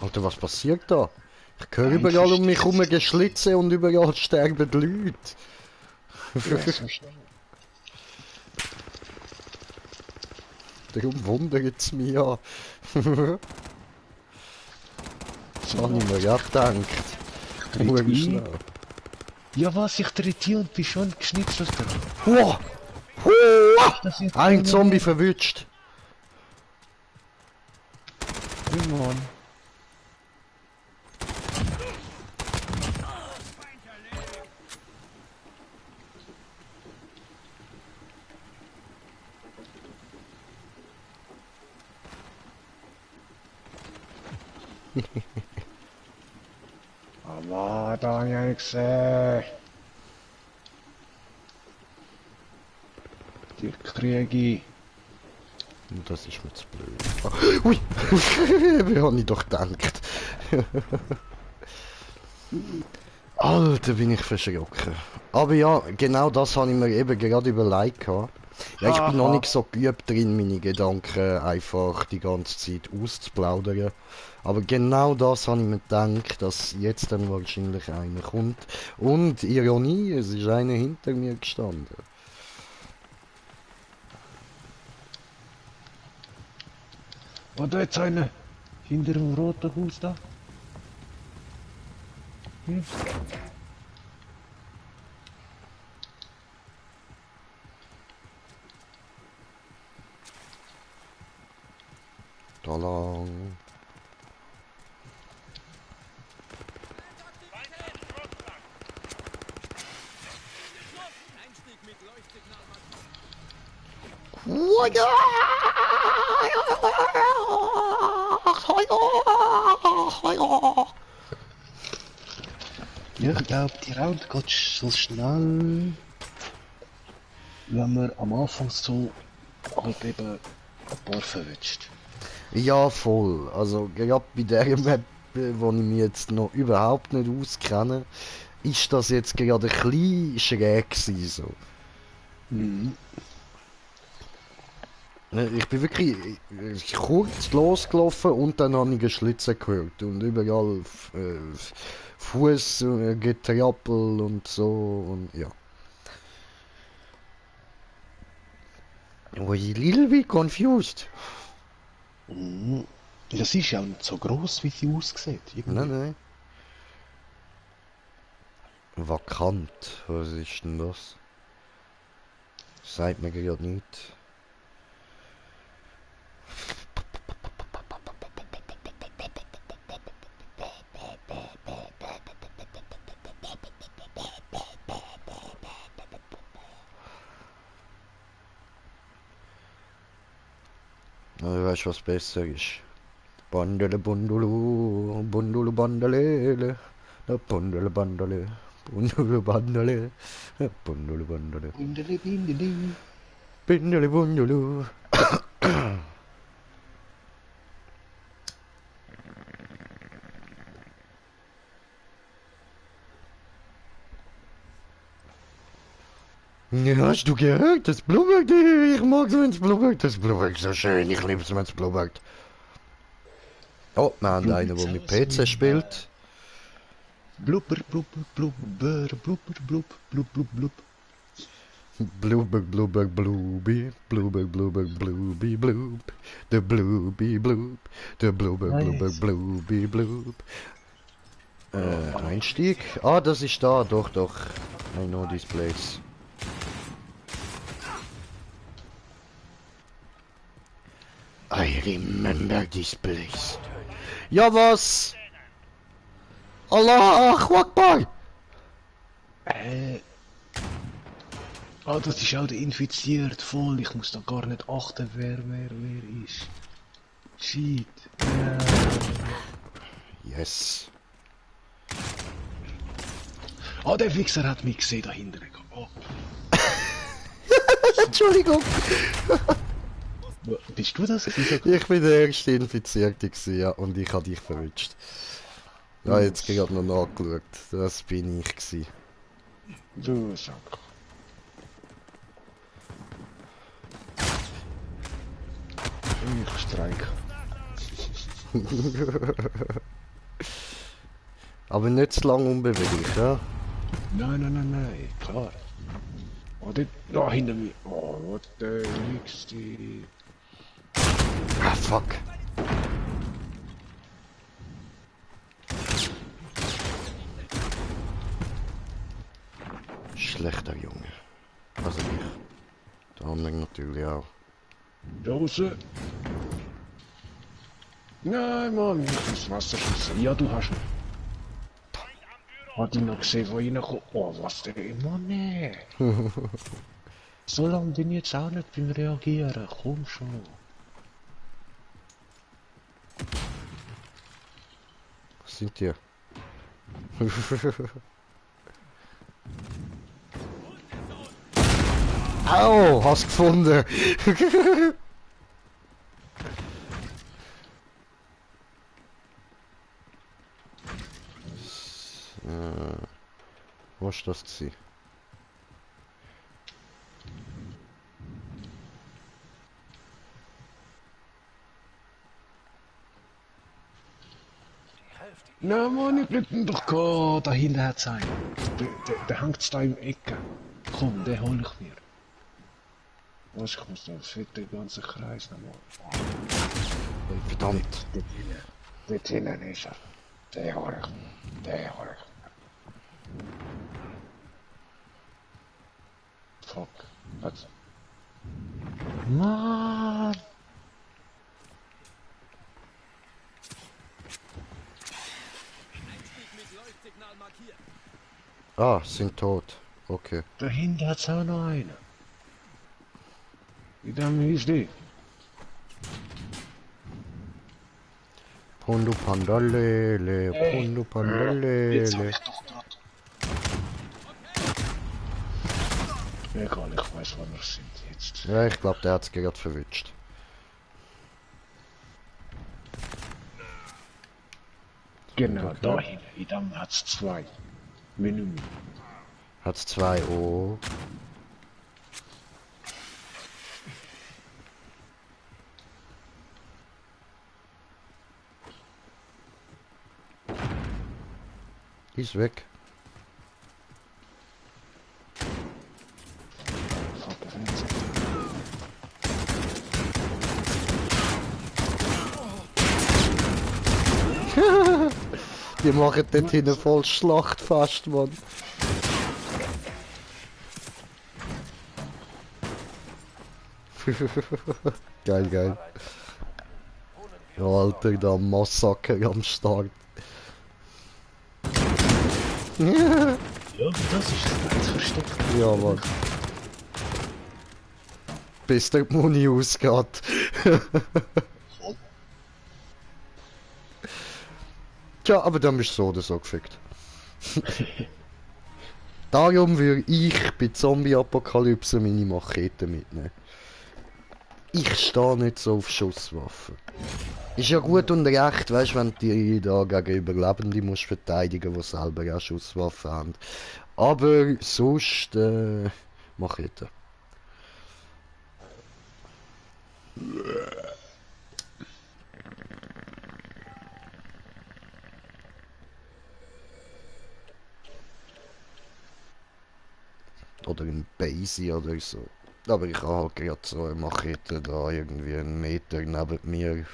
Alter, was passiert da? Ich höre überall um mich herum Geschlitze und überall sterben die Leute.
Ja, so schnell.
Darum wundert es mich ja. Das habe ich mir ja gedacht. Nur
ein.
schnell.
Ja was, ich tritt hier und bin schon geschnitzelt.
Wow!
Das ist
Ein Zombie verwünscht.
Mann. Aber da hab ich ja nicht gesehen. Die Kriege.
Das ist mir zu blöd. Ah, ui! Wie habe ich doch gedacht. Alter, bin ich verschrocken. Aber ja, genau das habe ich mir eben gerade überlegt. Ja, ich bin noch nicht so geübt drin, meine Gedanken einfach die ganze Zeit auszuplaudern. Aber genau das habe ich mir gedacht, dass jetzt dann wahrscheinlich einer kommt. Und Ironie, es ist einer hinter mir gestanden.
Oh, da jetzt einer hinter dem roten Haus da. Hm?
Da lang.
Ja, ich glaube, die Round geht so schnell, wenn man am Anfang so halt eben ein paar verwünscht.
Ja, voll. Also gerade bei der Map wo ich mich jetzt noch überhaupt nicht auskenne, ist das jetzt gerade ein bisschen schräg gewesen, so.
Mhm.
Ne, ich bin wirklich kurz losgelaufen und dann habe ich einen Schlitzer gehört und überall Fuß, Getrappel und so und ja. I was a little bit confused.
Mhm. Das ist ja auch nicht so gross, wie sie aussieht. Irgendwie.
Nein. Vakant, was ist denn das? Sagt mir gerade nicht. Also, weißt du, was besser ist? Bandele Bundulu, Bundulu Bandelele, Bundele Bandele, Bundulu Bandele, Bundulu Bandele,
Bindeli, bindeli.
Bindele Bundulu. Ja, hast du gehört? Das blubbert. Ich mag's, wenn's blubbert. Das blubbert so schön. Ich lieb's, wenn's blubbert. Oh, wir haben einen, der mit PC spielt.
Blubber, blubber, blubber, blubber, blub, blub, blub, blub.
Blubber, blubber, blooby. Blubber, blubber, blooby, bloob. The blooby, bloob. The blubber, blubber,
Nice.
blooby, bloob. Einstieg? Ah, das ist da. Doch. I know this place. I remember this place. Ja, was? Allah Akbar!
Das ist auch der infiziert, voll. Ich muss da gar nicht achten, wer ist. Shit.
Yes.
Der Wichser hat mich gesehen da hinten. Oh.
Entschuldigung.
Bist du das?
Ich bin der erste Infizierte gewesen, ja, und ich habe dich verwünscht. Ja, jetzt gerade noch nachgeschaut. Das bin ich gewesen.
Du Sack. Ich streik.
Aber nicht zu lange unbeweglich, ja?
Nein, klar. Da hinter mir. Was der nächste.
Ah, fuck. Schlechter Junge. Also ich. Der andere natürlich auch.
Dose. Nein, Mann, ich muss Wasser schießen. Ja, du hast ihn. Hat ihn noch gesehen, wo ich reinkomme. Oh, was der immer nee. So lange bin ich jetzt auch nicht beim Reagieren. Komm schon.
Was sind die? Au, hast gefunden. Was ist das gewesen?
Na Mann, ich bleib ihn doch gehen. Da hinten hat's einen. Der hängt da im Ecke. Komm, den hol ich mir. Was, ich muss da fett den ganzen Kreis nochmal.
Verdammt.
Dort hinten ist er. Den hol ich mir. Den hol ich mir. Fuck. Was? Mann!
Ah, sind tot. Okay.
Da hinten hat's auch noch einen. Wie dem hieß die?
Pundu Pandalele, Pundu
Jetzt hab
Pandalele.
ich doch grad. Egal, ich weiß, wo wir sind jetzt.
Ja, ich glaube, der hat's gerade verwünscht.
Genau,
Okay.
da hinten, in dem hat es 2. Menü.
Hat's 2 O. Ist weg. Die machen dort hinten voll Schlacht fast, Mann. Geil, geil. Ja, Alter, da Massaker am Start.
Ja, das ist das Versteck.
Ja, Mann. Bis der Muni ausgeht. Tja, aber dann bist du so oder so gefickt. Darum würde ich bei Zombie-Apokalypse meine Machete mitnehmen. Ich stehe nicht so auf Schusswaffen. Ist ja gut und recht, weißt du, wenn du dich da gegen Überlebende musst verteidigen, die selber auch Schusswaffen haben. Aber sonst, Machete. Oder ein Basie oder so. Aber ich habe halt gerade so eine Machete da irgendwie einen Meter neben mir.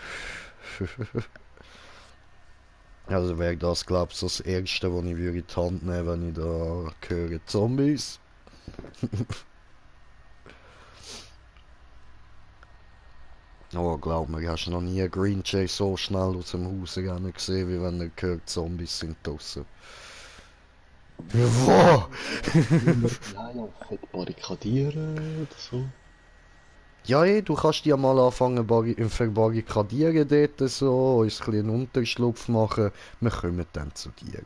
Also wäre das, glaube ich, so das Erste, was ich würde in die Hand nehmen, wenn ich da höre Zombies. Aber glaub mir, hast du noch nie einen Green Jay so schnell aus dem Haus rennen gesehen, wie wenn er hört, Zombies sind draussen. Ja,
Nein, einfach barrikadieren oder so.
ja, du kannst ja mal anfangen verbarrikadieren dort so, uns ein bisschen einen Unterschlupf machen, wir kommen dann zu dir.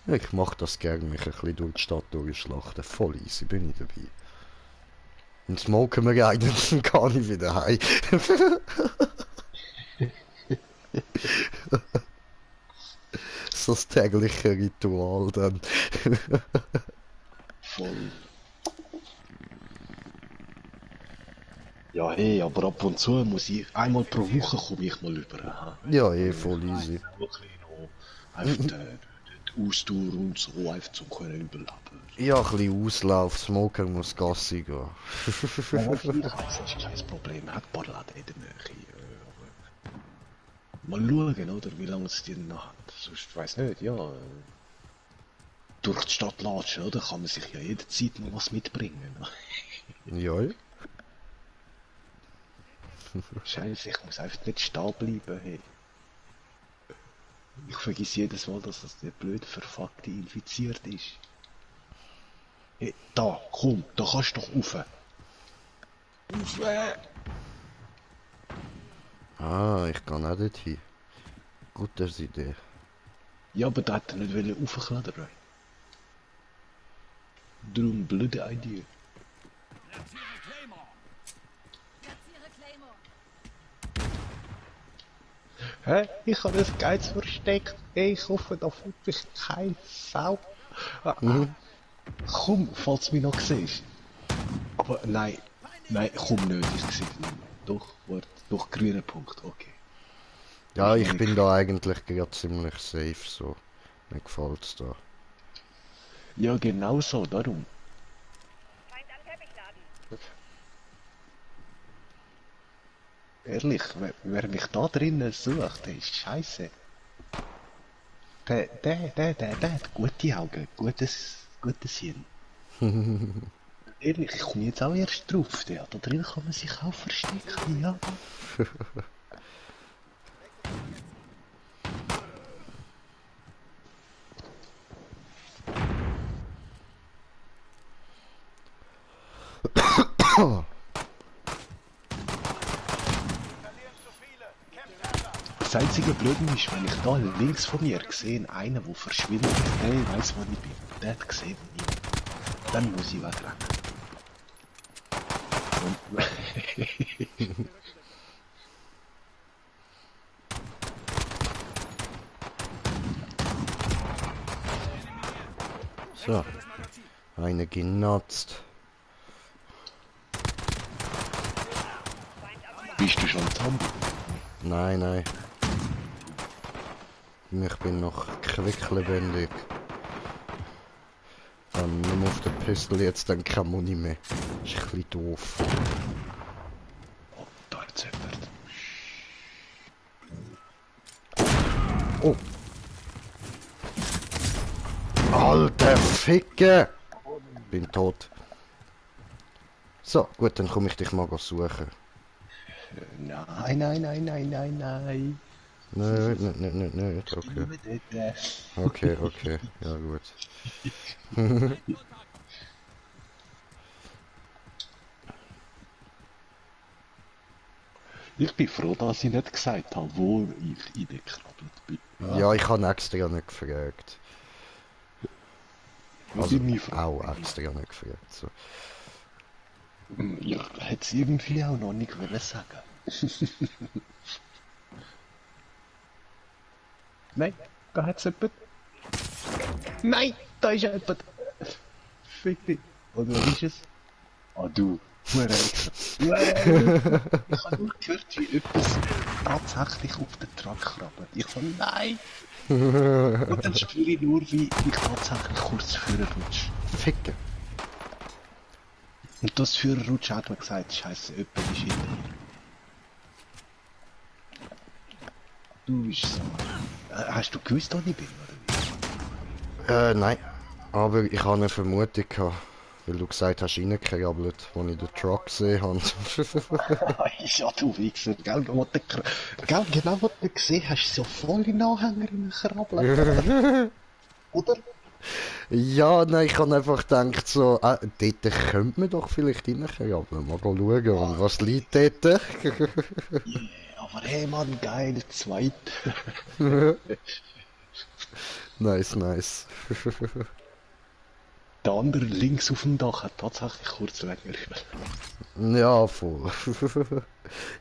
Ich mach das gerne, mich ein bisschen durch die Stadt durchschlachten, voll easy, bin ich dabei. Und smoken wir einen, dann kann ich wieder heim. So das tägliche Ritual dann.
Voll. Ja, hey, aber ab und zu muss ich, einmal pro Woche komme ich mal über. Ha?
Ja, voll easy.
Wirklich noch einfach die Ausdauer und so einfach zum können überleben.
Ja, ein bisschen Auslauf, Smoker muss Gassi gehen.
Ja, das ist kein Problem, er hat ein paar Läden in der Nähe. Mal schauen, oder, wie lange es die noch hat. Sonst weiss nicht, ja. Durch die Stadt latschen, oder? Kann man sich ja jederzeit mal was mitbringen.
Ja.
Scheiße, ich muss einfach nicht stehen bleiben, hey. Ich vergesse jedes Mal, dass das der blöde Verfuckte infiziert ist. Hey, da, komm, da kannst du doch rauf. Rauf!
Ah, ich kann auch dort hin. Gute Idee.
Ja, aber da hat er nicht raufklettern. Darum blöde Idee. Hä? Ich habe das Geiz versteckt. Ich hoffe, da findet mich kein Sau. Komm, falls du mich noch siehst. Aber nein, komm nicht, ich sehe dich nicht. Doch, warte, doch, grüner Punkt, okay.
Ja, ich bin da eigentlich gerade ziemlich safe so. Mir gefällt's da.
Ja, genau so, darum.
Feind am Teppichnaden.
Ehrlich, wer mich da drinnen sucht, der ist scheiße. Der hat gute Augen, gutes Hirn. Ehrlich, ich komme jetzt auch erst drauf. Ja, da drin kann man sich auch verstecken, ja. Das einzige Blöde ist, wenn ich da links von mir sehe, einen, der verschwindet, der weiß, wo ich bin. Der hat gesehen, wo ich bin. Dann muss ich wegrennen. Und
So. Eine genutzt.
Bist du schon zusammen?
Nein, nein. Ich bin noch quicklebendig. Nur auf der Pistole jetzt dann keine Muni mehr. Ist ein bisschen doof.
Oh, da hat's jemand.
Oh! Alter Ficke! Bin tot. So, gut, dann komme ich dich mal suchen.
Nein, nein, nein, nein, nein, nein.
Nein, okay. Okay, okay, ja gut.
Ich bin froh, dass ich nicht gesagt habe, wo ich reingekrabbelt bin.
Ja, ich habe extra nicht gefragt. Also,
bin ich froh.
auch extra nicht gefragt. So.
Ich hätte es irgendwie auch noch nicht wollen sagen. Nein, da hat's jemand. Nein, da ist jemand. Fick dich. Oder wer ist es? Ah, du. Hurenwichser. Ich habe nur gehört, wie etwas tatsächlich auf den Truck krabbelt. Ich so, nein. Und dann spüre ich nur, wie ich tatsächlich kurz vorher rutsche.
Ficken.
Und das Führerrutsch hat mir gesagt, scheiße, jemand ist hinter mir. Du bist so. Hast du gewusst, wo ich bin, oder wie?
Nein. Aber ich habe eine Vermutung gehabt, weil du gesagt hast, reingekrabbelt, als ich den Truck gesehen habe.
Ja, du Wichser, gell, gell, genau was du gesehen hast, so voll in den Anhänger krabbeln. Oder?
Ja, nein, ich habe einfach gedacht, so, dort könnte man doch vielleicht reinkrabbeln. Mal schauen, und was liegt dort?
Aber hey, Mann, geil, zweit.
Nice, nice.
Der andere links auf dem Dach hat tatsächlich kurz länger.
Ja, voll.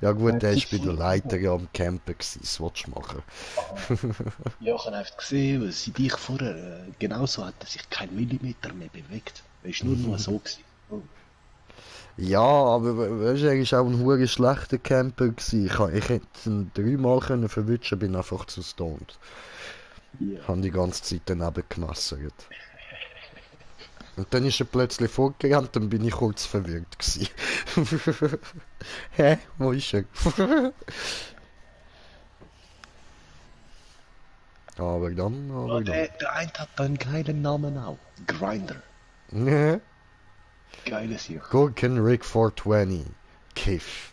Ja gut, der ist bei der Leiter ja am Campen gewesen, was willst du machen?
Ja, ich habe einfach gesehen, weil sie dich vorher genauso hat, dass sich kein Millimeter mehr bewegt. Er ist nur so gewesen. Oh.
Ja, aber weißt du, er war auch ein hure schlechter Camper gewesen. Ich hätte ihn 3-mal können verwischen, bin einfach zu stoned.
Ja.
Haben die ganze Zeit daneben gemassert. Und dann ist er plötzlich vorgerannt, dann bin ich kurz verwirrt gewesen. Hä? Wo ist er? aber dann.
Der eine hat da einen geilen Namen auch. Grinder.
Ne?
Geiles hier.
Gurken Rick 420. Kiff.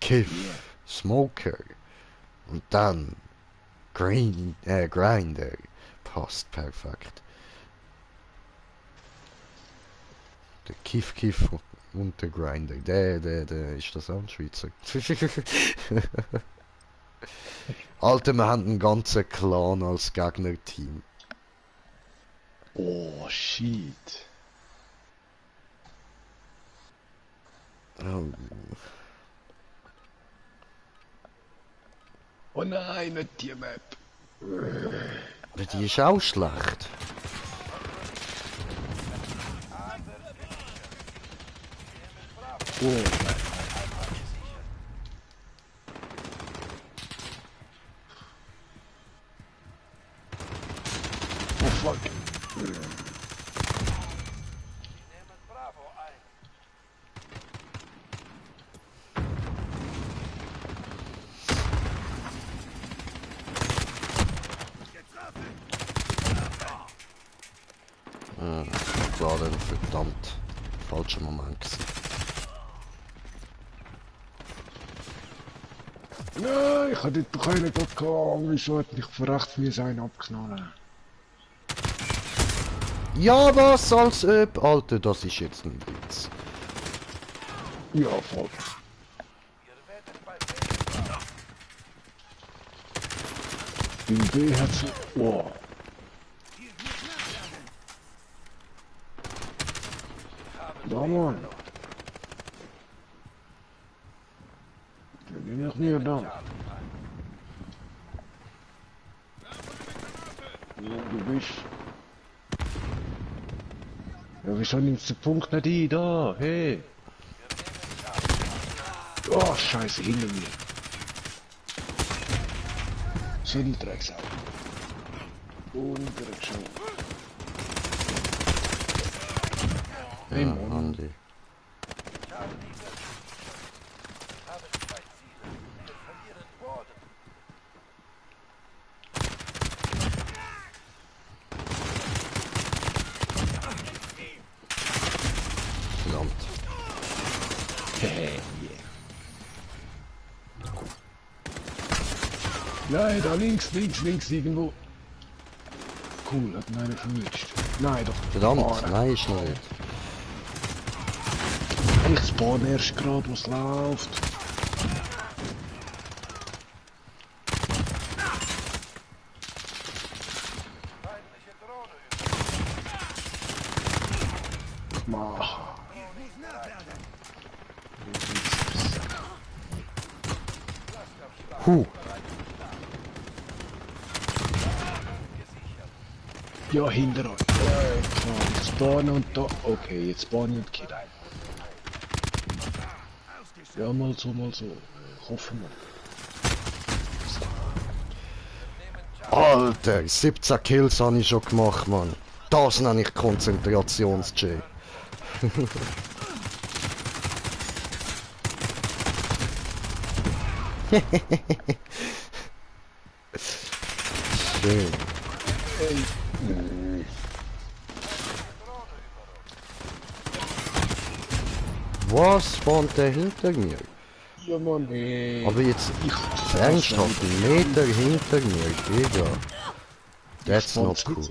Kiff.
Yeah.
Smoker. Und dann Grinder. Passt perfekt. Der Kiff und der Grinder. Der ist das auch ein Schweizer. Alter, wir haben einen ganzen Clan als Gegnerteam.
Oh, shit. Oh nein, nicht die Map.
Aber die ist auch schlecht.
Oh. Oh fuck.
Bravo ein.
Das war ein verdammt falscher Moment gewesen.
Nein, ich hatte doch keinen Gott gehabt. Wieso hat mich verrecht wie sein abknallen?
Ja, was als ob? Alter, das ist jetzt ein Witz.
Ja, voll. In B hat's... Oh. Da, Mann. Ich bin noch nie da. Ja, du bist... Ja, wieso nimmst du den Punkt nicht ein? Da, hey! Oh, Scheiße, hinter mir. Schädeldrecksau. Untergeschaut. Hey,
Ja,
Mann.
Andi. Verdammt.
Hehe, Nein, da links irgendwo. Cool, hat mir einer verwünscht. Nein, doch.
Verdammt,
Oh,
nein, ist noch nicht.
Ich spawn erst gerade, was läuft. Mach. Ja, hinter euch. Klar, ich spawne und da. Okay, jetzt spawne und kill ein. Ja, mal so, mal so. Hoffen wir.
Alter, 17 Kills habe ich schon gemacht, Mann. Das nenne ich Konzentrations-J. Schön. Was spawnt der hinter mir?
Ja, Mann, ey.
Aber jetzt ernsthaft, einen Meter hinter mir, Digga. That's not cool.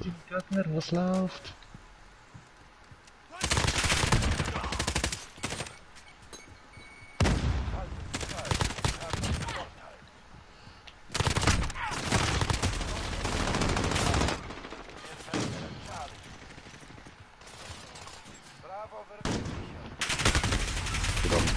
Was läuft?
Verdammt.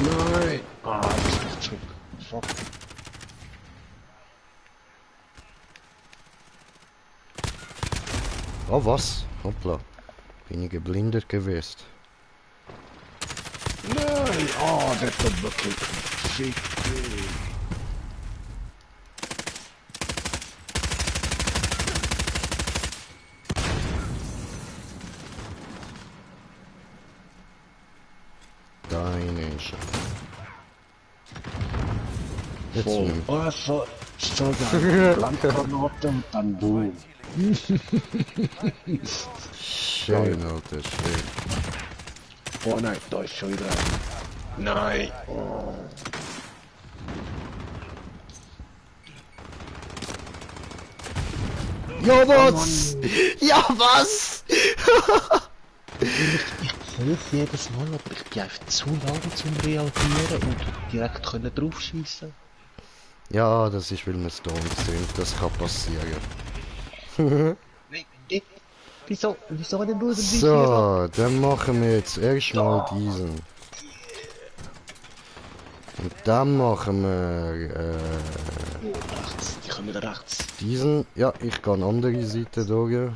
Nein! Ah, das ist nicht zurück. Fuck.
Oh, was? Hoppla. Bin ich geblindet gewesen.
Nein! Ah, der Doppelkick. Fick dich.
Deine Scheiße. Jetzt
Voll.
nimm.
Oh, so geil. Landgranate und dann boom.
Schön, Alter, schön.
Oh nein, da ist schon wieder. Nein. Oh.
Ja, was? Ja, was?
Ich helfe jedes Mal, aber ich bin einfach zu lang zum Reagieren und direkt können draufschießen.
Ja, das ist, weil wir stoned sind. Das kann passieren.
Nein, wieso denn nur
So, dann machen wir jetzt erstmal diesen. Und dann machen wir
rechts, die kommen wieder rechts.
diesen. Ja, ich gehe an die andere Seite durch.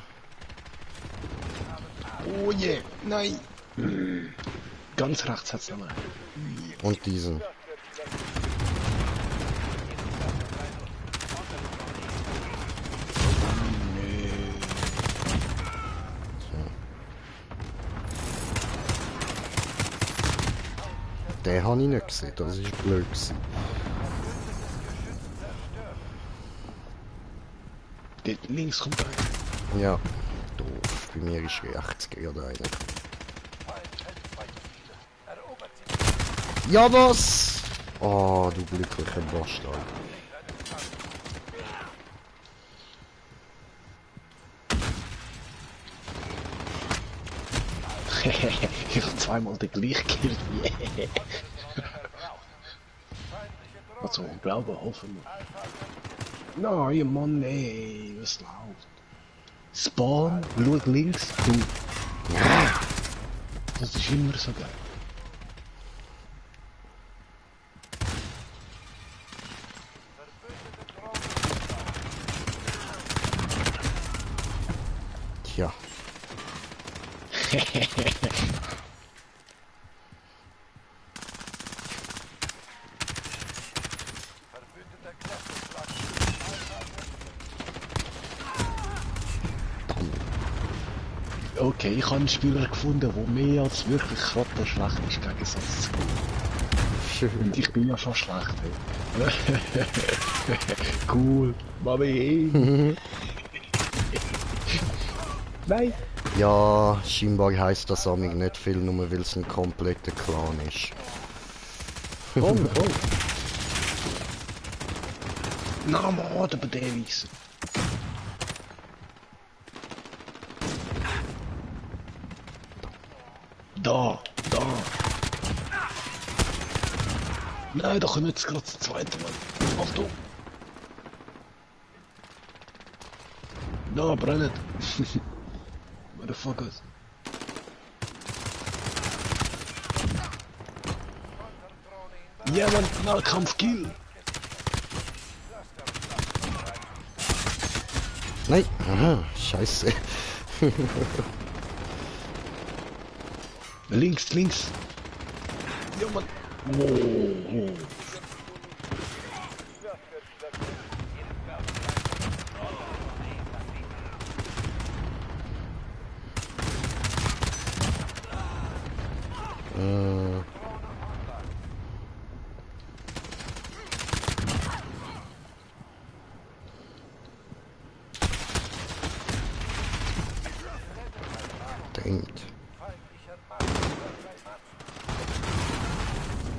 Oh je, nein. Ganz rechts hat's nochmal.
Und diesen. Den habe ich nicht gesehen, das ist blöd gewesen.
Dort links kommt einer.
Ja, doof. Bei mir ist rechts gerade einer. Ja, was? Oh, du glücklicher Bastard.
Ich hab zweimal den gleichen Kill. Yeah. Was soll ich glauben, hoffen wir. Nein, Mann, ey, was läuft? Spawn, schau links, du. Das ist immer so geil.
Verbündeter Kräfteschlag.
Okay, ich habe einen Spieler gefunden, der mehr als wirklich schlecht ist, im Gegensatz zu mir. Und ich bin ja schon schlecht, hey. Cool, Mami. Nein.
Ja, scheinbar heisst das amig nicht viel, nur weil es ein kompletter Clan ist.
Komm. Na, Mann, der Davies. Da. Nein, da kommt jetzt gerade das zweite Mal. Achtung. Da, brennt. Motherfuckers. Ja, Mann, Nahkampf-Kill.
Nein, aha, scheiße.
Links. Ja, Mann. Oh.
Denkt.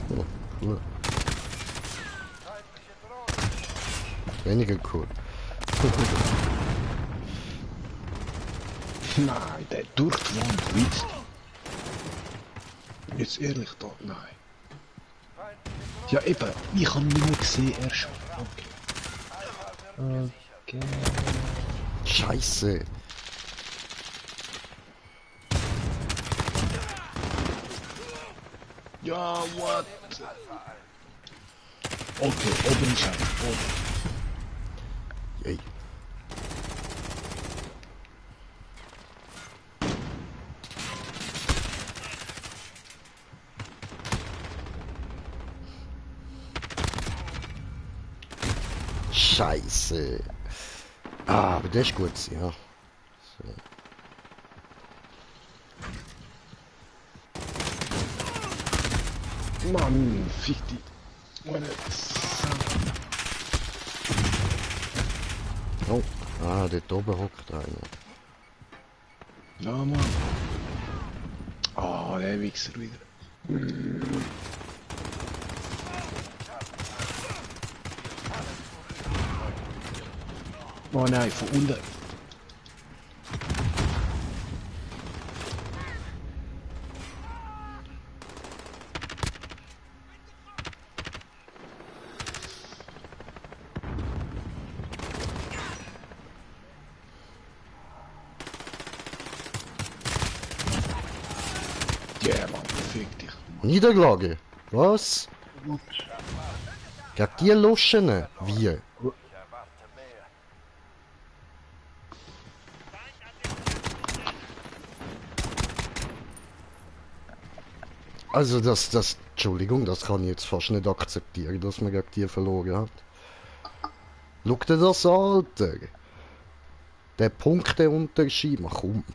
Oh, cool. Weniger cool.
Nein, der durch die Wand flitzt. Jetzt ehrlich da, nein. Ja eben, ich habe ihn nicht mehr gesehen, er schon. Okay.
Scheiße.
Ja, what? Okay, oben ist er, oben.
Yay. Scheiße. Ah, aber der ist gut, ja. So.
Mann, fick die. Meine
Oh, ah, dort oben hockt einer.
Ja, Mann. Ah, der Wichser wieder. Oh nein, von unten. Ja, Mann, fick dich.
Niederlage? Was? Gegen die Luschen? Wie? Also Entschuldigung, das kann ich jetzt fast nicht akzeptieren, dass man gegen die verloren hat. Schau dir das an, Alter. Der Punkteunterschied, mach komm.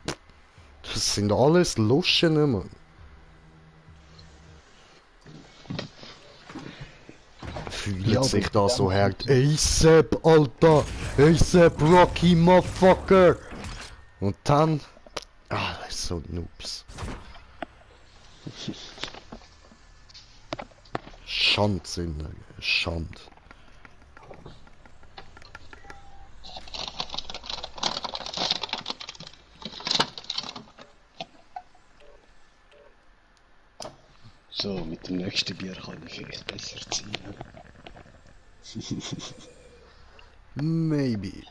Das sind alles Luschen, Mann. Fühlt
Ja,
sich
aber
da so hart. ASAP, Alter! ASAP, Rocky, Motherfucker! Und dann... Ah, das ist so Noobs. Schand sind Schand.
So, mit dem nächsten Bier kann ich vielleicht besser ziehen.
Maybe.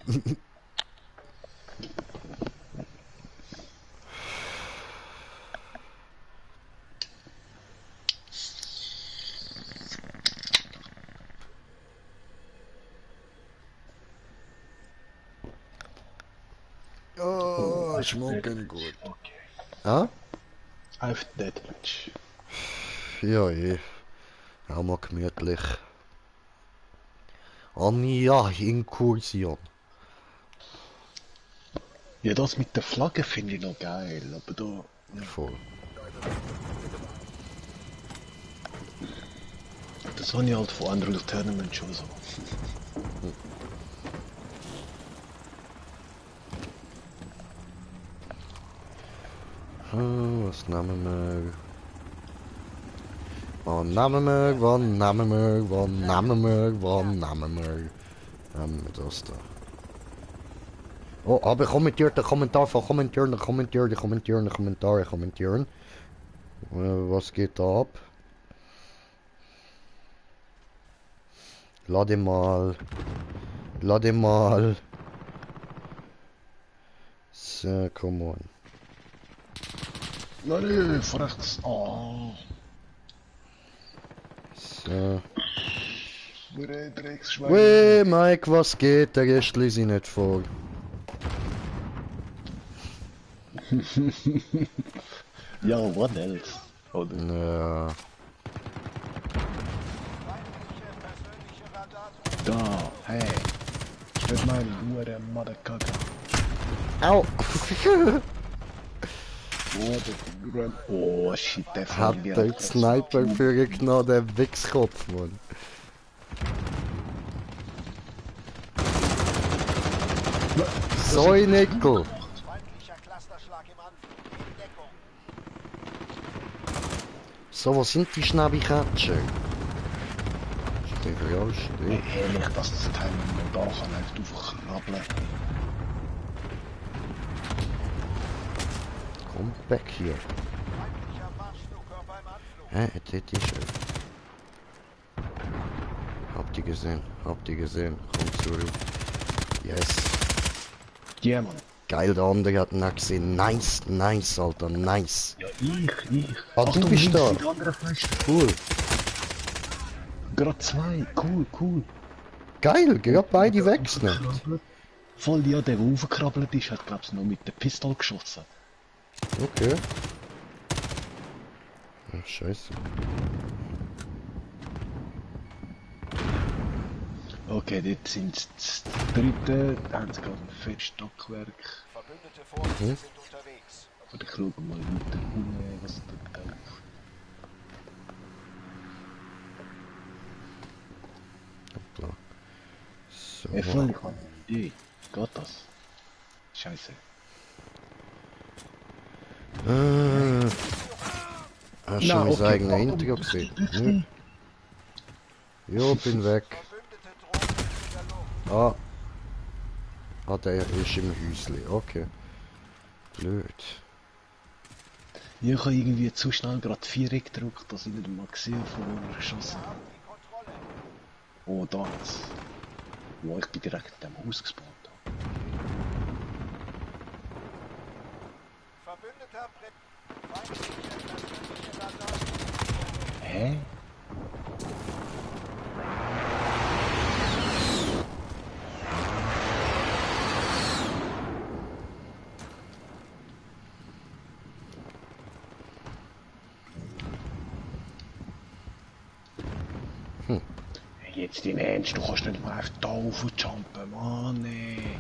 Oh, smoking good.
Okay.
Ah?
Auf Deathmatch.
Ja, auch mal gemütlich. Anja, Inkursion.
Ja, das mit der Flagge finde ich noch geil, aber da... Ja,
Voll.
das habe ich halt von Unreal Tournament schon so.
Was nehmen wir? Was nehmen wir? Was nehmen wir? Was nehmen wir? Was nehmen wir? Nehmen wir das da. Oh, aber kommentiert den Kommentar von kommentieren. Was geht da ab? Lade mal. So, come on.
Nein, von rechts. Oh,
So.
Drecksschwein.
Weh, Mike, was geht? Der Rest lese ich nicht vor.
Ja, what else? Oder?
Ja.
Feindliche persönliche Radar.
Da, hey. Mit meinem Hure Motherfucker.
Au!
Oh shit, der
Hat
fällt mir
der
auf.
Sniper für genau der Wichskopf, Mann. So ein Nickel.
Feindlicher Clusterschlag im Anflug. In Deckung.
So, was sind die Schnäbikatschen? Steht real stehen.
Ehrlich, dass das Teil mit dem Dach einfach aufkrabbeln.
Komm back hier.
Feindlicher Marschflugkörper im Anflug.
Hä, das ist er. Habt ihr gesehen. Komm zurück. Yes.
Ja, Mann.
Geil, der andere hat ihn gesehen. Nice, Alter, nice.
Ja, ich.
Ah, du bist
links
da.
die andere Fläche.
Cool.
Gerade zwei. Cool.
Geil, gerade beide wechseln.
Voll, ja, der aufgekrabbelt ist, hat, glaub's, noch mit der Pistole geschossen.
Okay. Ach, scheiße.
Okay, dort sind das dritte, da haben sie gerade ein fettes Stockwerk.
Verbündete Vorräte sind unterwegs.
Aber ich schaue mal weiter was dort läuft.
Hoppla. So.
Ey, voll, ich habe eine Idee. Geht das? Scheiße.
Hast du
Na,
mein
okay.
eigenes Intro gesehen? Jo, bin weg.
Verbündete Drohnen in der Luft.
Der ist im Häusli. Okay. Blöd.
Ja, ich habe irgendwie zu schnell gerade 4 gedrückt, dass ich nicht mal gesehen von wo er geschossen hat.
Die Kontrolle.
Oh, da jetzt. Ja, ich bin direkt in dem Haus gespawnt.
Verbündeter Brett. Feindliche persönliche Radar.
Hä? Jetzt im Ernst, du kannst nicht mal einfach da raufjumpen, Mann, ey.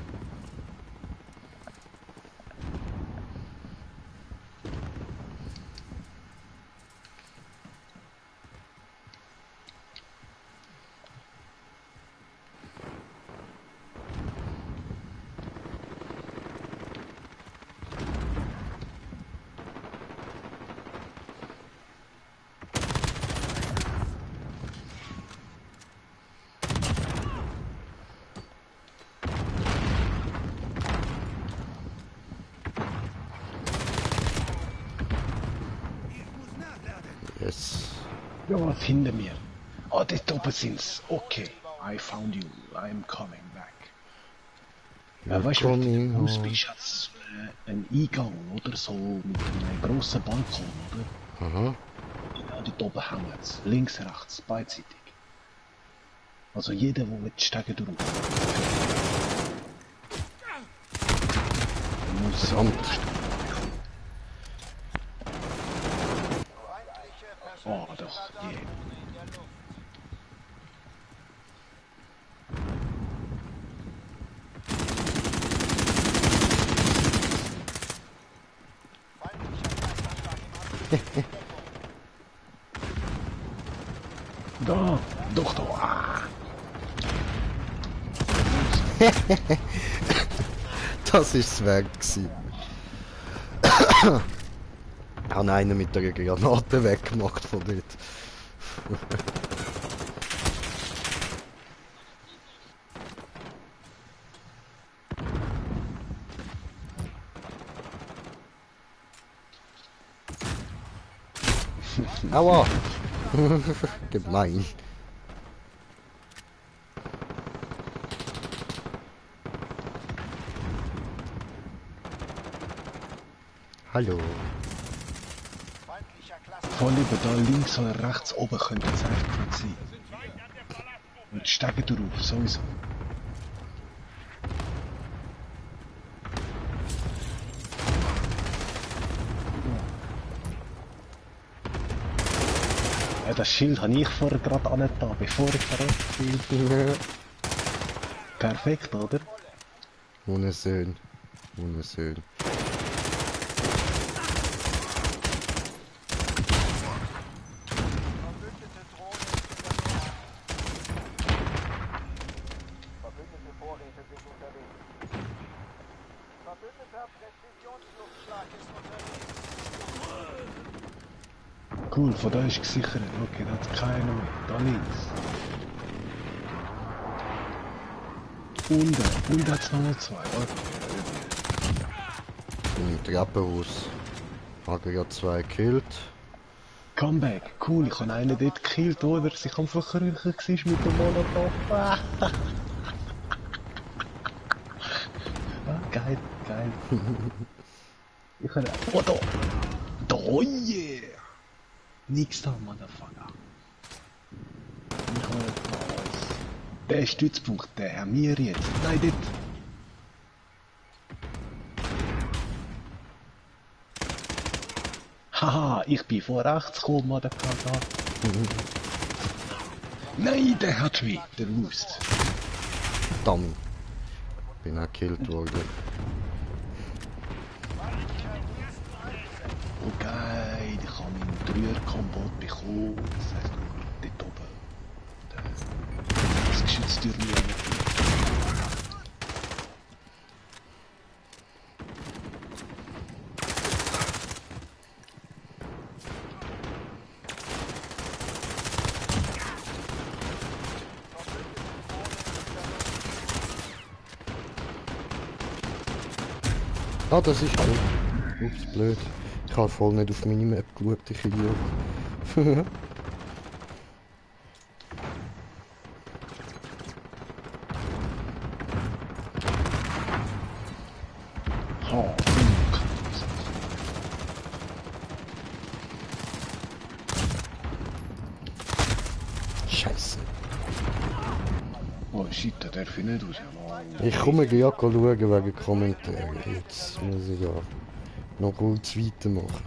Yes.
Ja, was hinter mir? Ah, dort oben sind's. Okay, I found you. I'm coming back. Weißt du, wenn du im Haus bist, hat's einen Eingang, oder? So mit einem grossen Balkon, oder?
Aha.
Ja, dort oben hängen's. Links, rechts, beidseitig. Also jeder, der mit Stegen durch muss
Verdammt.
yeah. Da, doch da. Ah.
Das ist weg gewesen. Haben einen mit der Granate weggemacht von dort. Aua! Gemein. Hallo.
Voll über da links oder rechts oben könnte es echt gut sein. Und steigen drauf, sowieso. Ja, das Schild habe ich vorher gerade angetan, bevor ich verrückt bin. Perfekt, oder?
Wunderschön. Wunderschön.
Verbündete Vorräte sind unterwegs. Verbündeter Präzisionsluftschlag ist unterwegs.
Cool, von da ist gesichert. Okay, da hat keiner mehr. Da links. Unten hat es nochmal zwei. Okay.
Im Treppenhaus. Habe ja 2 gekillt.
Comeback, cool, ich habe einen dort gekillt, oder? Sich am Verkrüchen war mit dem Molotov. Ah, geil, geil. Ich habe... Oh, da! Da, oh yeah! Nix da, Motherfucker. Ich habe alles. Der Stützpunkt, der haben wir jetzt. Nein, dort. Haha, ich bin von rechts gekommen, Motherfucker. Nein, der hat mich, der Wust.
Verdammt. Bin auch gekillt worden.
Oh geil, ich habe meinen Dreier-Kombot bekommen. Das heißt, dort oben. Das geschützte Ruhe.
Ah, das ist gut. Ups, blöd. Ich habe voll nicht auf meine Map geschaut, ich Idiot.
Oh,
Scheiße.
oh shit, da darf ich nicht raus.
Ich komme ja schauen wegen Kommentaren. Jetzt muss ich ja noch kurz weitermachen.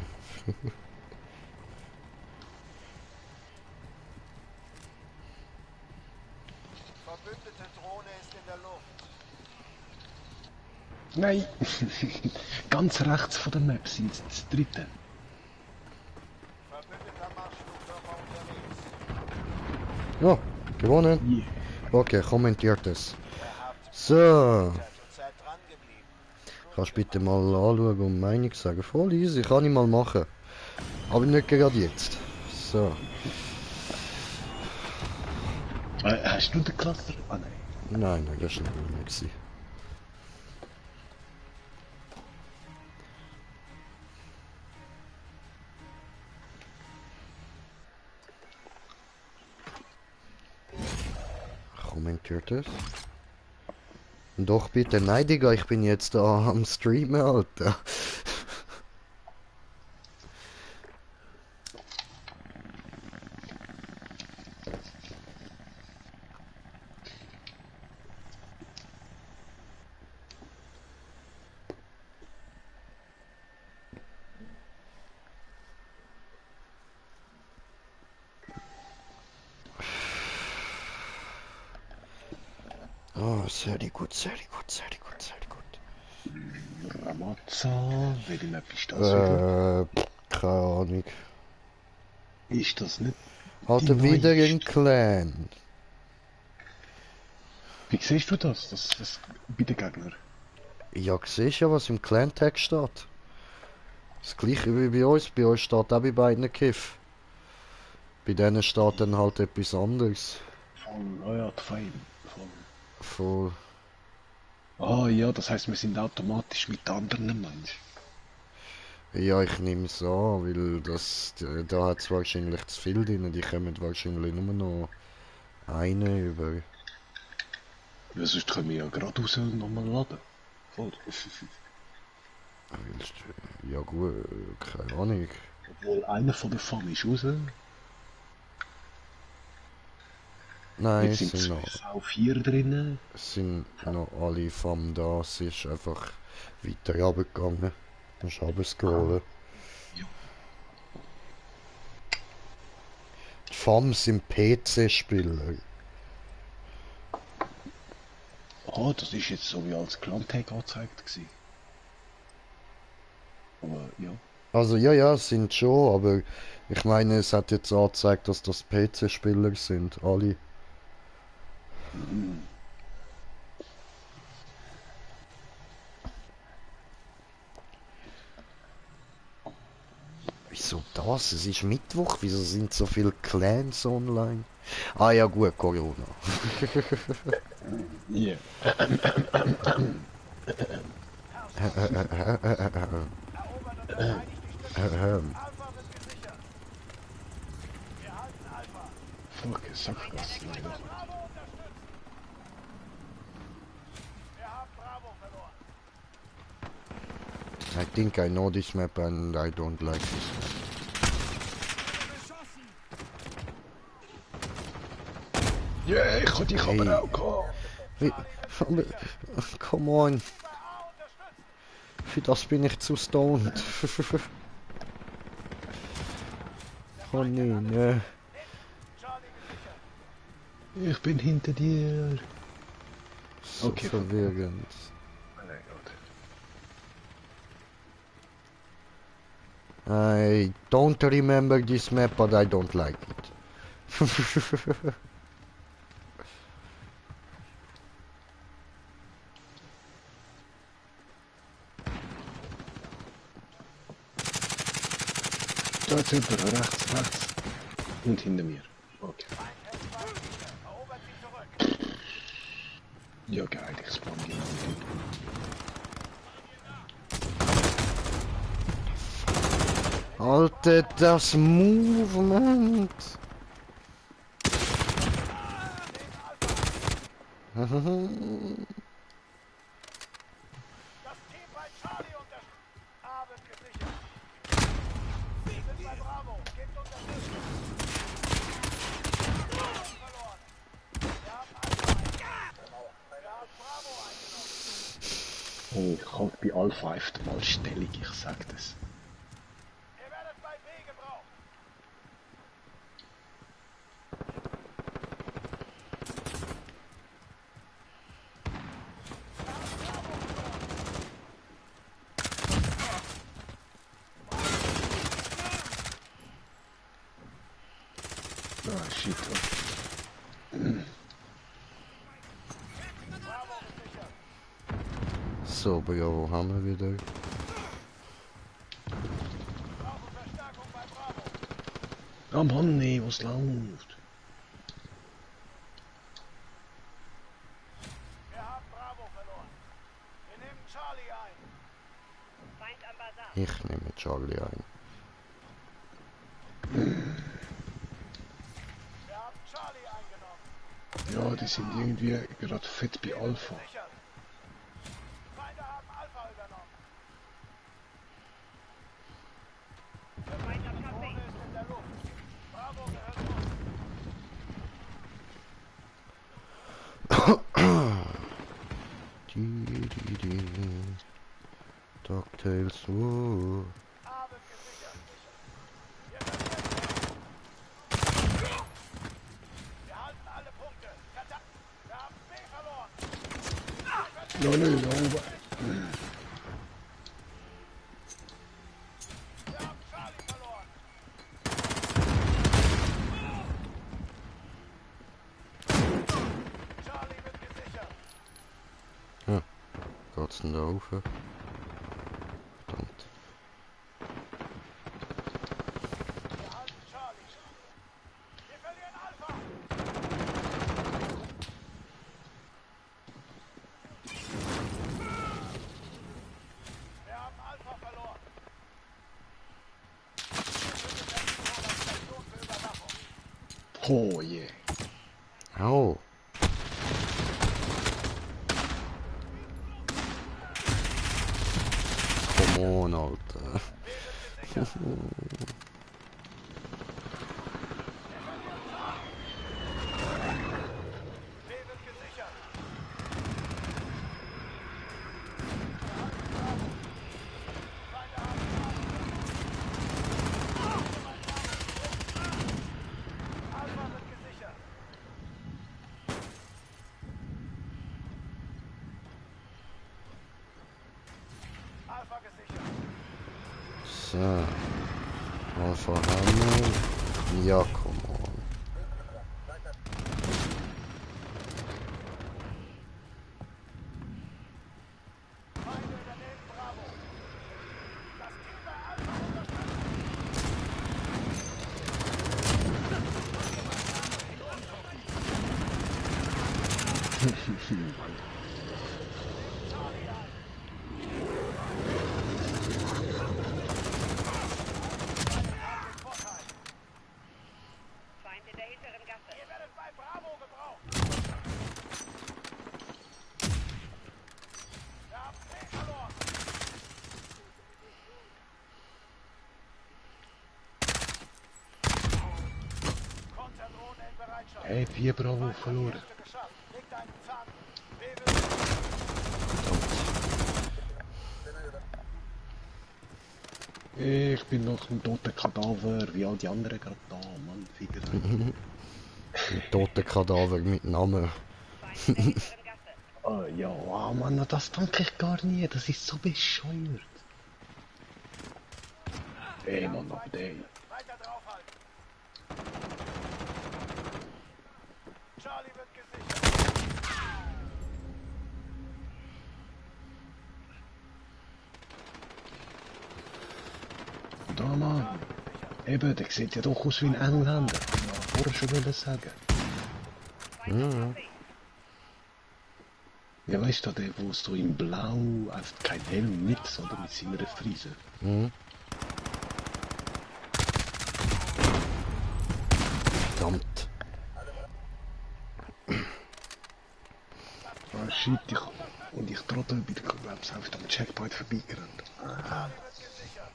Verbündete Drohne ist in der Luft.
Nein! Ganz rechts von der Map sind sie das dritte.
Verbündeter Marschflugkörper unterwegs.
Ja, gewonnen.
Yeah.
Okay, kommentiert es.
Ihr habt
So,
Zeit und seid dran geblieben.
kannst du bitte mal anschauen und Meinung sagen. Voll easy, kann ich mal machen. Aber nicht gerade jetzt. So,
Hast du den Cluster? Ah nein.
nein, das war nicht mehr. Kommentiert es. Doch bitte, nein Digga, ich bin jetzt da am Streamen, Alter. Oh, sehr gut, sehr gut, sehr gut, sehr gut.
Ramazza, welche Map ist das wieder?
Keine Ahnung.
Ist das nicht die
Halt wieder ein
neueste?
Clan.
Wie siehst du das? Das bei den Gegnern?
Ja, siehst ja, was im Clan-Tag steht. Das gleiche wie bei uns. Bei uns steht auch bei beiden Kiff. Bei denen steht dann halt etwas anderes.
Von Riot Fame. Von...
Von,
Ah ja, das heißt, wir sind automatisch mit anderen Menschen.
ja, ich nehme es an, weil das, da hat es wahrscheinlich zu viel drin. Die kommen wahrscheinlich nur noch eine über.
Ja, sonst können wir ja gerade raus und nochmal laden. Voll.
Willst du- Ja gut, keine Ahnung.
Obwohl einer von der Fam ist raus.
Nein,
Jetzt
es
sind
sind
zwei
noch,
V4 drinnen.
es sind noch alle vom da. Es ist einfach weiter runtergegangen. Musst runterscrollen.
Ja.
Die FAM sind PC-Spieler.
Ah, das ist jetzt so wie als Clan-Tag angezeigt gewesen. Aber ja.
Also ja, ja, es sind schon, aber ich meine, es hat jetzt angezeigt, dass das PC-Spieler sind, alle.
Mhm.
Wieso das? Es ist Mittwoch, wieso sind so viele Clans online? Ah ja gut, Corona.
Yeah.
Erobert und verteidigt die Stützpunkte. Alpha wird gesichert. Wir halten Alpha.
Fuck, Sackgasse.
Bravo unterstützen. Wir haben Bravo verloren.
I think I know this map and I don't like this map.
Yeah, ich kann dich
Hey.
aber auch gehabt.
Wie, come on,
Bei A unterstützen.
für das bin ich zu stoned. Oh nee, ne.
Charlie gesichert.
Ich bin hinter dir.
So
Okay,
verwirrend.
Nein, Gott.
I don't remember this map, but I don't like it.
Da ist jemand, rechts. Und hinter mir. Okay.
Erobert sie zurück.
Ja, geil, ich spawn genau hinter.
Alter, das Movement!
Das Team bei Charlie unterstützt. A wird gesichert. Sie sind bei Bravo. Gebt Unterstützung. Verloren. Wir haben Alpha eingenommen. Wir haben Bravo eingenommen.
Oh, ich halte bei Alpha öfter mal Stellung, ich sag das.
Ihr werdet bei B gebraucht.
Ah, shit.
Bravo gesichert.
So, Bro, wo haben wir wieder?
Brauchen Verstärkung bei Bravo.
Ah Mann, nee, was läuft?
Wir haben Bravo verloren. Wir nehmen Charlie ein.
Feind am Basar.
Ich nehme Charlie ein.
Wir haben Charlie eingenommen.
Ja, die sind irgendwie gerade fett bei Alpha.
Sichert. Feinde haben Alpha übernommen.
Feind am Café.
Drohne ist in der Luft. Bravo gehört uns.
DuckTales, whoa.
A wird gesichert. Wir verstärken. Wir halten alle Punkte. Verdammt. Wir haben B verloren.
Ja, nö, da oben.
Wir haben Charlie verloren. Charlie wird gesichert.
Geht's denn da rauf? Verdammt.
Wir halten Charlie. Wir verlieren Alpha. Wir haben Alpha verloren. Station für Überwachung.
Oh je.
Au! Come on, Alter.
B wird gesichert. Feinde haben Alpha wird gesichert. Alpha gesichert.
So. Alpha Hammer. Ja, come on.
Feinde übernehmen Bravo. Das Team bei Alpha unterstützt. Vorteil.
Feind in der hinteren Gasse.
Ihr werdet bei Bravo gebraucht. Wir haben C verloren. Konterdrohne in Bereitschaft.
Hey, 4 Bravo verloren.
Hälfte geschafft. Legt einen Zahn. B wird
Ich bin noch ein toter Kadaver, wie all die anderen gerade da, Mann, Figur.
Ein toter Kadaver mit Namen.
Feind in der hinteren Gasse.
Oh ja, wow, Mann, das danke ich gar nie, das ist so bescheuert. Ey, Mann, aber ey.
weiter draufhalten. Charlie wird gesichert.
Da, Mann. Eben, der sieht ja doch aus wie ein Engländer. Ja, vorher schon wollen sagen.
Feind auf C.
Ja, weißt du, der, wo so in Blau, einfach kein Helm, nichts, oder mit seiner Frise.
Mhm. Verdammt.
Ah, shit, ich trottel bei der Glaub's einfach am Checkpoint vorbeigerannt.
Charlie wird gesichert.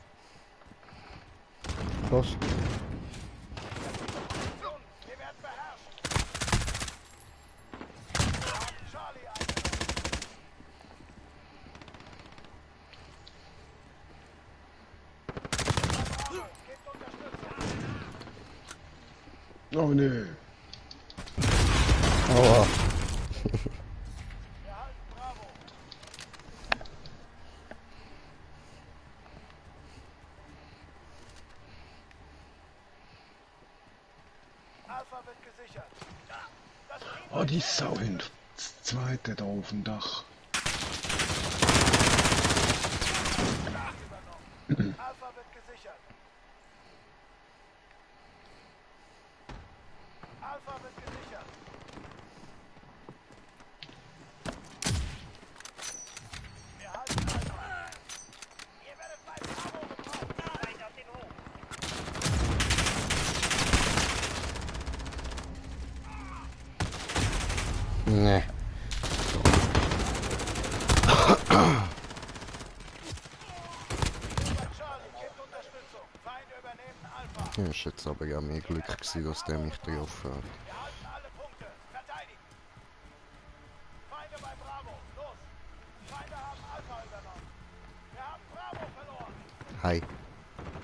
Was?
Wir werden beherrscht. Wir haben Charlie eingenommen. Bravo, gebt Unterstützung.
Oh nö.
Aua.
Wir halten Bravo. Alpha wird gesichert. Das Team
Oh, die Sauhund. Das zweite da auf dem Dach.
übernommen. Alpha wird gesichert. Alpha wird gesichert. Wir halten Alpha. Ihr werdet bei Bravo gebraucht.
Feind auf dem Hof.
Ne.
Charlie, gebt Unterstützung. Feinde übernehmen Alpha.
Ja, ist jetzt aber ja mehr Glück gewesen, dass der mich getroffen hat.
Wir halten alle Punkte. Verteidigen. Feinde bei Bravo. Los. Feinde haben Alpha übernommen. Wir haben Bravo verloren.
Hi.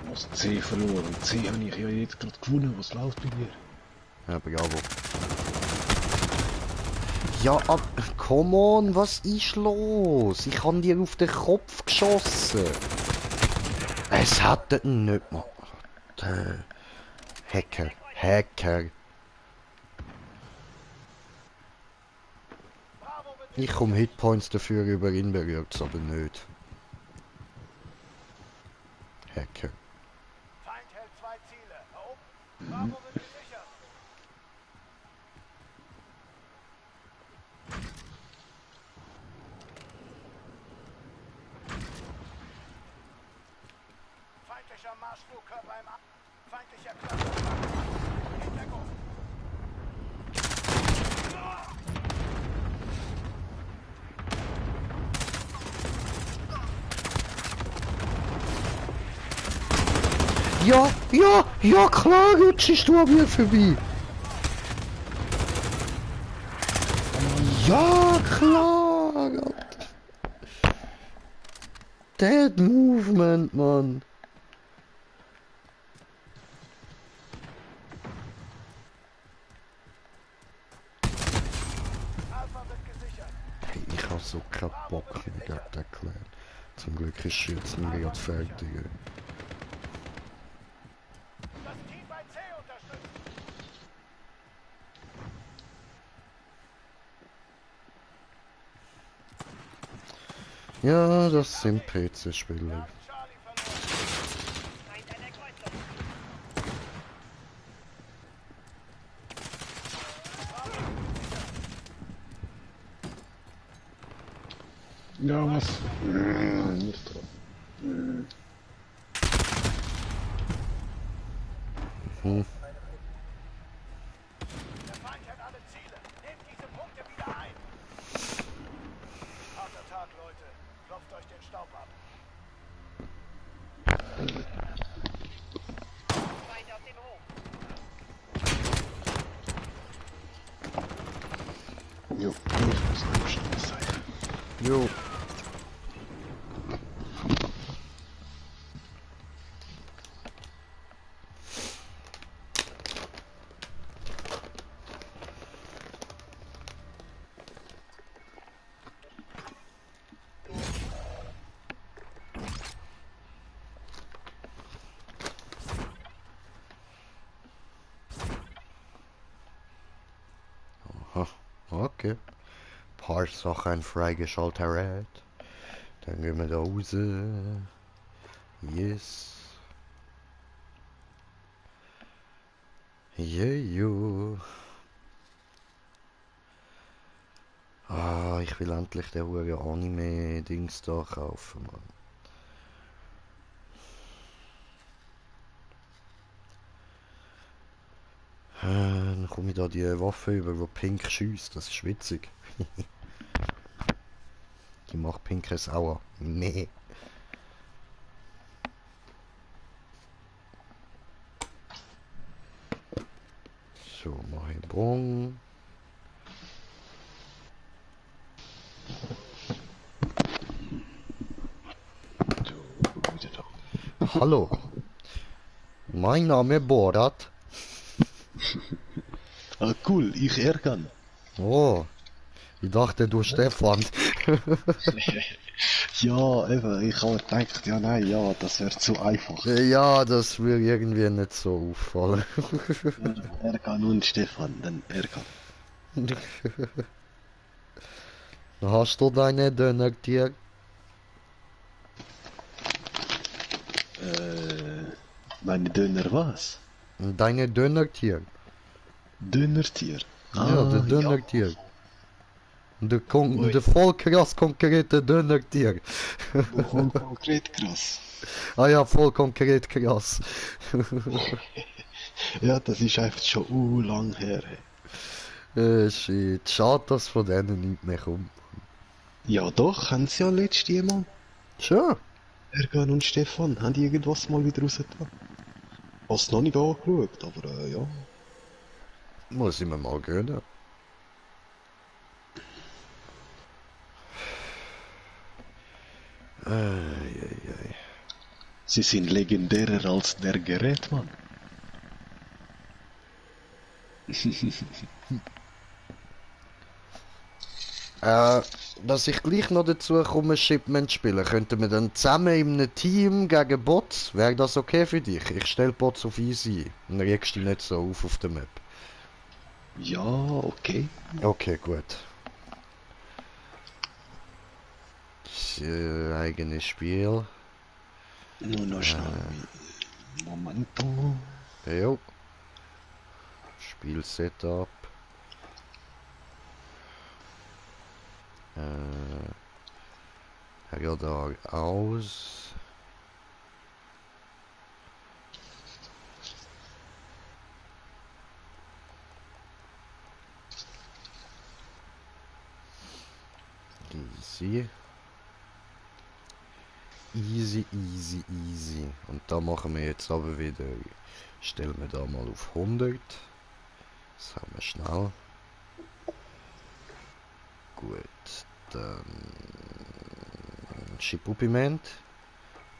Was C verloren. C habe ich ja jetzt gerade gewonnen. Was läuft bei dir?
Ja, bravo. Ja, come on, was ist los? Ich habe dir auf den Kopf geschossen. Es hat ihn nicht mal. Hacker, Hacker.
Bravo wird
Ich komme Hitpoints dafür über ihn berührt, aber nicht. Hacker.
Feind hält 2 Ziele. Bravo wird gesichert. Feindlicher Marschflugkörper im A. Feindlicher Körper. In Deckung.
Ja, ja, ja, klar rutschst du an mir vorbei. Ja, klar. Dead Movement, Mann.
Alpha wird gesichert.
Hey, ich hab so keinen Bock mehr gegen den Clan. Zum Glück ist jetzt nicht gerade fertig. Ey.
Das Team bei C unterstützt.
Ja, das sind
Wir
PC-Spieler.
haben Charlie verloren.
Feind an der Kreuzung.
Ja, was? Nicht drauf.
Der Feind hat alle Ziele. Nehmt diese Punkte wieder ein. Harter Tag, Leute. Klopft euch den Staub ab.
Feind auf dem Hof.
Jo, ich muss am Start sein.
Jo. Aha, okay. Paar Sachen freigeschaltet. Dann gehen wir da raus. Yes. Jejo. Ah, ich will endlich den hure Anime-Dings da kaufen, Mann. Dann komme ich da die Waffe über, die pink schießt. Das ist witzig. Die macht pinkes Aua. Nee. So, mach ich Bon.
So, wieder da.
Hallo. Mein Name Borat.
Ah, cool, ich Erkan.
Oh. Ich dachte, du Stefan.
Ja, eben, ich habe gedacht, ja, nein, ja, das wäre zu einfach.
Ja, das will irgendwie nicht so auffallen.
Erkan und Stefan, dann Erkan.
Hast du deine Dönertier?
Meine Döner was?
Deine Dönertier?
Dönertier.
Ja, der
Ah,
Dönertier. Der
Ui.
voll krass konkrete Dönertier.
Ja, voll konkret krass.
Ah ja, voll konkret krass.
Ja, das ist einfach schon lang her. Hey.
Shit, schade, dass von denen nicht mehr kommt.
Ja, doch, haben sie ja letztes Mal.
Schon?
Erkan und Stefan, haben die irgendwas mal wieder rausgetan? Hast noch nicht angeschaut, aber ja.
Muss ich mir mal gönnen. Ei.
Sie sind legendärer als der Gerätmann.
Dass ich gleich noch dazu komme, Shipment spielen. Könnten wir dann zusammen in einem Team gegen Bots? Wäre das okay für dich? Ich stelle Bots auf easy. Dann regst du dich nicht so auf der Map.
Ja, okay.
Okay, gut. Eigenes Spiel.
Nur noch schnell. Momento.
Jo. Spiel-Setup. Radar aus. Easy. Easy, easy, easy. Und da machen wir jetzt aber wieder, stellen wir da mal auf 100. Das haben wir schnell. Gut, dann Chip-Upiment,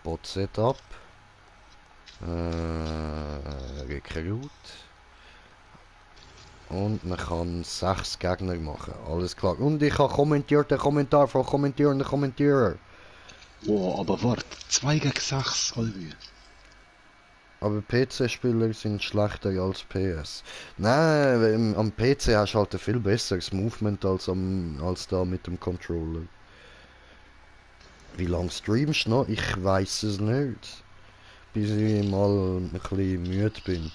Bot-Setup, Recruit. Und man kann 6 Gegner machen, alles klar. Und ich habe kommentiert den Kommentar von kommentierenden Kommentierer.
Oh, aber warte. 2 gegen 6, Albi.
Aber PC-Spieler sind schlechter als PS. Nein, am PC hast du halt ein viel besseres Movement als da mit dem Controller. Wie lange streamst du noch? Ich weiß es nicht. Bis ich mal ein bisschen müde bin.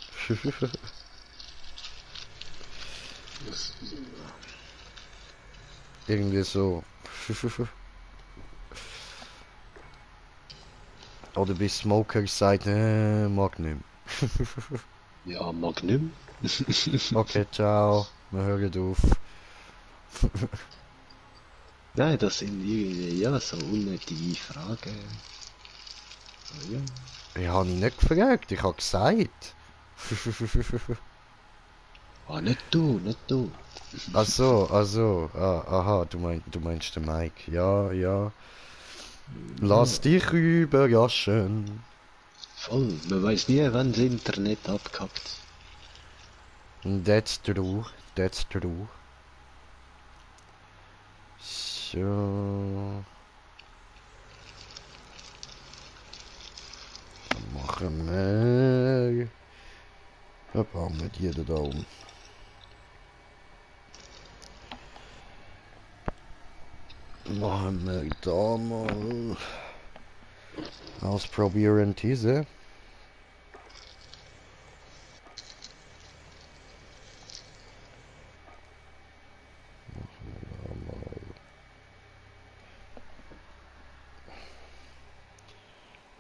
Irgendwie so. Oder bis Smoker sagt, mag nicht mehr.
Ja, Magnum.
Okay, ciao. Wir hören auf.
Nein, das sind irgendwie, ja, so unnötige Fragen. So, ja.
Ich habe ihn nicht gefragt, ich habe gesagt.
Ah, nicht du, nicht du.
Aha, du meinst den Mike. Ja, ja. Lass dich überraschen.
Voll, man weiß nie, wann das Internet abkackt.
That's true, that's true. So. Dann machen wir. Da bauen wir die da um. Machen wir da mal. Ausprobieren diese.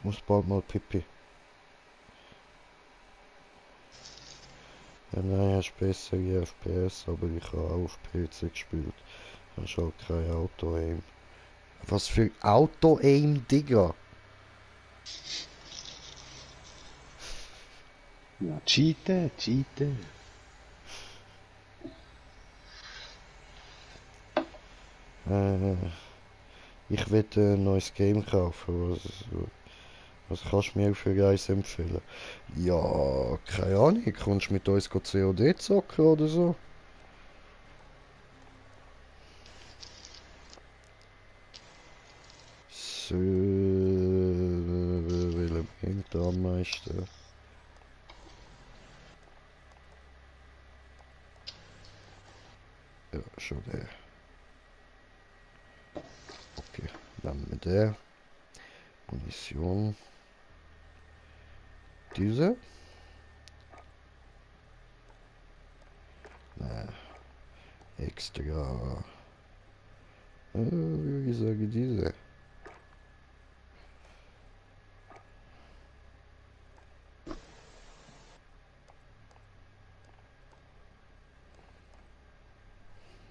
Muss bald mal Pipi. Ja, nein, hast bessere FPS, aber ich habe auch auf PC gespielt. Hast halt kein Auto-Aim. Was für Auto-Aim, Digga?
Ja, cheaten, cheaten.
Ich will ein neues Game kaufen. Was kannst du mir für eins empfehlen? Ja, keine Ahnung. Kommst du mit uns COD zocken oder so? So, welcher bringt am meisten? Ja, schon der. Okay, dann mit der. Munition. Diese? Nein. Extra. Wie sage ich diese?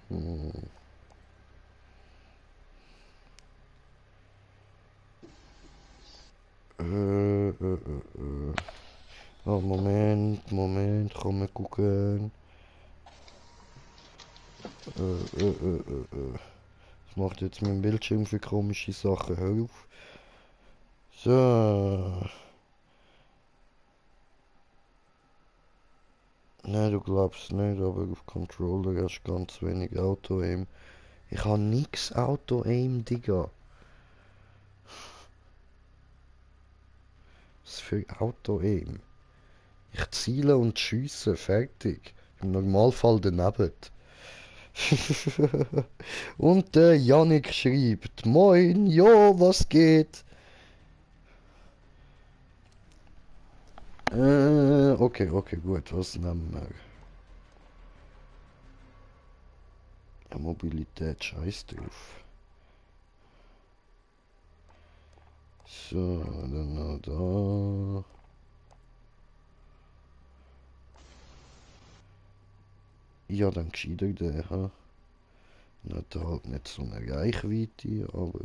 Hm. Oh, Moment, komm mal gucken. Was macht jetzt mein Bildschirm für komische Sachen? Hör auf. So. Nein, du glaubst nicht, aber auf Controller hast du ganz wenig Auto-Aim. Ich habe nix Auto-Aim, Digga. Was für Auto-Aim? Ich ziele und schiesse, fertig. Im Normalfall daneben. Und der Yannick schreibt, Moin, jo, was geht? Okay, gut, was nehmen wir? Ja, Mobilität, scheiß drauf. So, dann noch da. Ja, dann gescheiter der, ha? Hat halt nicht so eine Reichweite, aber...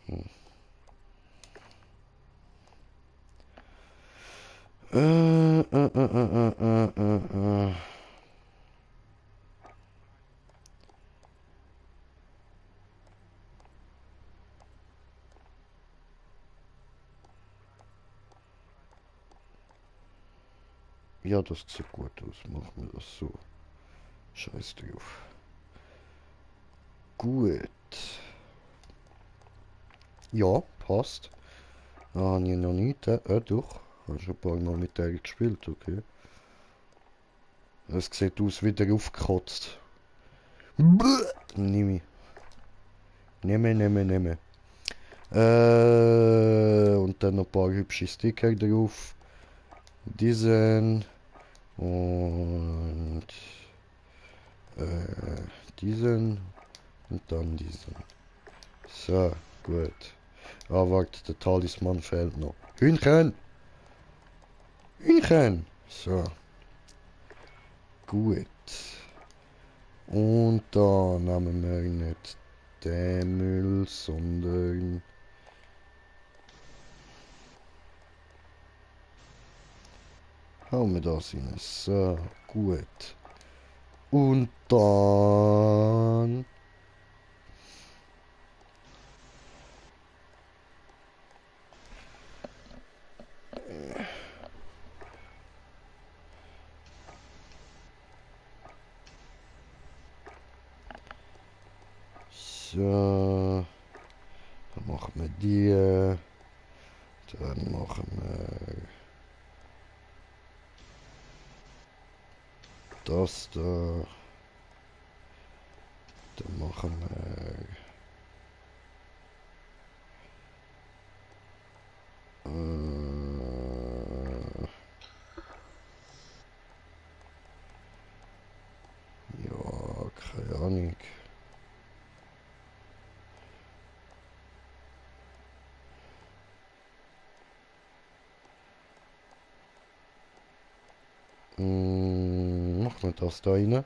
Hm. Ja, das sieht gut aus. Machen wir das so. Scheiß drauf. Gut. Ja, passt. Ah, nie noch nicht. Doch. Habe schon ein paar Mal mit der gespielt, okay. Es sieht aus wie der aufgekotzt. Nehme. Und dann noch ein paar hübsche Sticker drauf. Diesen. Und diesen. Und dann diesen. So, gut. Ah, warte, der Talisman fehlt noch. Hühnchen! Hühnchen! So. Gut. Und da nehmen wir nicht den Müll, sondern... Hauen wir das rein. So, gut. Und dann... So, dann machen wir die, dann machen wir das da, dann machen wir ja, keine Ahnung. Machen wir das da rein.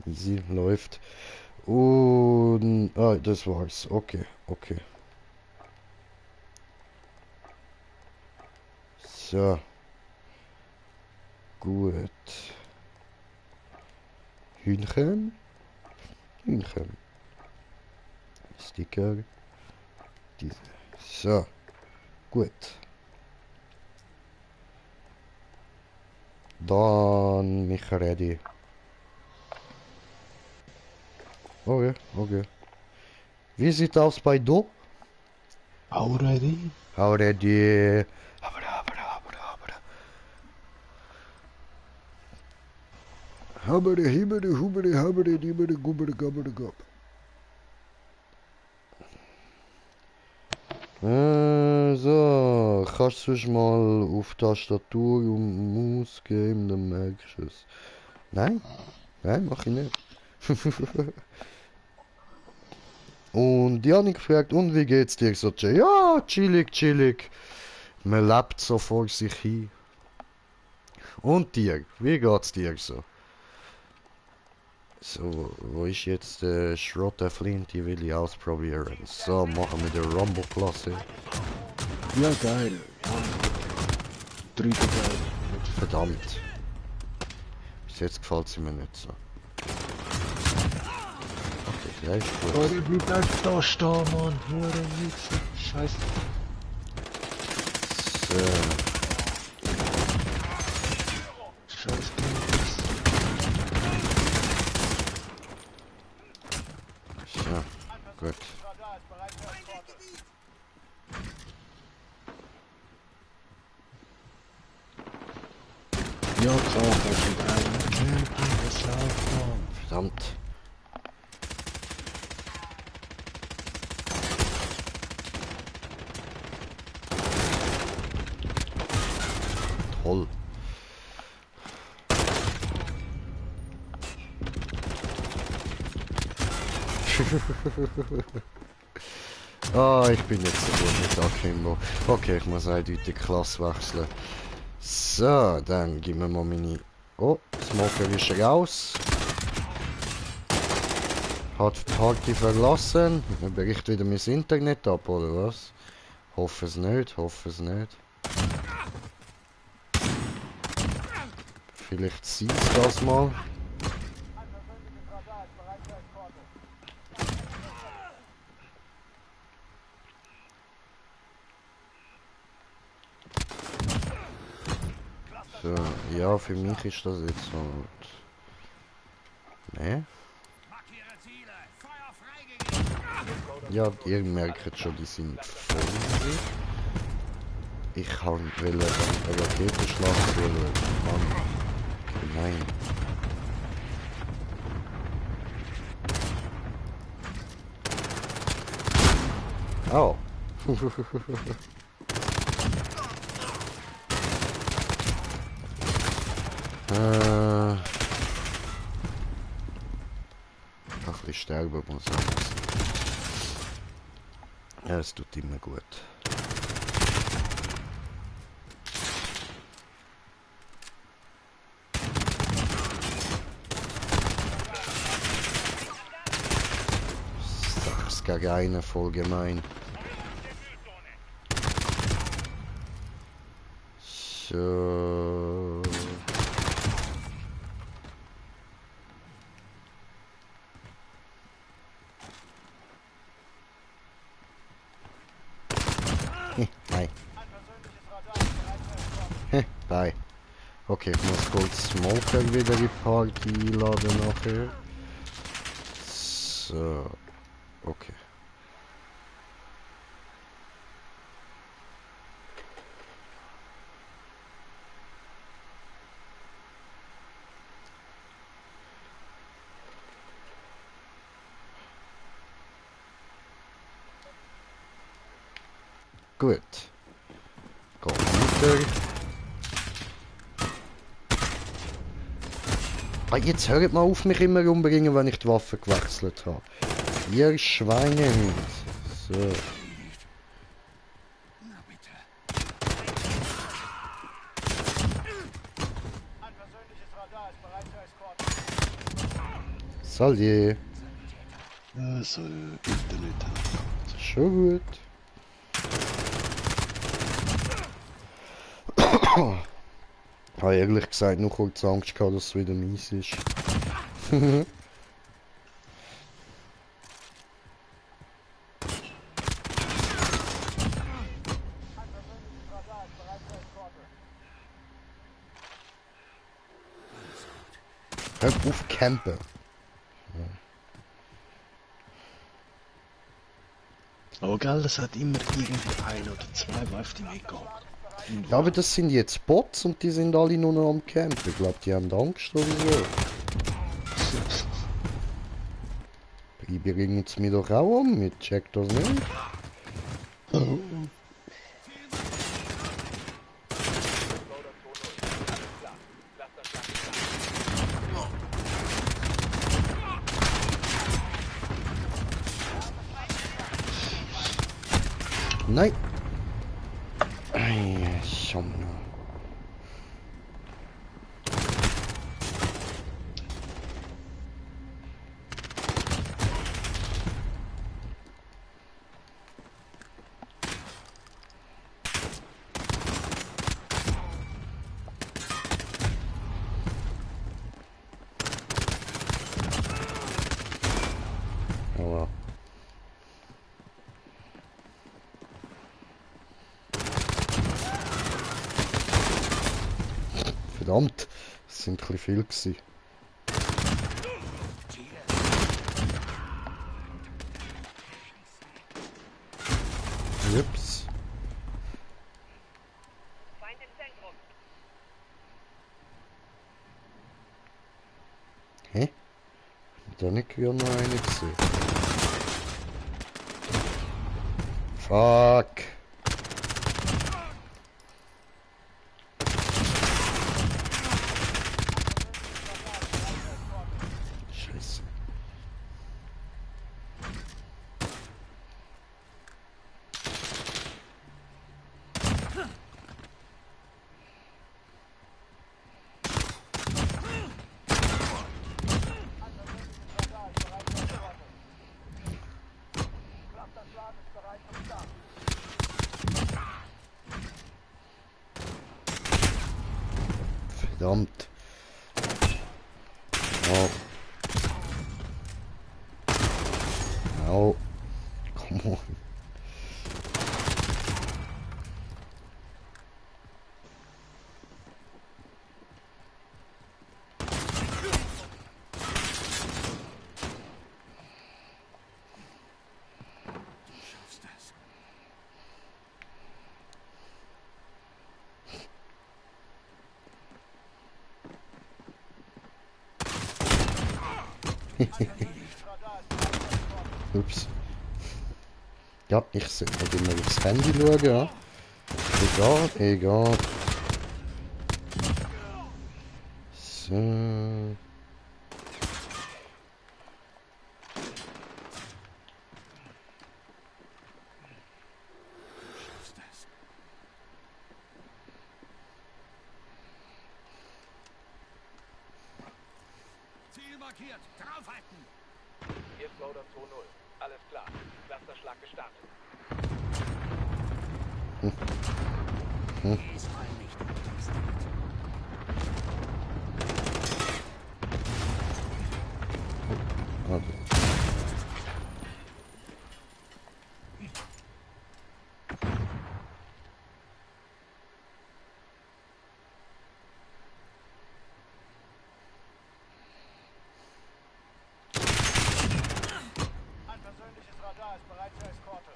Easy, läuft. Und... Ah, das war's. Okay. So. Gut. Hühnchen. Sticker. Diese. So. Gut. Dann mich ready. Okay. Wie sieht aus bei du?
Already?
Ready. Habere, hubere, dibere, gubere, gabere, gab. So, kannst du mal auf Tastatur und Maus geben, dann merkst du es. Nein, mach ich nicht. Und Janik fragt, und wie geht's dir? So, ja, chillig. Man lebt so vor sich hin. Und dir, wie geht's dir so? So, wo ist jetzt der Schrotter Flint? Die will ich ausprobieren. So, machen wir die Rumble-Klasse.
Ja, geil. Dritte geil.
Verdammt. Bis jetzt gefällt sie mir nicht so. Okay, Ja, ist gut.
Oh, der bleibt einfach da stehen, Mann. Hurenwichser. Scheiße.
So.
Scheiße.
So. Gut.
Radar ist bereit für Eskorte.
Ja, klar, das ist ein Camping, das läuft, Mann.
Verdammt. Toll. Ah, ich bin jetzt so gut mit Akimbo. Okay, ich muss eindeutig Klasse wechseln. So, dann geben wir mal meine... Oh, Smoker ist raus. Hat die Party verlassen. Dann bricht wieder mein Internet ab, oder was? Hoffe es nicht, hoffe es nicht. Vielleicht sieht es das mal.
Ein persönliches Radar ist bereit für Eskorte.
So, ja, für mich ist das jetzt halt... Ne?
Markiere Ziele. Feuer freigegeben.
Ja, ihr merkt schon, die sind voll. Ich kann will einen Raketenschlag holen. Mann. Nein. Oh. Ein bisschen sterben muss ich. Ja, es tut immer gut. Sechs gegen einen, voll gemein. So. Nein.
Ein persönliches Radar ist bereit für Eskorte.
Bye. Okay, ich muss Gold Smoker wieder in die Party einladen nachher. So. Okay. Gut. Geht weiter. Ah, jetzt hört mal auf, mich immer umbringen, wenn ich die Waffe gewechselt habe. Ihr Schweinehund. So.
Na bitte.
Ein persönliches Radar ist bereit für Eskorte.
Salut.
Also, Internet hat.
Schon gut. Ich habe ehrlich gesagt noch kurz Angst gehabt, dass es wieder mies ist.
Ein persönliches Radar ist bereit für Eskorte.
Hör auf campen.
Aber gell, es hat immer irgendwie ein oder zwei, die auf die Weg gehen.
Ja, aber das sind jetzt Bots und die sind alle nur noch am Campen. Ich glaube, die haben Angst oder so. Die bringen es mir doch auch um, mit check das nicht. Nein. Ei, schon. Verdammt, das sind ein bisschen viel gewesen. Ups.
Feind im Zentrum.
Hä? Da nicht wieder noch eine gesehen. Fuck. Scheiße.
Clusterschlag ist bereit zum Start.
Verdammt. Au. Au. Come on.
Du schaffst das.
Ups. Ja, ich sollte nicht immer aufs Handy schauen, ja. Egal, egal. So.
Du schaffst das. Ziel markiert. Draufhalten.
Hier ist Loader 2-0. Alles klar. Clusterschlag gestartet.
Diesmal nicht unterstützt.
Also.
Ein persönliches Radar ist bereit zur Eskorte.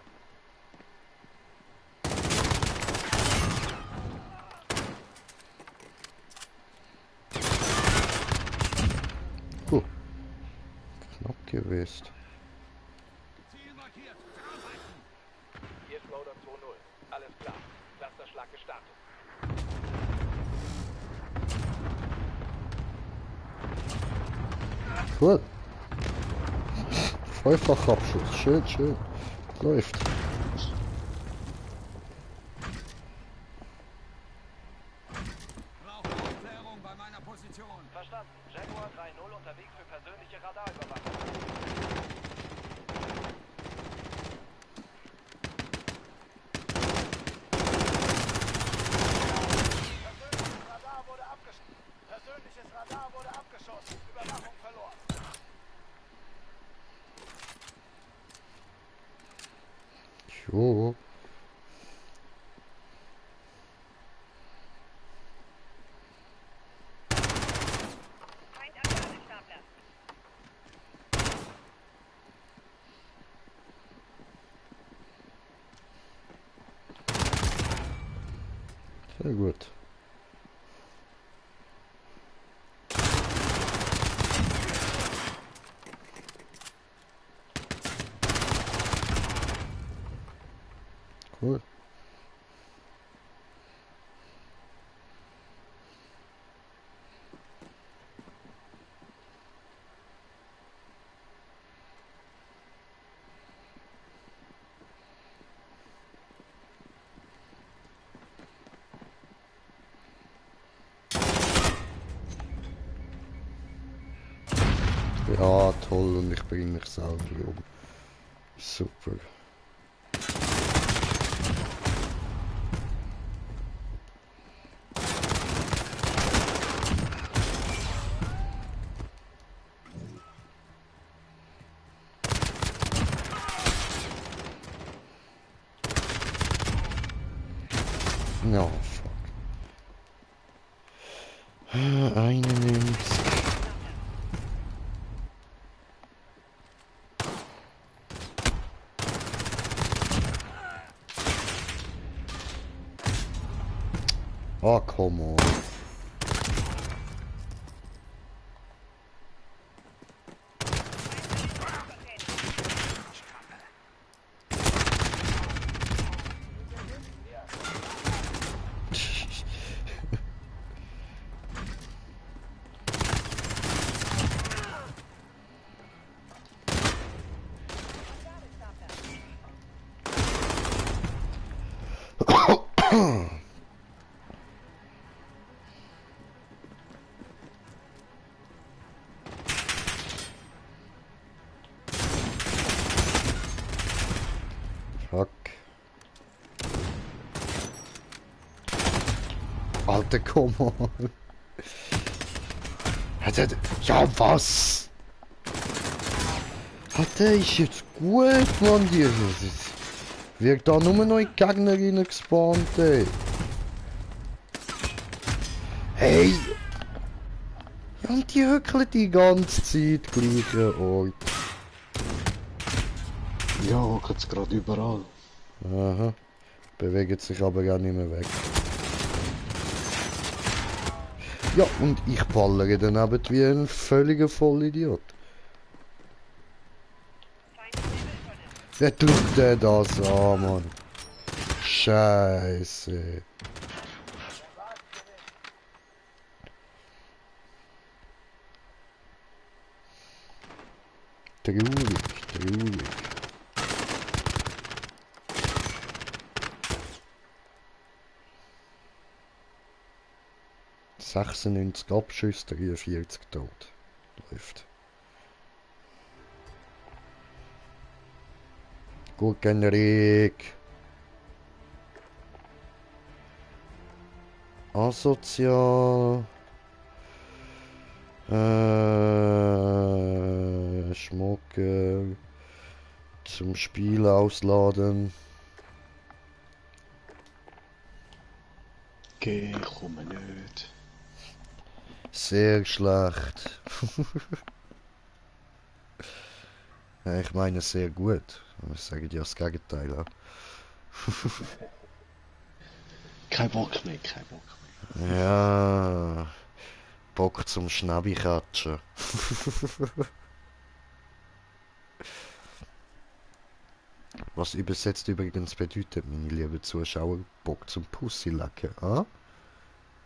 Knapp gewesen.
Ziel markiert. Draufhalten.
Hier ist Loader 2-0. Alles klar. Clusterschlag gestartet.
Cool. Vollfachabschuss. Schön, schön. Läuft.
Brauche Aufklärung bei meiner Position.
Verstanden. Jaguar 3-0 unterwegs für persönliche Radarüberwachung. Persönliches Radar wurde abgeschossen. Überwachung verloren.
Jo.
Feind am Gabelstapler.
Sehr gut. Cool. Ja, toll, und ich bringe mich selber um. Super. Ja, fuck. 91. Oh, come on. Fuck. Alter, komm on. Ja, was? Der ist jetzt gut, Mann. Die wird da nur noch in Gegnerinnen gespawnt, ey. Hey! Ja, und die hückeln die ganze Zeit gleichen Ort.
Ja, hocken sie gerade überall.
Aha. Bewegt sich aber gar nicht mehr weg. Ja, und ich ballere daneben wie ein völliger Vollidiot. Wer tut der das an, Mann? Scheiße. Traurig, traurig. 96 Abschüsse, 43 tot. Läuft. Gut, Genrik. Asozial. Schmucker. Zum Spiel ausladen.
Geh, komme nicht.
Sehr schlecht. Ja, ich meine sehr gut. Ich sage dir das Gegenteil auch.
Kein Bock mehr, kein Bock mehr.
Ja. Bock zum Schnabikatschen. Was übersetzt übrigens bedeutet, meine lieben Zuschauer, Bock zum Pussy-Lecken, ah?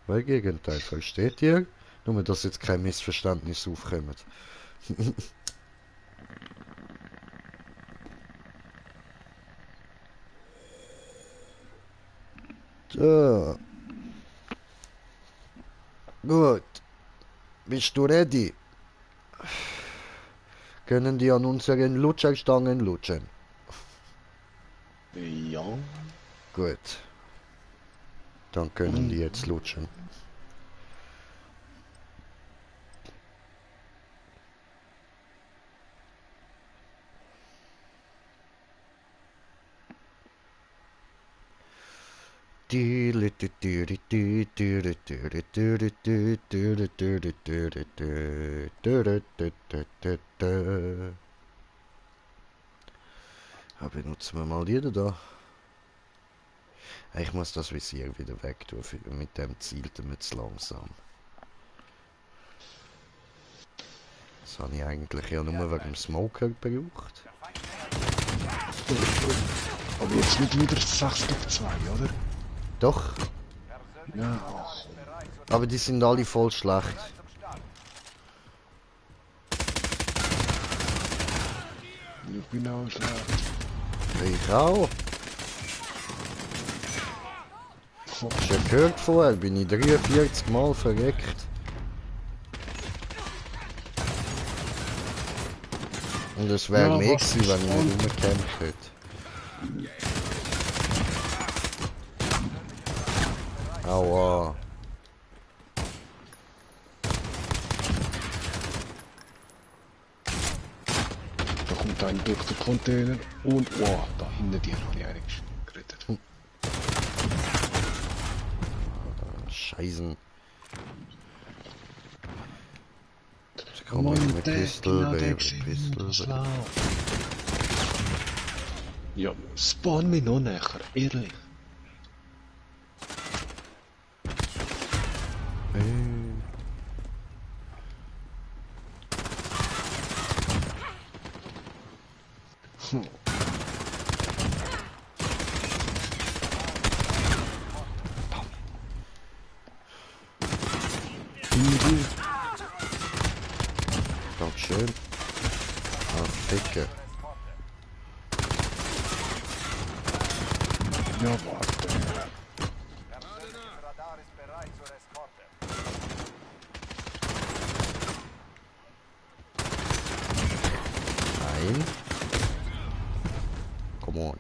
Weil Gegenteil, versteht ihr? Nur, dass jetzt kein Missverständnis aufkommt. So. Gut. Bist du ready? Können die an unseren Lutschernstangen lutschen?
Ja.
Gut. Dann können die jetzt lutschen. Benutzen wir mal die da. Ich muss das Visier wieder weg tun. Mit dem zielt er mir zu langsam. Das habe ich eigentlich ja nur wegen dem Smoker gebraucht.
Aber jetzt nicht wieder 6 gegen 2, oder?
Doch,
Ja, ach.
aber die sind alle voll schlecht.
Ich bin auch schlecht.
Ich auch.
Fuck.
Hast du ja gehört vorher, bin ich 43 Mal verreckt. Und es wäre
Ja,
mehr
was
gewesen, wenn ich
ist
nicht umgekämpft hätte. Aua.
Da kommt ein durch den Container und wow, da hinter dir habe ich einen gerettet.
Scheißen. Komm mit einer
der
Pistole,
gesehen,
Pistole.
schlau. Ja, spawn mich noch näher, ehrlich. Hm.
Dankeschön. Ah, Ficke.
Ja, warte.
Radar ist bereit zur Eskorte.
Nein. Come on.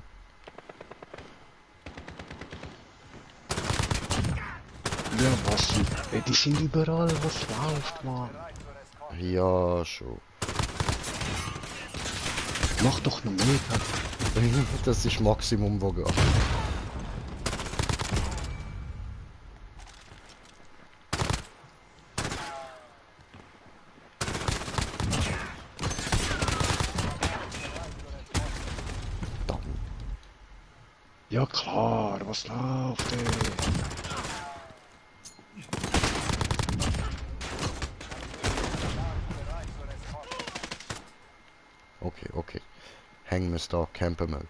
Ja, was? Ey, die sind überall, was läuft, Mann?
Ja, schon.
Mach doch noch mehr.
Das ist Maximum, wo geht.
Ja klar, was läuft, ey?
Okay, okay. Hängen wir da, Camper Mode.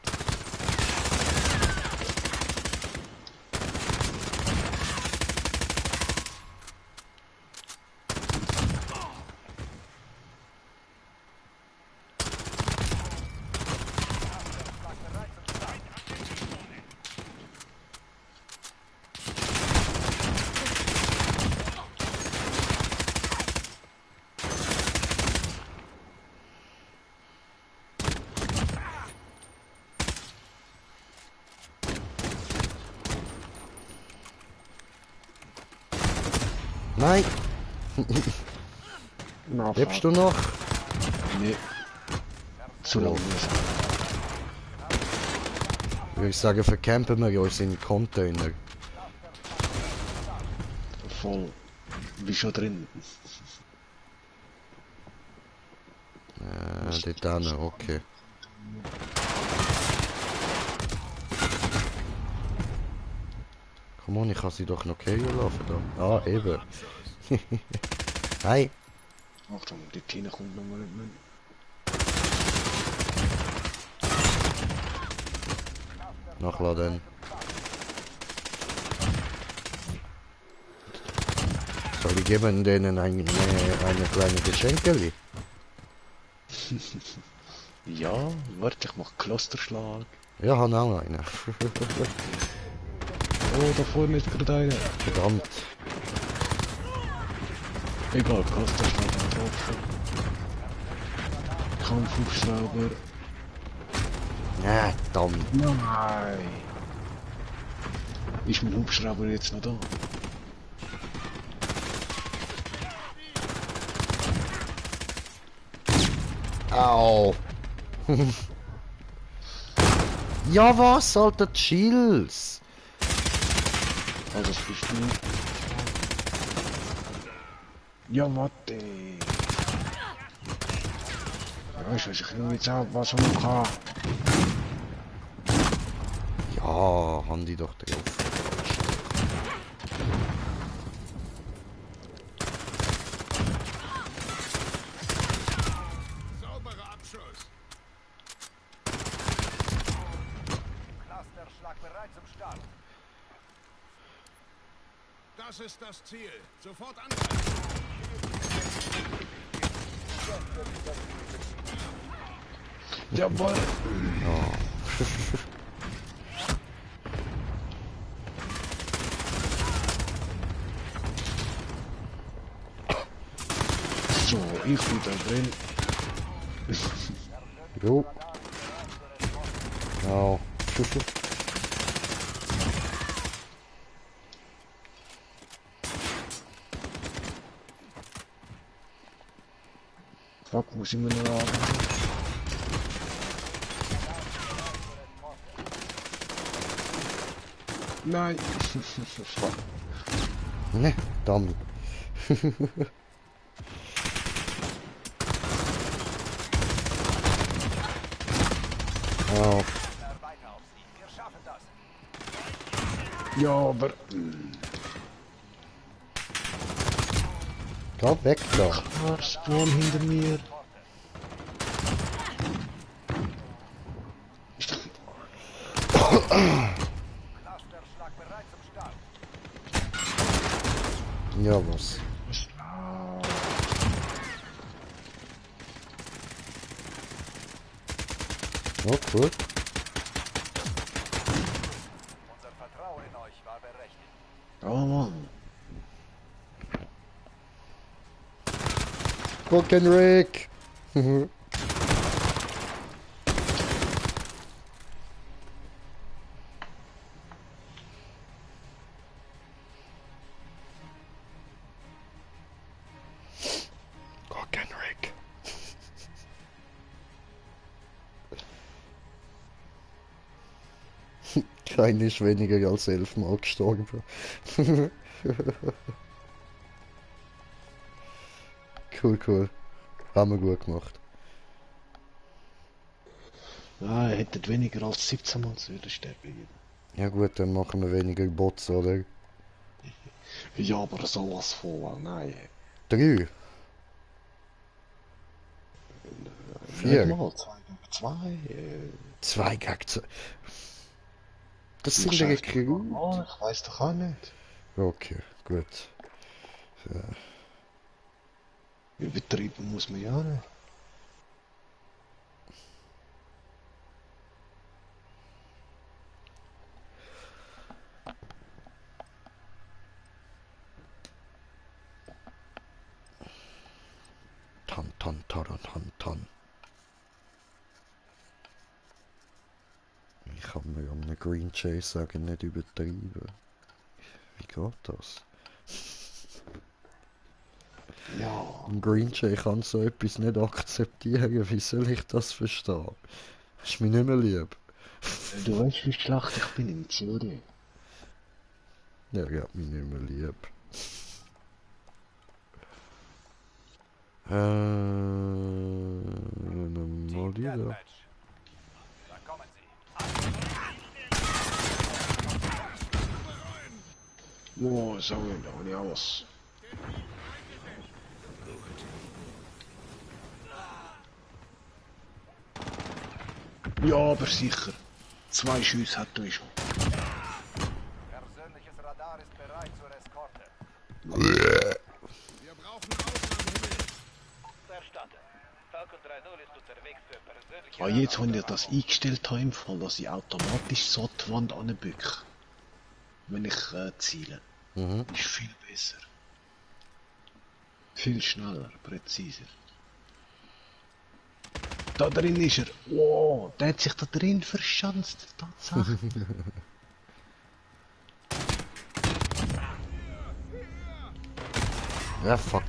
Nein!
Na,
Lebst du noch?
Nee. Zu lange nicht.
Würde ich sagen, vercampen wir uns in Container.
Voll. Wie schon drin.
Dort hinten, okay. Komm on, ich kann sie doch noch killen laufen da. Ah, eben. Hi!
Achtung, die Tina kommt nochmal nicht mehr.
Nachladen. Soll ich geben denen eine kleine Geschenkeli?
Ja, warte, ich mach Clusterschlag.
Ja, han auch einen.
Oh, da vorne ist gerade einer.
Verdammt.
Egal, Clusterschlag getroffen. Kampfhubschrauber.
Ja, verdammt.
Nein! Ist mein Hubschrauber jetzt noch da?
Au. Ja, was, Alter, chills.
Also, das bist du. Ja, warte. Ja, ich weiß nicht, was man kann.
Ja, haben die doch drauf.
Sauberer Abschuss.
Clusterschlag bereit zum Start.
Das ist das Ziel. Sofort angreifen.
Jawohl. So, ich bin da drin.
Jo. Au.
Fuck, muss ich mir noch haben. Nein. Fuck.
Ne, Dummy. Oh,
Weiter auf sie. Wir schaffen das.
Ja, aber...
geh weg da.
Ah, Spawn hinter mir.
Clusterschlag bereit zum Start.
Ja, was? Oh, cool.
Unser Vertrauen in euch war berechtigt.
Oh Mann.
Rock'n'Rick! Rock'n'Rick. Kein ist weniger als 11 Mal gestorben. Cool, cool. Haben wir gut gemacht.
Ah, ihr hättet weniger als 17 Mal zu wieder sterben können.
Ja gut, dann machen wir weniger Bots, oder?
Ja, aber sowas von, nein.
3, 4,
Nicht mal, 2 gegen 2.
2 gegen 2. Das
Du
sind
machst
ja
einfach
Recruit.
normal, ich weiss doch auch nicht.
Okay, gut.
Übertrieben muss man ja nicht.
Ton, ton, ton, ton, ton. Ich kann mir um einen Green Chase sagen, nicht übertrieben. Wie geht das?
Ja,
Ein Green Jay kann so etwas nicht akzeptieren. Wie soll ich das verstehen? Ist mir nicht mehr lieb.
du weißt, wie schlecht ich bin in Zürich.
Ja, er hat mich nicht mehr lieb. Mal wieder.
Deathmatch. Da kommen sie.
Wow, so, da habe ich alles. Ja, aber sicher. 2 Schüsse hat er schon.
Persönliches Radar ist bereit zur Eskorte. Verstanden. Falcon 3-0 ist unterwegs für persönliche
Ah, jetzt, wenn ich das eingestellt habe, im Fall, dass ich automatisch so die Wand anbücke. Wenn ich ziele. Ist viel besser. Viel schneller, präziser. Da drin ist er. Wow, der hat sich da drin verschanzt. Tatsache.
Ja, fuck.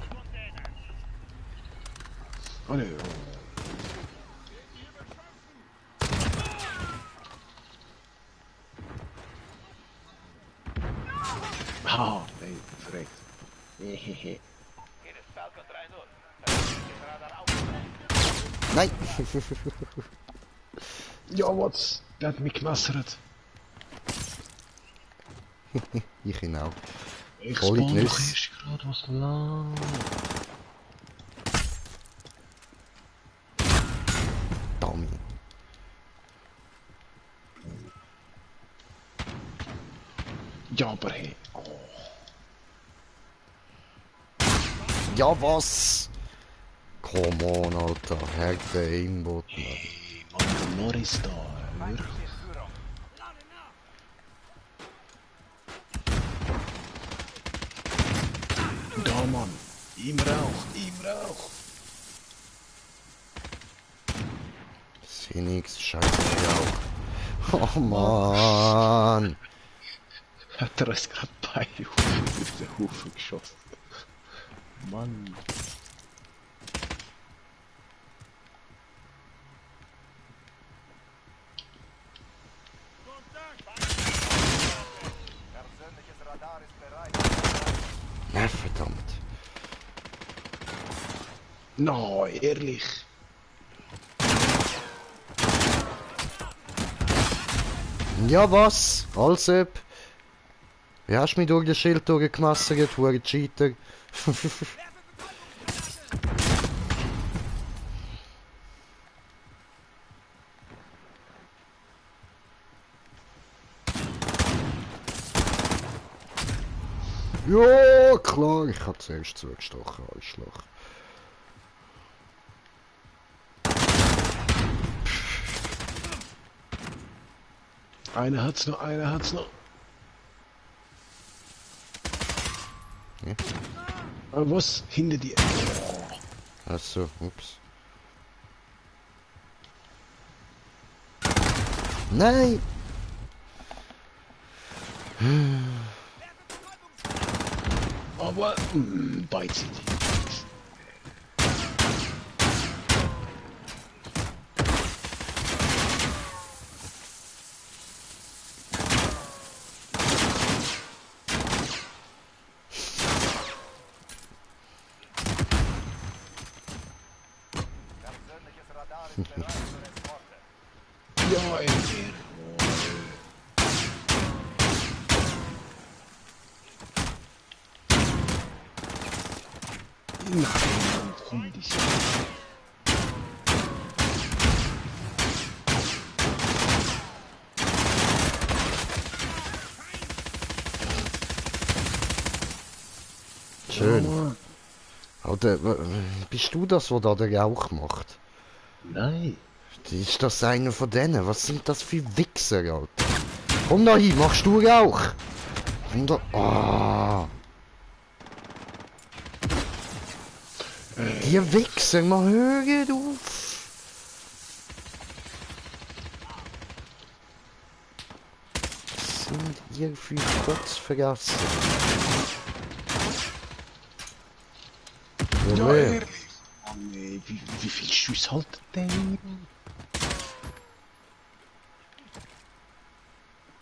Oh ne, Ah, nee, verreckt. Hehehe.
Hier ist Falcon 3-0. Persönliches Radar auf.
Nein!
Ja, was? Der hat mich gemessert.
Ich ihn auch.
Ich
Voll in die
spawn doch
Nüsse.
erst gerade was lang.
Dummy.
Ja, aber hey. Oh.
Ja, was? Come on, Alter. Hack der Aimbot.
Hey, Mann, Norris da. Hör.
In Führung.
Da, Mann. Im Rauch, im Rauch.
Phoenix, scheiße, auch. Oh, Mann.
Hat er uns gerade beide auf den Haufen geschossen. Mann.
Persönliches Radar ist bereit.
Ja, verdammt.
No, ehrlich.
Ja, was? Als ob. Wie hast du mich durch das Schild durchgemassert, du Cheater? Ja, klar, ich hab zuerst zugestochen, Arschloch.
Einer hat's noch, einer hat's noch.
Ja.
Aber was? Hinter dir.
Achso, ups. Nein!
Aber, beißt sie.
Persönliches Radar ist bereit für Eskorte.
Ja, ey. Nein, komm, die
Schön. Alter, bist du das, was da der Rauch macht?
Nein.
Ist das einer von denen? Was sind das für Wichser, Alter? Komm da hin, machst du Rauch? Komm da... Ah. Die Wichser, mal hört auf! Was sind ihr für Kotzvergassen?
Ja, ehrlich. Oh nee, wie viel Schuss haltet der?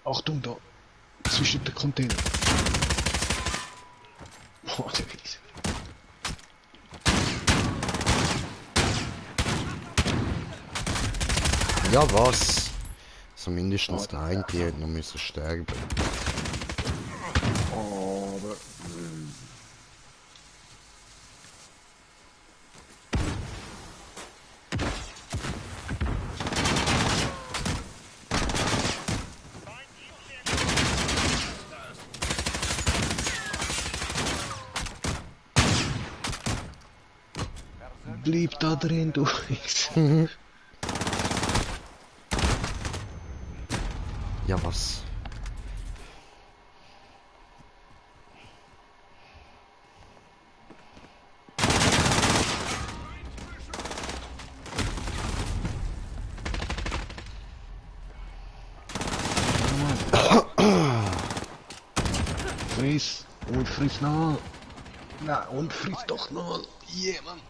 Achtung da. Zwischen den Container. Oh, der Wichser.
Ja, was? So mindestens der eine, die hätte noch müssen sterben.
Aber... Blieb da drin, du Wichser.
Ja, was?
Friss und friss noch. Na, und friss doch noch. Yeah, Mann.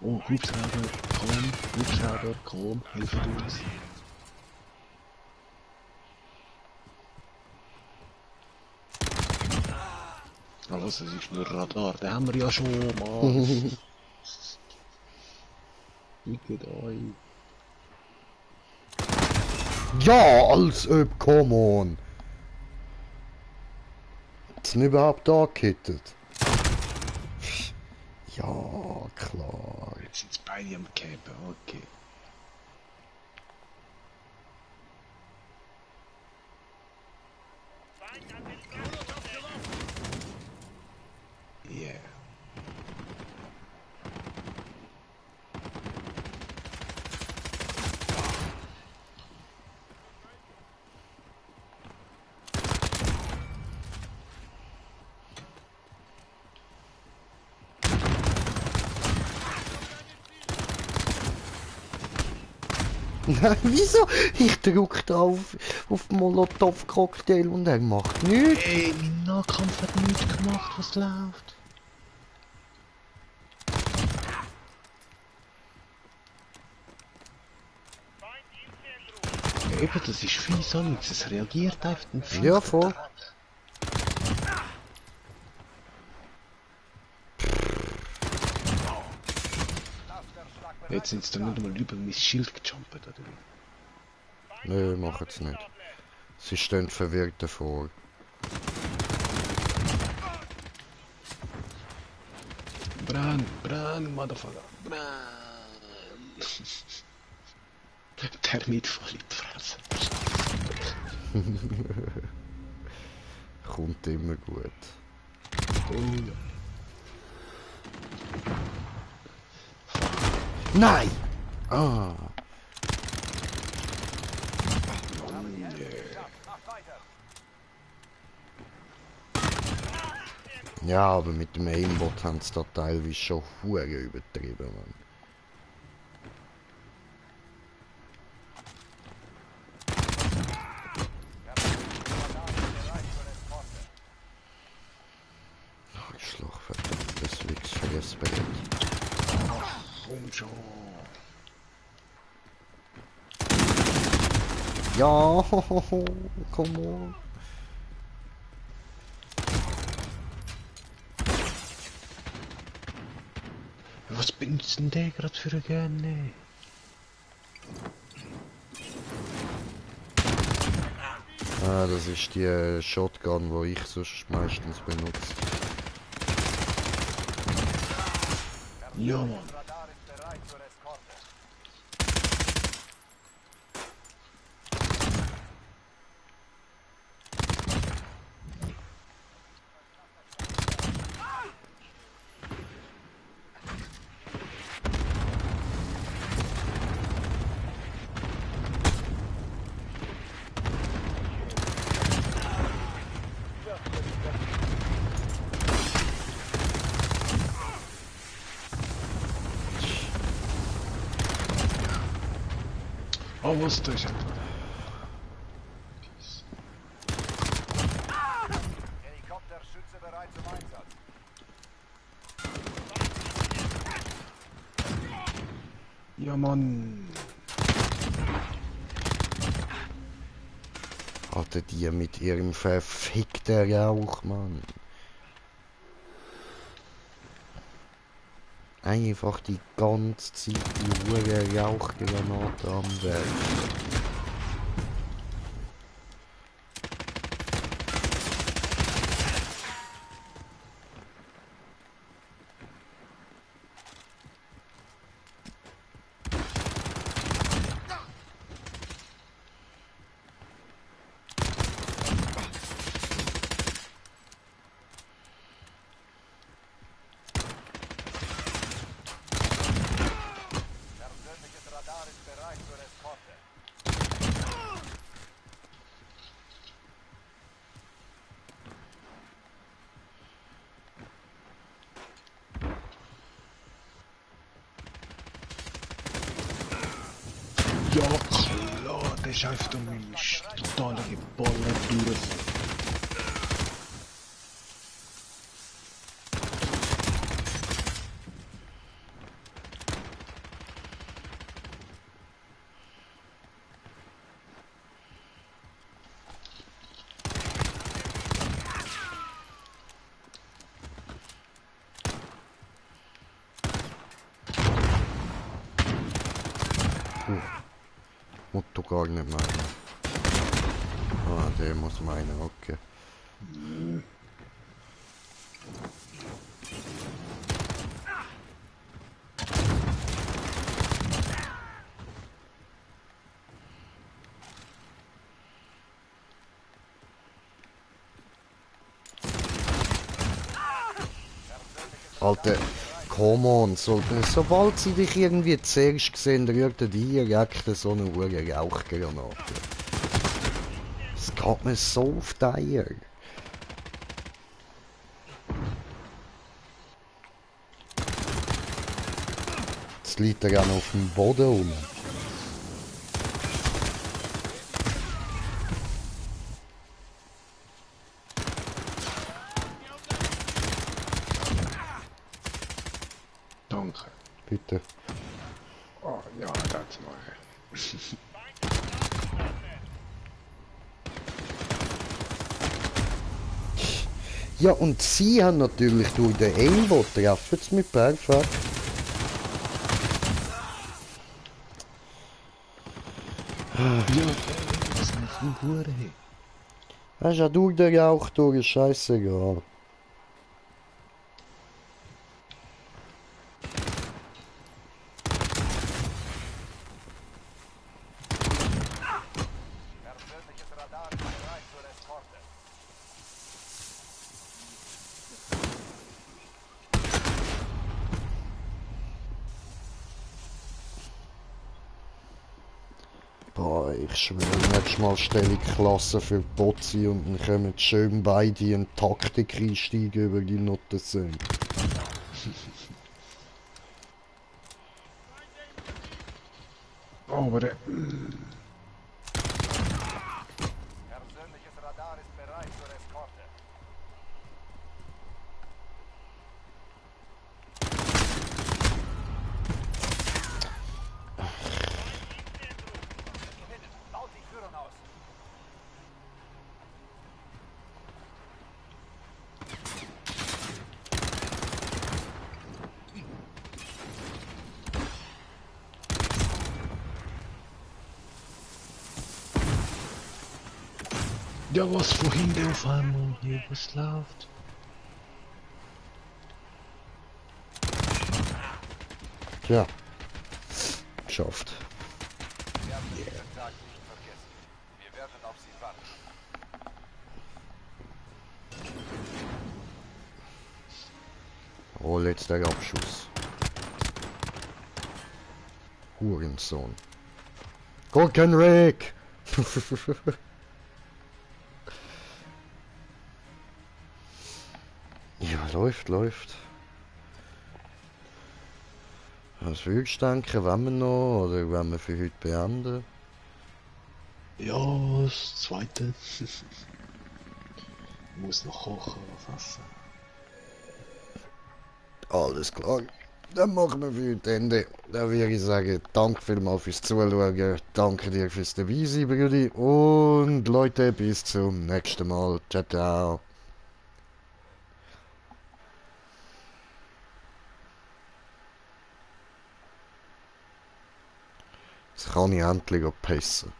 Oh, Hubschrauber, komm, hilf uns. Was, es ist nur Radar, den haben wir ja schon, Mann. Bitte euch.
Ja, als ob, come on! Hat's ihn überhaupt angehittet? Ja, klar.
Jetzt sind's beide am Campen, okay. Yeah.
Nein, wieso? Ich drück da auf Molotov-Cocktail und er macht nichts.
Ey, mein Nahkampf hat nichts gemacht, was läuft. Eben, das ist fies, Alex. Es reagiert einfach den Fluch.
Ja, voll.
Jetzt sind sie dann nicht mal über mein Schild gejumpt, oder wie?
Nö, machen's nicht. Sie stehen verwirrt davor.
Brenn, Motherfucker. Brenn. Termit voll in die Fresse.
Kommt immer gut.
Oh ja.
Nein! Ah! Ja, aber mit dem Aimbot haben sie da teilweise schon hure übertrieben, Mann. Arschloch, verdammtes Wichsfressbrett.
Komm schon.
Ja, komm on.
Was benutzt denn der gerade für eine Gerne?
Ah, das ist die Shotgun, die ich sonst meistens benutze.
Ja, Mann.
Radar ist bereit zur Eskorte.
Oh, was ist das?
Helikopterschütze bereit zum Einsatz.
Ja, Mann.
Alter, die mit ihrem verfickten Rauch, Mann. Einfach die ganze Zeit die hure Rauchgranate am Werk.
Persönliches Radar ist bereit zur Eskorte.
Ja, klar, der schafft um mich total geballert durch.
Motto gar nicht meinen. Ah, der muss meinen, okay. Alter, come on, sobald sie dich irgendwie zuerst sehen, rührt er direkt so eine hure Rauchgranate. Es geht mir so auf die Eier. Jetzt liegt er auch noch auf dem Boden rum.
Danke.
Bitte.
Oh, ja, das mache ich.
Ja, und sie haben natürlich durch den Aimbot treffen es mit perfekt.
Ja, das ist eine Hure.
Hast ja du den Rauch durch, ist scheißegal.
Persönliches Radar ist bereit zur Eskorte.
Boah, ich schwöre, nächstes Mal stelle ich Klasse für Botzi und dann kommen schön beide in Taktik einsteigen über die Noten sind.
Aber
Persönliches Radar ist bereit zur Eskorte. Gewinnen. Baut die Führung aus.
ja, was vorhin der auf einmal hier, was läuft?
Tja, geschafft.
Wir haben diesen Tag nicht vergessen. Wir werden auf sie warten.
Oh, letzter Abschuss. Hurensohn. Gurkenrick! Ja, läuft. Was würdest du denken, wenn wir noch, oder wenn wir für heute beenden?
Ja, das zweite. Ich muss noch kochen, was essen.
Alles klar. Dann machen wir für heute Ende. Dann würde ich sagen, danke vielmals fürs Zuschauen. Danke dir fürs dabei sein, Brudi. Und Leute, bis zum nächsten Mal. Ciao, ciao. Jetzt kann ich endlich pissen.